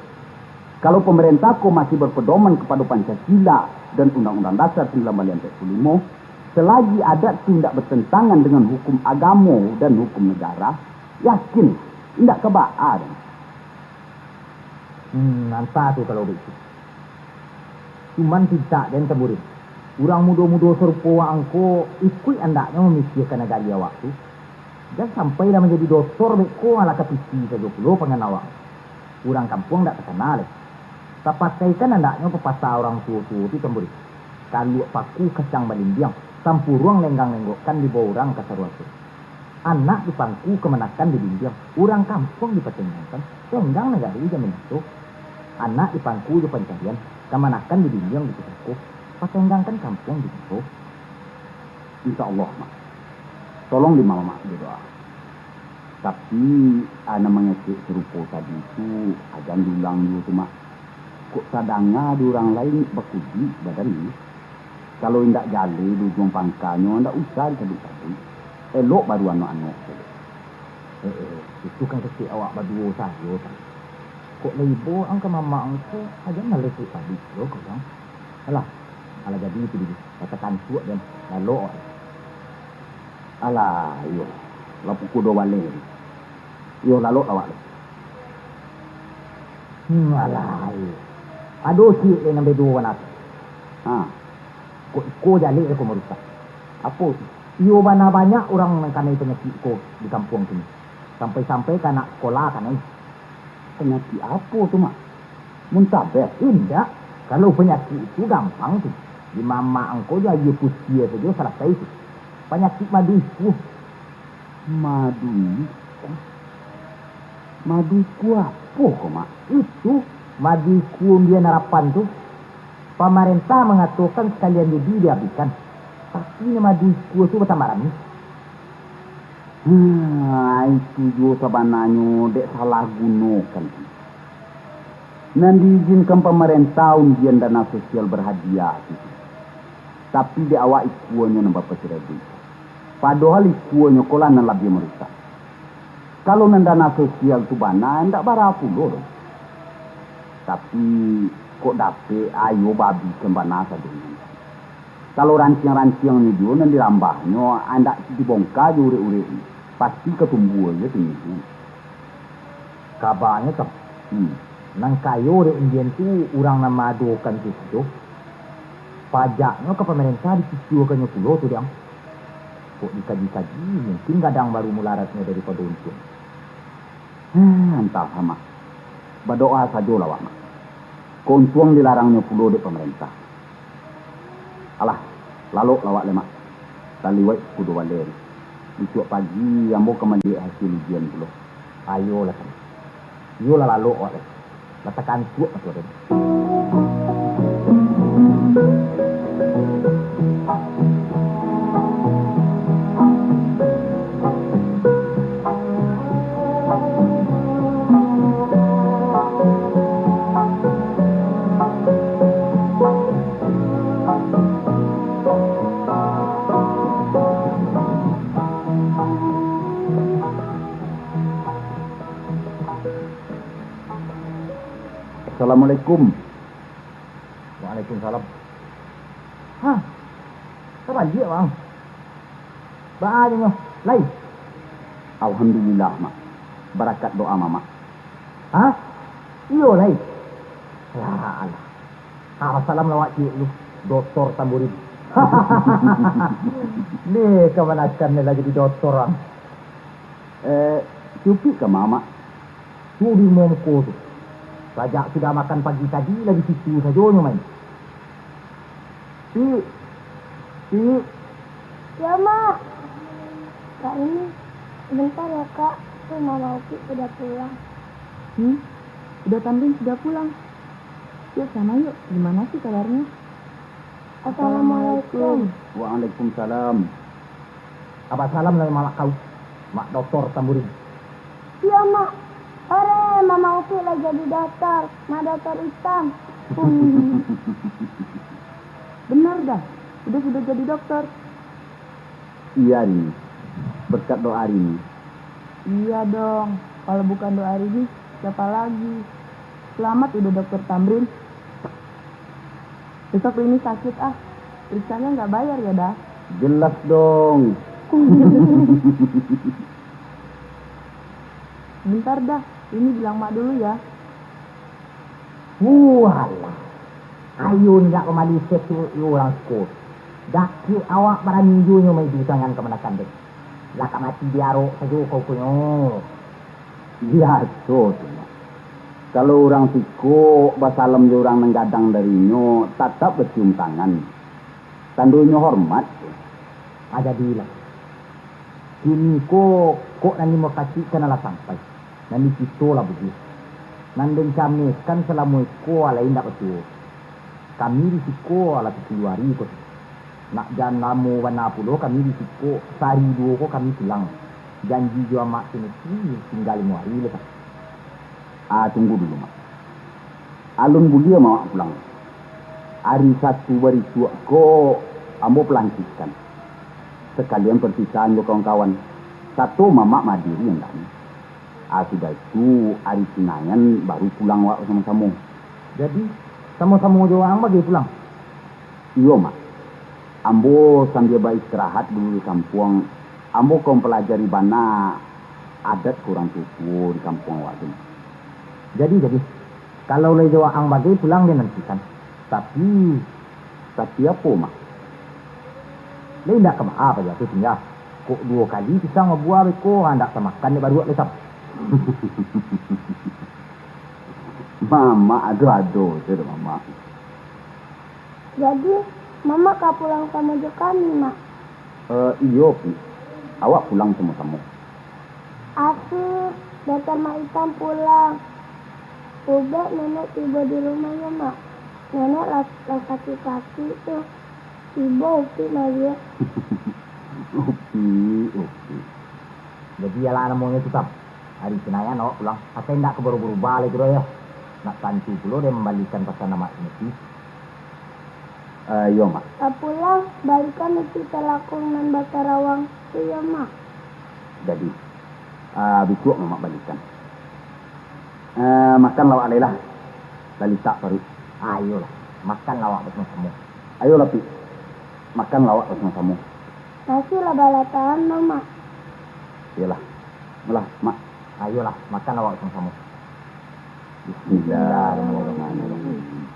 Kalau pamarentah ko masih bapadoman kapado Pancasila dan Undang-Undang Dasar sambilan baleh ampek puluah limo, salagi adat tu indak batantangan dengan hukum agamo dan hukum nagara, yakin indak ka baa doh. Hmm, antah tu kalau baitu. Cuman pintak den, Tamburin. Urang mudo-mudo sarupo waang ko ikuik andaknyo mamikiakan nagari awak tu. Jan sampai lah manjadi dotor beko, alah ka piti sajo pulo pangan awak. Urang kampuang dak takana lai. Tapakaikan andaknyo papatah urang tuo-tuo tu, Tamburin. Kaluak paku kacang balimbiang, tampuruang lenggang-lenggokkan dibao urang ka saruaso. Anak di pangku kamanakan di dinding, urang kampuang dipatenggangkan, tenggang nagari jo minato. Anak di pangku jo pancarian, kamanakan di dinding di pusako, patenggangkan kampuang di muko. Insya Allah, Mak. Tolong di Mamak badoa. Tapi, a nan mangecek sarupo tadi tu, a jan diulang juo tu, Mak. Kok tadanga di urang lain bakudik badan ni? Kalau indak jaleh di ujuang pangkanyo, indak usah disabuik-sabuik. Elok baru anuak-anuak sajo. Eh, eh, itu kan kecek awak baduo sajo, kan. Kok laibo ang ka mamak ang ko, a jan maleh sabuik-sabuik lo ka urang. Alah, alah jadi itu dulu. Kata kantuak den, lalok awak. Alah, iyo. Lah pukua duo baleh tadi. Iyo, lalok awak tu. Hmm, alah, iyo. Ado ciek lai nan bedo bana tu. Ha. Kok iko jaleh ko marusak. Apo tu? Iyo bana banyak urang nan kanai panyakik ko di kampuang sini. Sampai-sampai ka anak sakolah kanai. Panyakik apo tu, Mak? Muntaber? Indak. Kalau panyakik tu gampang tu. Di mamak ang ko jo aia pusia sajo salasai tu. Panyakik madu ikuah. Madu ikuah? Madu ikuah apo ko, Mak? Itu, madu ikuah undian arapan tu. Pamarentah mangatokan sakalian judi diabihkan. Tapi, nan madu ikuah tu batambah rami. Hmm, itu juo sabananyo dek salah gunokan tu. Nan diizinkan pamarentah undian dana sosial barhadiah tu. Tapi dek awak ikuanyo nan bapacareduik. Padohal ikuanyo ko lah nan labiah marusak. Kalau nan dana sosial tu bana, indak bara pulo doh. Tapi, kok dapek, ayo baabihkan bana sadonyo. Kalau ranciang-ranciangnyo juo nan dirambahnyo, andak dibongka jo urek-ureknyo, pasti ka tumbuah juo tinihnyo. Kabanyo, Tam, hmm, nan kayo dek undian tu urang nan maadokan tu sajo. Pajaknyo ka pamarentah diciciokannyo pulo tu, Dang. Kok dikaji-kaji, mungkin gadang baru mularatnyo daripado untuang. Hah, antahlah, Mak. Badoa sajolah awak, Mak. Kok untuang dilarangnyo pulo dek pamarentah. Alah, laloklah awak lai, Mak. Lah liwaik pukua duo baleh. Bisuak pagi, ambo ka maliek hasil ujian pulo. Ayolah, Tam. Iyolah, lalok awak lai. Lah takantuak mato den. Assalamualaikum. Waalaikumsalam. Hah? Tabaliak, Bang. Baa nyo, lai? Alhamdulillah, Mak. Barakat doa Mamak. Hah? Iyo, lai? Ya Allah. Ah, salam lawak ciek lu, Dotor Tamburin. Ni kamanakan ni lah jadi dotor, ah. Eh, si Upik ka ma, Mak? Tu di rumah muko tu. Sajak sudah makan pagi tadi lah di situ sajo nyo main. Pik, Pik. Ya, Mak. Kak Rini, sebentar ya, Kak. Tu Mama Upik sudah pulang. Hmm, udah Tamrin sudah pulang. Yuk, sana yuk. Gimana sih kabarnya? Assalamualaikum. Waalaikumsalam. Abah salam dari Mak kau, Mak Dotor Tamburin. Iyo, Mak. Ore, Mama Upik lah jadi dotor, Mak Dotor Itam. Benar dah, udah sudah jadi dokter. Iya, Rini. Berkat doa Rini. Iya dong, kalau bukan doa Rini, siapa lagi? Selamat udah dokter Tamrin. Besok Rini sakit ah. Periksanya nggak bayar ya, dah? Jelas dong. Bentar dah, Rini bilang mak dulu ya. Walah, ayo ndak pamali sesuai urang ko. Dakek awak barani jo nyo maidu tangan kamanakan deh. Lah ka mati diarok sajo kau ko nyo. Biaso tu, Mak. Kalau urang siko basalam jo urang nan gadang dari inyo, tatap bacium tangan. Tandonyo hormat tu. Ah, jadilah. Kini ko, kok nan dimakasuikkan lah sampai. Nan dikito lah buliah. Nan den camehkan salamo iko alai indak batuo. Kami di siko alah sapuluah ari ko. Nak jan lamo bana pulo kami di siko, sahari duo ko kami pulang. Janji jo amak tu mesti tingga limo ari lai. Ah, tunggu dulu, Mak. Alun buliah mawak pulang. Ari Satu barituak ko ambo palantikan. Sakalian parpisahan jo kawan-kawan. Sato mamak madiri andaknyo. Ah, sudah itu, ari Sinayan baru pulang awak basamo-samo. Jadi, samo-samo jo waang bagai pulang? Iyo, Mak. Ambo sambia baistirahat dulu di kampuang. Ambo ka mampalajari bana adat ka urang tuo-tuo di kampuang awak tu, Mak. Jadi, jadi. Kalau lai jo waang bagai pulang den nantikan. Tapi, tapi apo, Mak? Lai indak ka baa paja tu, Sinja. Kok duo kali pisang babuah beko, handak tamakan dek baruak lai, Sam. Mamak ado-ado se doh, Mamak. Jadi, Mamak ka pulang samo jo kami, Mak? Eh, iyo, Pi. Awak pulang samo-samo. Asik, Dokter Mak Itam pulang. Ubek Nenek tibo di rumahnyo, Mak. Nenek lah, lah sakik-sakik tu. Tibo Upik maliek. Upik, Upik. Jadi, iyolah namonyo tu, Sam. Ari Sinayan awak pulang. Asa indak ka barubah-rubah lai tu doh, yo. Nak tantu pulo dek mambalikan pasan amak Siti. Eh, iyo, Mak. Ka pulang, balikan isi talakung nan batarawang tu, yo, Mak. Jadi, ah, bisuak Mamak balikan. Eh, makan lawak lai lah. Lah litak paruik. Ayolah, makan lawak basamo-samo. Ayolah, Pik. Makan lawak basamo-samo. Nasi lah balatahan, Mak. Iyolah. Malah, Mak. Ayolah, makan awak samo-samo. Bismillahirrahmanirrahim.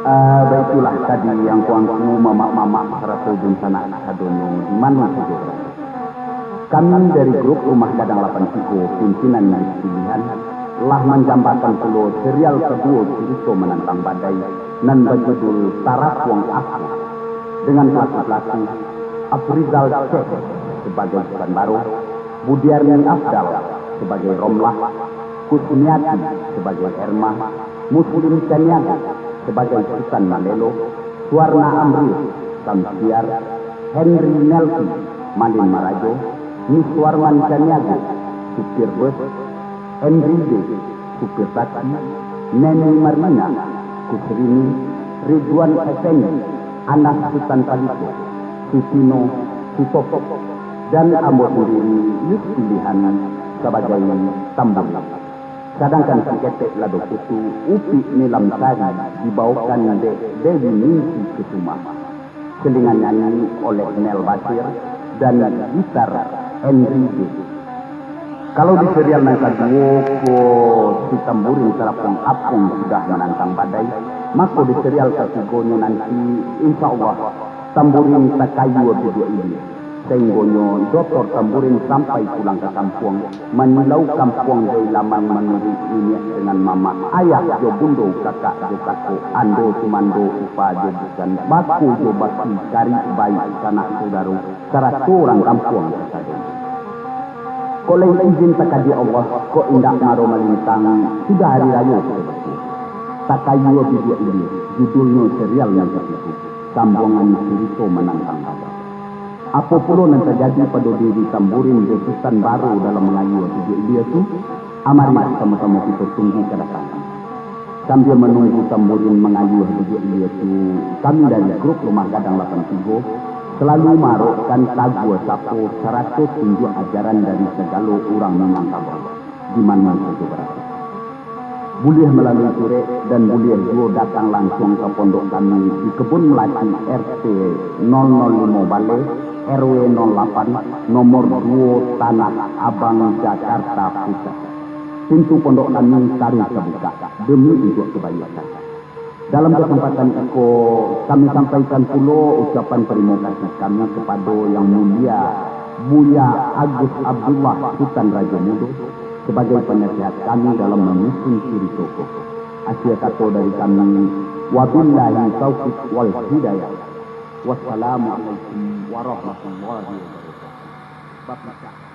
Ah, baitulah tadi angku-angku, mamak-mamak, sarato dunsanak kasadonyo di mano sajo barato. Kami dari grup Rumah Gadang Lapan Tigo, pimpinan nan pilihan, lah manjambakan pulo serial kaduo carito manantang badai nan bajudul Tarapuang Aku, dengan pelaku-pelaku Afrizal Syekh sabagai Sukan Baro, Budiarni Afdal sabagai Romlah, Kusniati sabagai Erma, Muslim Caniago sabagai Sutan Malelo, Suwarna Amril Samsiar, Henry Nelson, Malin Marajo, Miswarman Caniago, supir bus, Henry D, supir taksi, Neni Marlina, Kusrini, Ridwan Effendi, Anas Sutan Palito, Sutino, Sutopo, dan ambo sandiri, Yus Pilihan, sabagai tamburin. Sadangkan saketek lado kutu, Upik Nilam Sari dibaokan dek Dewi Ningsi Kusuma. Salingan nyanyi oleh Nel Basir dan gitar Henry J. Kalau di serial nan kaduo ko si tamburin tarapuang-apuang sudah manantang badai, mako di serial katigonyo nanti, insya Allah, tamburin takayua biduak ilia, sainggonyo dotor tamburin sampai pulang ka kampuang, manilau kampuang jo ilaman manuruik niniak dengan mamak, ayah jo bundo, kakak jo kako, ando sumando, upa jo bukan, bako jo baki, karik baik, sanak saudaro, sarato urang kampuang kasadonyo. Kok lai izin takdir Allah, kok indak maro malintang, sudah hari rayo kito batua. Takayua biduak ilia, judulnyo serial nan katigo, sambuangan curito manantang badai. Apo pulo nan tajadi pado diri tamburin jo sutan baro dalam mangayua biduak ilia tu? Amarilah samo-samo kito tunggu kadatangan. Sambia manunggu tamburin mangayua biduak ilia tu, kami dari grup Rumah Gadang lapan tigo salalu maarokkan taguah sapo sarato tunjuak ajaran dari sagalo urang Minangkabau, di mano sajo barado. Buliah malalui surek, dan buliah juo datang lansuang ka pondok kami di Kebun Melati, R T nol nol limo Baleh, R W nol lapan, nomor duo, Tanah Abang, Jakarta Pusat. Pintu pondok kami taruih tabukak demi untuak kabaikan. Dalam kasempatan iko, kami sampaikan pulo ucapan tarimo kasih kami kapado Yang Mulia Buya Agus Abdullah Sutan Rajo Mudo sabagai panasihat kami dalam manyusun curito ko. Akhia kato dari kami, wabillahi taufiq wal hidayah. Wassalamualaikum warahmatullahi wabarakatuh. Bapak.